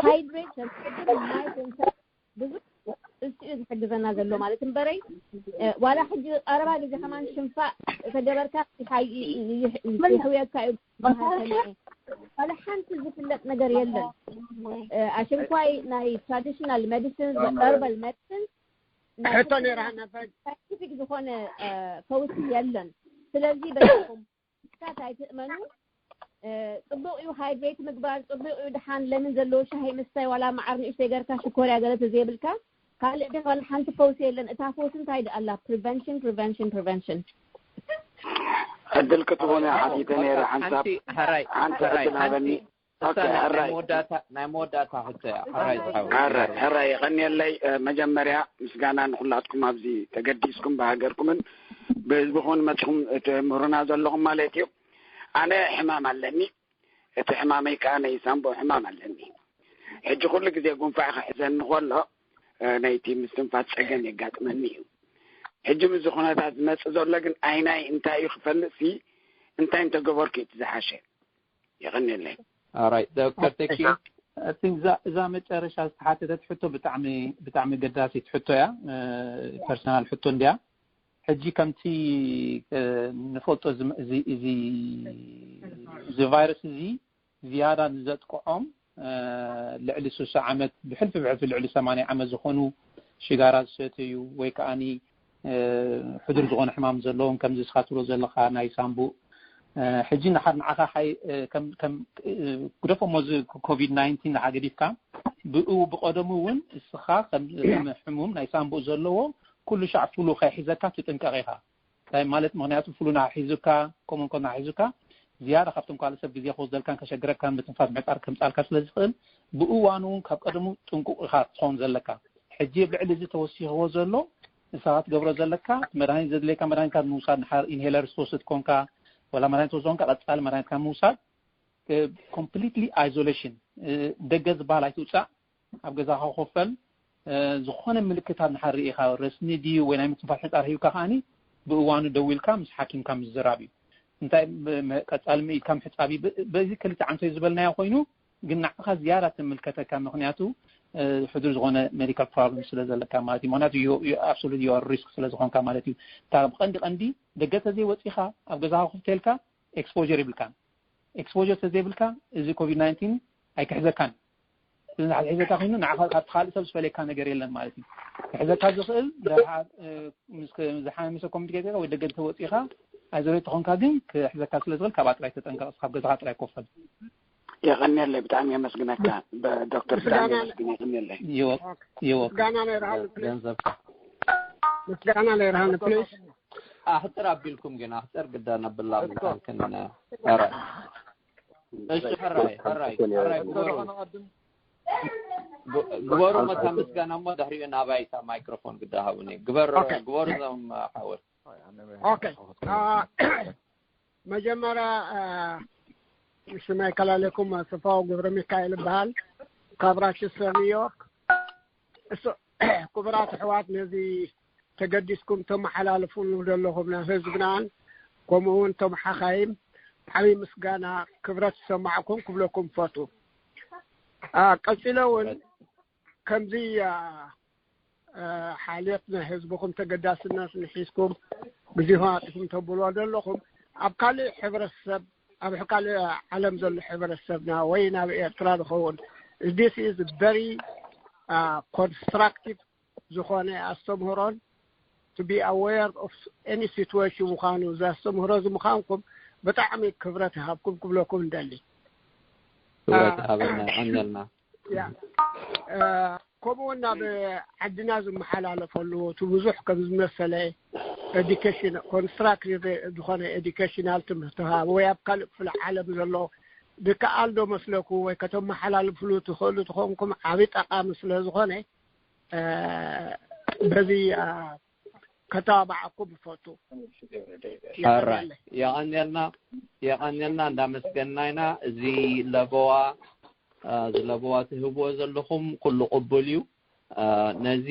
hydration ቅድም ማይ ክንሰ ብዙ እሱ እዩ ዝሕግዘና ዘሎ ማለት እምበረይ ዋላ ሕጂ ቀረባ ግዜ ከማን ሽንፋ ተገበርካ ይሕውየካ እዩ። ዋላ ሓንቲ ዝፍለጥ ነገር የለን። ኣሽንኳይ ናይ traditional medicine herbal medicine ሕቶ ነይራ ነፈግ scientific ዝኾነ ፈውሲ የለን። ስለዚ በኹም ስታት ኣይትእመኑ። ጽቡቕ እዩ ሃይድሬት ምግባር፣ ጽቡቕ እዩ ድሓን ለምን ዘለዎ ሻሂ ምስታይ፣ ዋላ መዓር ንእሽተይ ገርካ ሽኮርያ ገለ ተዘይብልካ ካልእ ግን ዋላ ሓንቲ ፈውሲ የለን። እታ ፈውሲ እንታይ ደኣ ኣላ? Prevention, prevention, prevention። ዕድል ክትቦነ ሓቲተ ነይረ ሓንሳብ ሕራይ ሓንቲ ሕራይ ዕድል ሃበኒ። ሓንቲ ኦኬ፣ ሕራይ። ናይ መወዳእታ ናይ መወዳእታ ሕቶ እያ። ሕራይ ዝሓው ሕራይ ሕራይ የቐንየለይ። መጀመርያ ምስጋና ንኹላትኩም ኣብዚ ተገዲስኩም ብሃገርኩምን ብህዝብኹምን መፅኹም ትምህሩና ዘለኹም ማለት እዩ። ኣነ ሕማም ኣለኒ። እቲ ሕማመይ ከዓ ናይ ሳምቦ ሕማም ኣለኒ። ሕጂ ኩሉ ግዜ ጉንፋዕ ክሕዘኒ ከሎ ናይቲ ምስትንፋስ ፀገም የጋጥመኒ እዩ። ሕጂ ምስዚ ኩነታት ዝመፅእ ዘሎ ግን ኣይናይ እንታይ እዩ ክፈልጥሲ እንታይ እንተገበርኩ እቲ ዝሓሸ? የቐንየለይ። ኣራይ ዶክተር ተኪ እዛ መጨረሻ ዝተሓተተት ሕቶ ብጣዕሚ ብጣዕሚ ገዳሲት ሕቶ እያ። ፐርሰናል ሕቶ እንድያ። ሕጂ ከምቲ ንፈልጦ እዚ ቫይረስ እዚ ዝያዳ ንዘጥቅዖም ልዕሊ ስሳ ዓመት ብሕልፊ ብሕልፊ ልዕሊ ሰማንያ ዓመት ዝኾኑ ሽጋራ ዝሰተዩ ወይ ከዓኒ ሕዱር ዝኾነ ሕማም ዘለዎም ከምዚ እስኻ ትብሎ ዘለኻ ናይ ሳምቡእ ሕጂ ንሓር ንዓኻ ሓይ ከም ከም ግደፎ ሞዚ ኮቪድ ናይንቲን ንሓ ገዲፍካ ብኡ ብቐደሙ እውን እስኻ ከም ከም ሕሙም ናይ ሳምቡእ ዘለዎ ኩሉ ሻዕ ፍሉ ከይሕዘካ ትጥንቀቕ ኢኻ። እንታይ ማለት ምክንያቱ ፍሉ ንሓ ሒዙካ ከምኡ እንኮ ንሓ ሒዙካ ዝያዳ ካብቶም ካልእ ሰብ ግዜ ክወስደልካን ከሸግረካን ምትንፋስ ምዕጻር ከምጻልካ ስለ ዝኽእል ብእዋኑ እውን ካብ ቀደሙ ጥንቁቕ ኢኻ ክትኸውን ዘለካ። ሕጂ ኣብ ልዕሊ እዚ ተወሲኽዎ ዘሎ ንስኻ ክትገብሮ ዘለካ እቲ መድሃኒት ዘድልየካ መድሃኒትካ ምውሳድ ንሓር ኢንሄለር ዝተወስድ ኮንካ ወላ መድሃኒት ተወስድ ኮንካ ቀጻሊ መድሃኒትካ ምውሳድ ኮምፕሊትሊ ኣይዞሌሽን ደገ ዝበሃል ኣይትውፃእ ኣብ ገዛኻ ኮፈል ዝኾነ ምልክታት ንሓር ርኢኻ ረስኒ ድዩ ወይ ናይ ምትንፋስ ሕፃር ሂብካ ከዓኒ ብእዋኑ ደዊልካ ምስ ሓኪምካ ምዝራብ እዩ እንታይ ቀፃሊ ምኢድካ ምሕፃብ እዩ በዚ ክልተ ዓንቶ ዝበልናዮ ኮይኑ ግን ንዓኻ ዝያዳ ትምልከተካ ምክንያቱ ሕዱር ዝኾነ ሜዲካል ፕሮብለም ስለ ዘለካ ማለት እዩ ምክንያቱ ኣብሶሉት ዩ ሪስክ ስለ ዝኾንካ ማለት እዩ እታ ብቀንዲ ቀንዲ ደገ ተዘይወፂኻ ኣብ ገዛኻ ኮፍ ተልካ ኤክስፖር ይብልካን ኤክስፖር ተዘይብልካ እዚ ኮቪድ ናይንቲን ኣይክሕዘካን እዚ ሒዘካ ኮይኑ ንዓኻ ካብቲ ካልእ ሰብ ዝፈለየካ ነገር የለን ማለት እዩ ክሕዘካ ዝኽእል ዝሓመመ ሰብ ኮሚኒኬት ወይ ደገ ተወፂኻ ኣይዞሌት ተኾንካ ግን ክሕዘካ ስለ ዝኽእል ካብኣ ጥራይ ተጠንቀቕ ካብ ገዛኻ ጥራይ ኮፈል የቐንየለይ ብጣዕሚ የመስግነካ ዶክተር ብጣዕሚ የመስግን የቐንየለይ ይወቅ ምስጋና ነይርሃሉ ፕሊዝ ገንዘብካ ምስጋና ነይርሃሉ ፕሊዝ ኣሕፅር ኣቢልኩም ግን ኣሕፅር ግዳ ነብላ ምካንክን እሺ ሕራይ ሕራይ ሕራይ ግበሩ ግበሩ መታ ምስጋና እሞ ድሕሪኡ ናባይ እታ ማይክሮፎን ግዳ ሃቡኒ ግበሩ ግበሩ እዞም ሓወት ኦኬ መጀመርያ ሽመይ ከላለኩም ኣስፋው ገብረ ሚካኤል ይበሃል ካብ ራቸስተር ኒውዮርክ ክቡራት ኣሕዋት ነዚ ተገዲስኩም ተመሓላልፉሉ ዘለኹም ናብ ህዝብናን ከምኡ እውን እቶም ሓኻይም ዓብዪ ምስጋና ክብረት ዝሰማዕኩም ክብለኩም ፈቱ ቀፂለ እውን ከምዚ ሓልዮት ናይ ህዝብኹም ተገዳስነት ንሒዝኩም ግዜኹም ኣጢኹም ተብልዎ ዘለኹም ኣብ ካልእ ሕብረተሰብ ኣብ ካልእ ዓለም ዘሎ ሕብረተሰብና ወይ ናብ ኤርትራ ዝኸውን this is very constructive ዝኾነ ኣስተምህሮን to be aware of any situation ምዃኑ፣ እዚ ኣስተምህሮ እዚ ምዃንኩም ብጣዕሚ ክብረት ይሃብኩም ክብለኩም እንደሊ። ክብረት ይሃበልና፣ የቐንየልና። ከምኡ እውን ናብ ዓድና ዝመሓላለፈሉ እቲ ብዙሕ ከም ዝመሰለ ኤዱኬሽን፣ ኮንስትራክቲቭ ዝኾነ ኤዱኬሽናል ትምህርቲ ሃብ ወይ ኣብ ካልእ ክፍለ ዓለም ዘሎ ድከኣል ዶ መስለኩ ወይ ከተመሓላልፍሉ ትኽእሉ ትኾንኩም ዓብዪ ጠቓሚ ስለ ዝኾነ በዚ ከተባብዓኩም ይፈቱ። ኣራይ፣ የቐንየልና፣ የቐንየልና። እንዳመስገንና ኢና። እዚ ለበዋ ዝለበዋ ትህብዎ ዘለኹም ኩሉ ቅቡል እዩ። ነዚ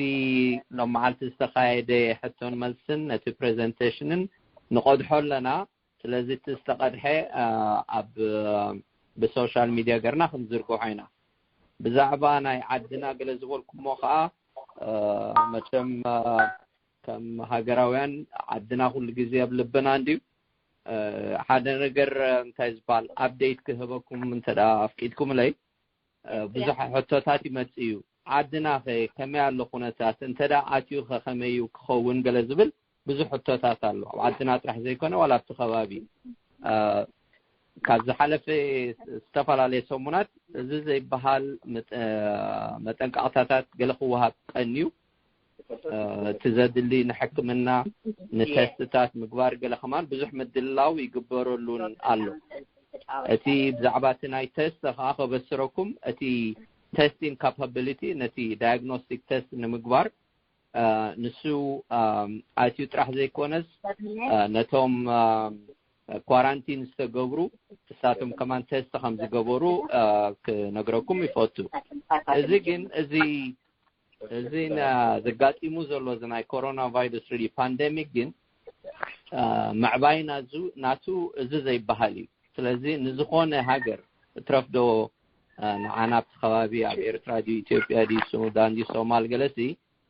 ሎም መዓልቲ ዝተኻየደ ሕቶን መልስን ነቲ ፕሬዘንቴሽንን ንቐድሖ ኣለና። ስለዚ እቲ ዝተቐድሐ ኣብ ብሶሻል ሚድያ ገርና ክንዝርግሖ ኢና። ብዛዕባ ናይ ዓድና ገለ ዝበልኩሞ ከዓ መቸም ከም ሃገራውያን ዓድና ኩሉ ግዜ ኣብ ልብና እንድዩ። ሓደ ነገር እንታይ ዝበሃል ኣፕዴት ክህበኩም እንተ ኣፍቂድኩምለይ፣ ብዙሕ ሕቶታት ይመጽእ እዩ። ዓድና ኸ ከመይ ኣሎ ኩነታት፣ እንተ ኣትዩ ኸ ከመይ እዩ ክኸውን ገለ ዝብል ብዙሕ ሕቶታት ኣሎ። ኣብ ዓድና ጥራሕ ዘይኮነ ዋላ ኣብቲ ከባቢ ካብ ዝሓለፈ ዝተፈላለየ ሰሙናት እዚ ዘይበሃል መጠንቀቕታታት ገለ ክወሃብ ቀንዩ። እቲ ዘድሊ ንሕክምና ንተስትታት ምግባር ገለ ከማን ብዙሕ ምድላው ይግበረሉን ኣሎ። እቲ ብዛዕባ እቲ ናይ ተስት ከዓ ከበስረኩም፣ እቲ ቴስቲንግ ካፓቢሊቲ ነቲ ዳያግኖስቲክ ተስት ንምግባር ንሱ ኣትዩ ጥራሕ ዘይኮነስ ነቶም ኳራንቲን ዝተገብሩ እሳቶም ከማን ተስት ከም ዝገበሩ ክነግረኩም ይፈቱ። እዚ ግን እዚ እዚ ዘጋጢሙ ዘሎ እዚ ናይ ኮሮና ቫይረስ ሪሊ ፓንደሚክ ግን ምዕባይ ናቱ እዚ ዘይበሃል እዩ። ስለዚ ንዝኾነ ሃገር እትረፍዶ ንዓና ኣብቲ ከባቢ ኣብ ኤርትራ ድዩ ኢትዮጵያ ድዩ ሱዳን ድዩ ሶማል ገለሲ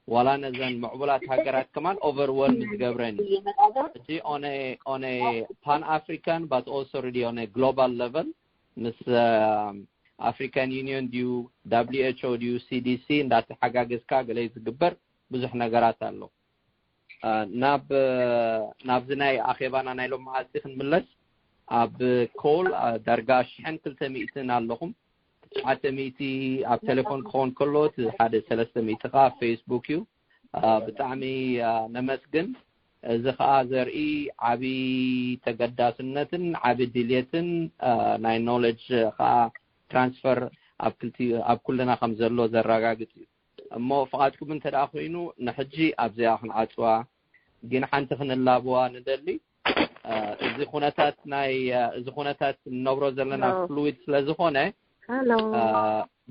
ዋላ ነዘን ምዕቡላት ሃገራት ከማን ኦቨርወልም ዝገብረን እዩ። እቲ ኦነ ኦነ ፓን ኣፍሪካን ባት ኦልሶ ሪሊ ኦነ ግሎባል ለቨል ምስ ኣፍሪካን ዩኒዮን ድዩ ደብሊው ኤች ኦ ድዩ ሲዲሲ እንዳተሓጋገዝካ ገለ ዝግበር ብዙሕ ነገራት ኣሎ። ናብ ናብዚ ናይ ኣኼባና ናይ ሎም መዓልቲ ክንምለስ፣ ኣብ ኮል ዳርጋ ሽሕን ክልተ ሚእትን ኣለኹም። ትሽዓተ ሚእቲ ኣብ ቴሌፎን ክኸውን ከሎ እቲ ሓደ ሰለስተ ሚእቲ ከዓ ኣብ ፌስቡክ እዩ። ብጣዕሚ ነመስግን። እዚ ከዓ ዘርኢ ዓብዪ ተገዳስነትን ዓብዪ ድልየትን ናይ ኖሌጅ ከዓ ትራንስፈር ኣብ ኩልና ከም ዘሎ ዘረጋግፅ እዩ። እሞ ፍቓድኩም እንተ ደኣ ኮይኑ ንሕጂ ኣብዚኣ ክንዓፅዋ ግን ሓንቲ ክንላብዋ ንደሊ። እዚ ኩነታት ናይ እዚ ኩነታት እንነብሮ ዘለና ፍሉዊድ ስለ ዝኾነ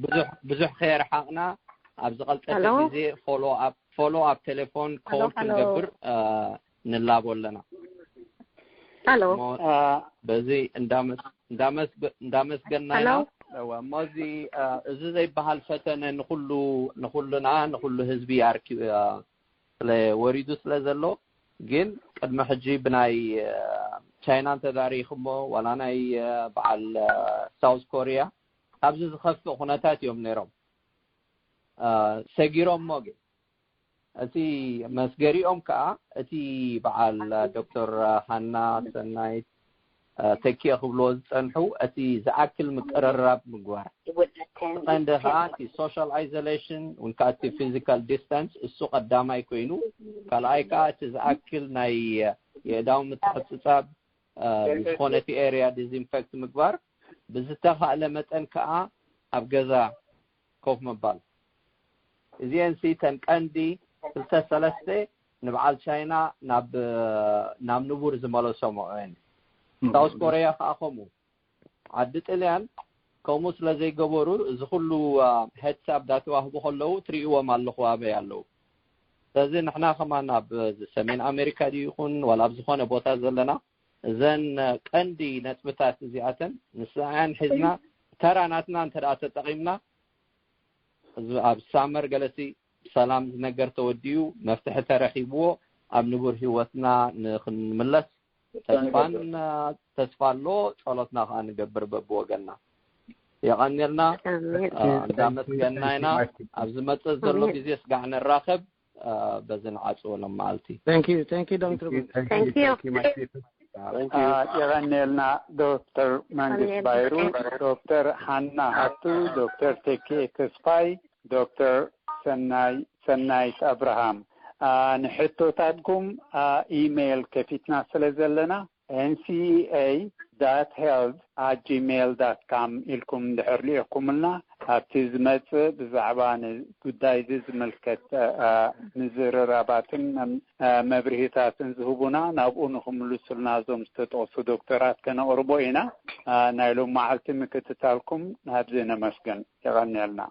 ብዙሕ ብዙሕ ከየርሓቕና ኣብ ዝቐልጠፈ ግዜ ፎሎ ኣፕ ፎሎ ኣፕ ቴሌፎን ኮል ክንገብር ንላቦ ኣለና። ሄሎ በዚ እንዳመስገና ኢና። እሞ እዚ እዚ ዘይበሃል ፈተነ ንኩሉ ንኩሉና ንኩሉ ህዝቢ ኣርኪ ስለ ወሪዱ ስለ ዘሎ ግን ቅድሚ ሕጂ ብናይ ቻይና እንተዳሪኽሞ ዋላ ናይ በዓል ሳውዝ ኮሪያ ካብዚ ዝኸፍእ ኩነታት እዮም ነይሮም ሰጊሮሞ። ግን እቲ መስገሪኦም ከዓ እቲ በዓል ዶክተር ሃና ሰናይት ተኪኦ ክብልዎ ዝፀንሑ እቲ ዝኣክል ምቅርራብ ምግባር፣ ቀንዲ ከዓ እቲ ሶሻል ኣይዞሌሽን ወይ ከዓ እቲ ፊዚካል ዲስታንስ እሱ ቀዳማይ ኮይኑ፣ ካልኣይ ከዓ እቲ ዝኣክል ናይ የእዳው ምትሕፅፃብ፣ ዝኾነ እቲ ኤርያ ዲዝኢንፌክት ምግባር፣ ብዝተኻእለ መጠን ከዓ ኣብ ገዛ ኮፍ ምባል። እዚኤን ሲ ተን ቀንዲ ክልተ ሰለስተ ንበዓል ቻይና ናብ ናብ ንቡር ዝመለሶም እየን። ሳውስ ኮርያ ከዓ ከምኡ። ዓዲ ጥልያን ከምኡ ስለ ዘይገበሩ እዚ ኩሉ ሄድስ ኣፕ ዳተዋህቡ ከለዉ ትርእይዎም ኣለኹ ኣበይ ኣለዉ። ስለዚ ንሕና ከማን ኣብ ሰሜን ኣሜሪካ ድዩ ይኹን ዋላ ኣብ ዝኾነ ቦታ ዘለና እዘን ቀንዲ ነጥብታት እዚኣተን ንስኣን ሒዝና ተራ ናትና እንተ ደኣ ተጠቒምና ኣብ ሳመር ገለሲ ብሰላም ዝነገር ተወዲኡ መፍትሒ ተረኺብዎ ኣብ ንቡር ህይወትና ንክንምለስ ተስፋን ተስፋ ኣሎ። ጸሎትና ከዓ ንገብር በብወገንና። የቐንየልና። ኣሜን። አ፣ እንዳመስገንና ኢና። ኣብ ዝመጽእ ዘሎ ግዜ ስጋዕ ንራኸብ። አ፣ በዚ ንዓጽዎ ሎም መዓልቲ። Thank you, thank you, Doctor Bun. Thank you. የቐንየልና ዶክተር መንግስት ባይሩ፣ ዶክተር ሃና ሃብቱ፣ ዶክተር ተኪኤ ተስፋይ፣ ዶክተር ሰናይ ሰናይት ኣብርሃም። ንሕቶታትኩም ኢሜይል ከፊትና ስለ ዘለና፣ ኤንሲኢኤ ዳት ሄልት ኣት ጂሜይል ዳት ካም ኢልኩም እንድሕር ልኢኹምልና፣ ኣብቲ ዝመጽእ ብዛዕባ ንጉዳይ እዚ ዝምልከት ምዝርራባትን መብርሂታትን ዝህቡና፣ ናብኡ ንኽምልሱልና እዞም ዝተጠቕሱ ዶክተራት ከነቕርቦ ኢና። ናይ ሎም መዓልቲ ምክትታልኩም ናብዚ ነመስግን። የቐንየልና።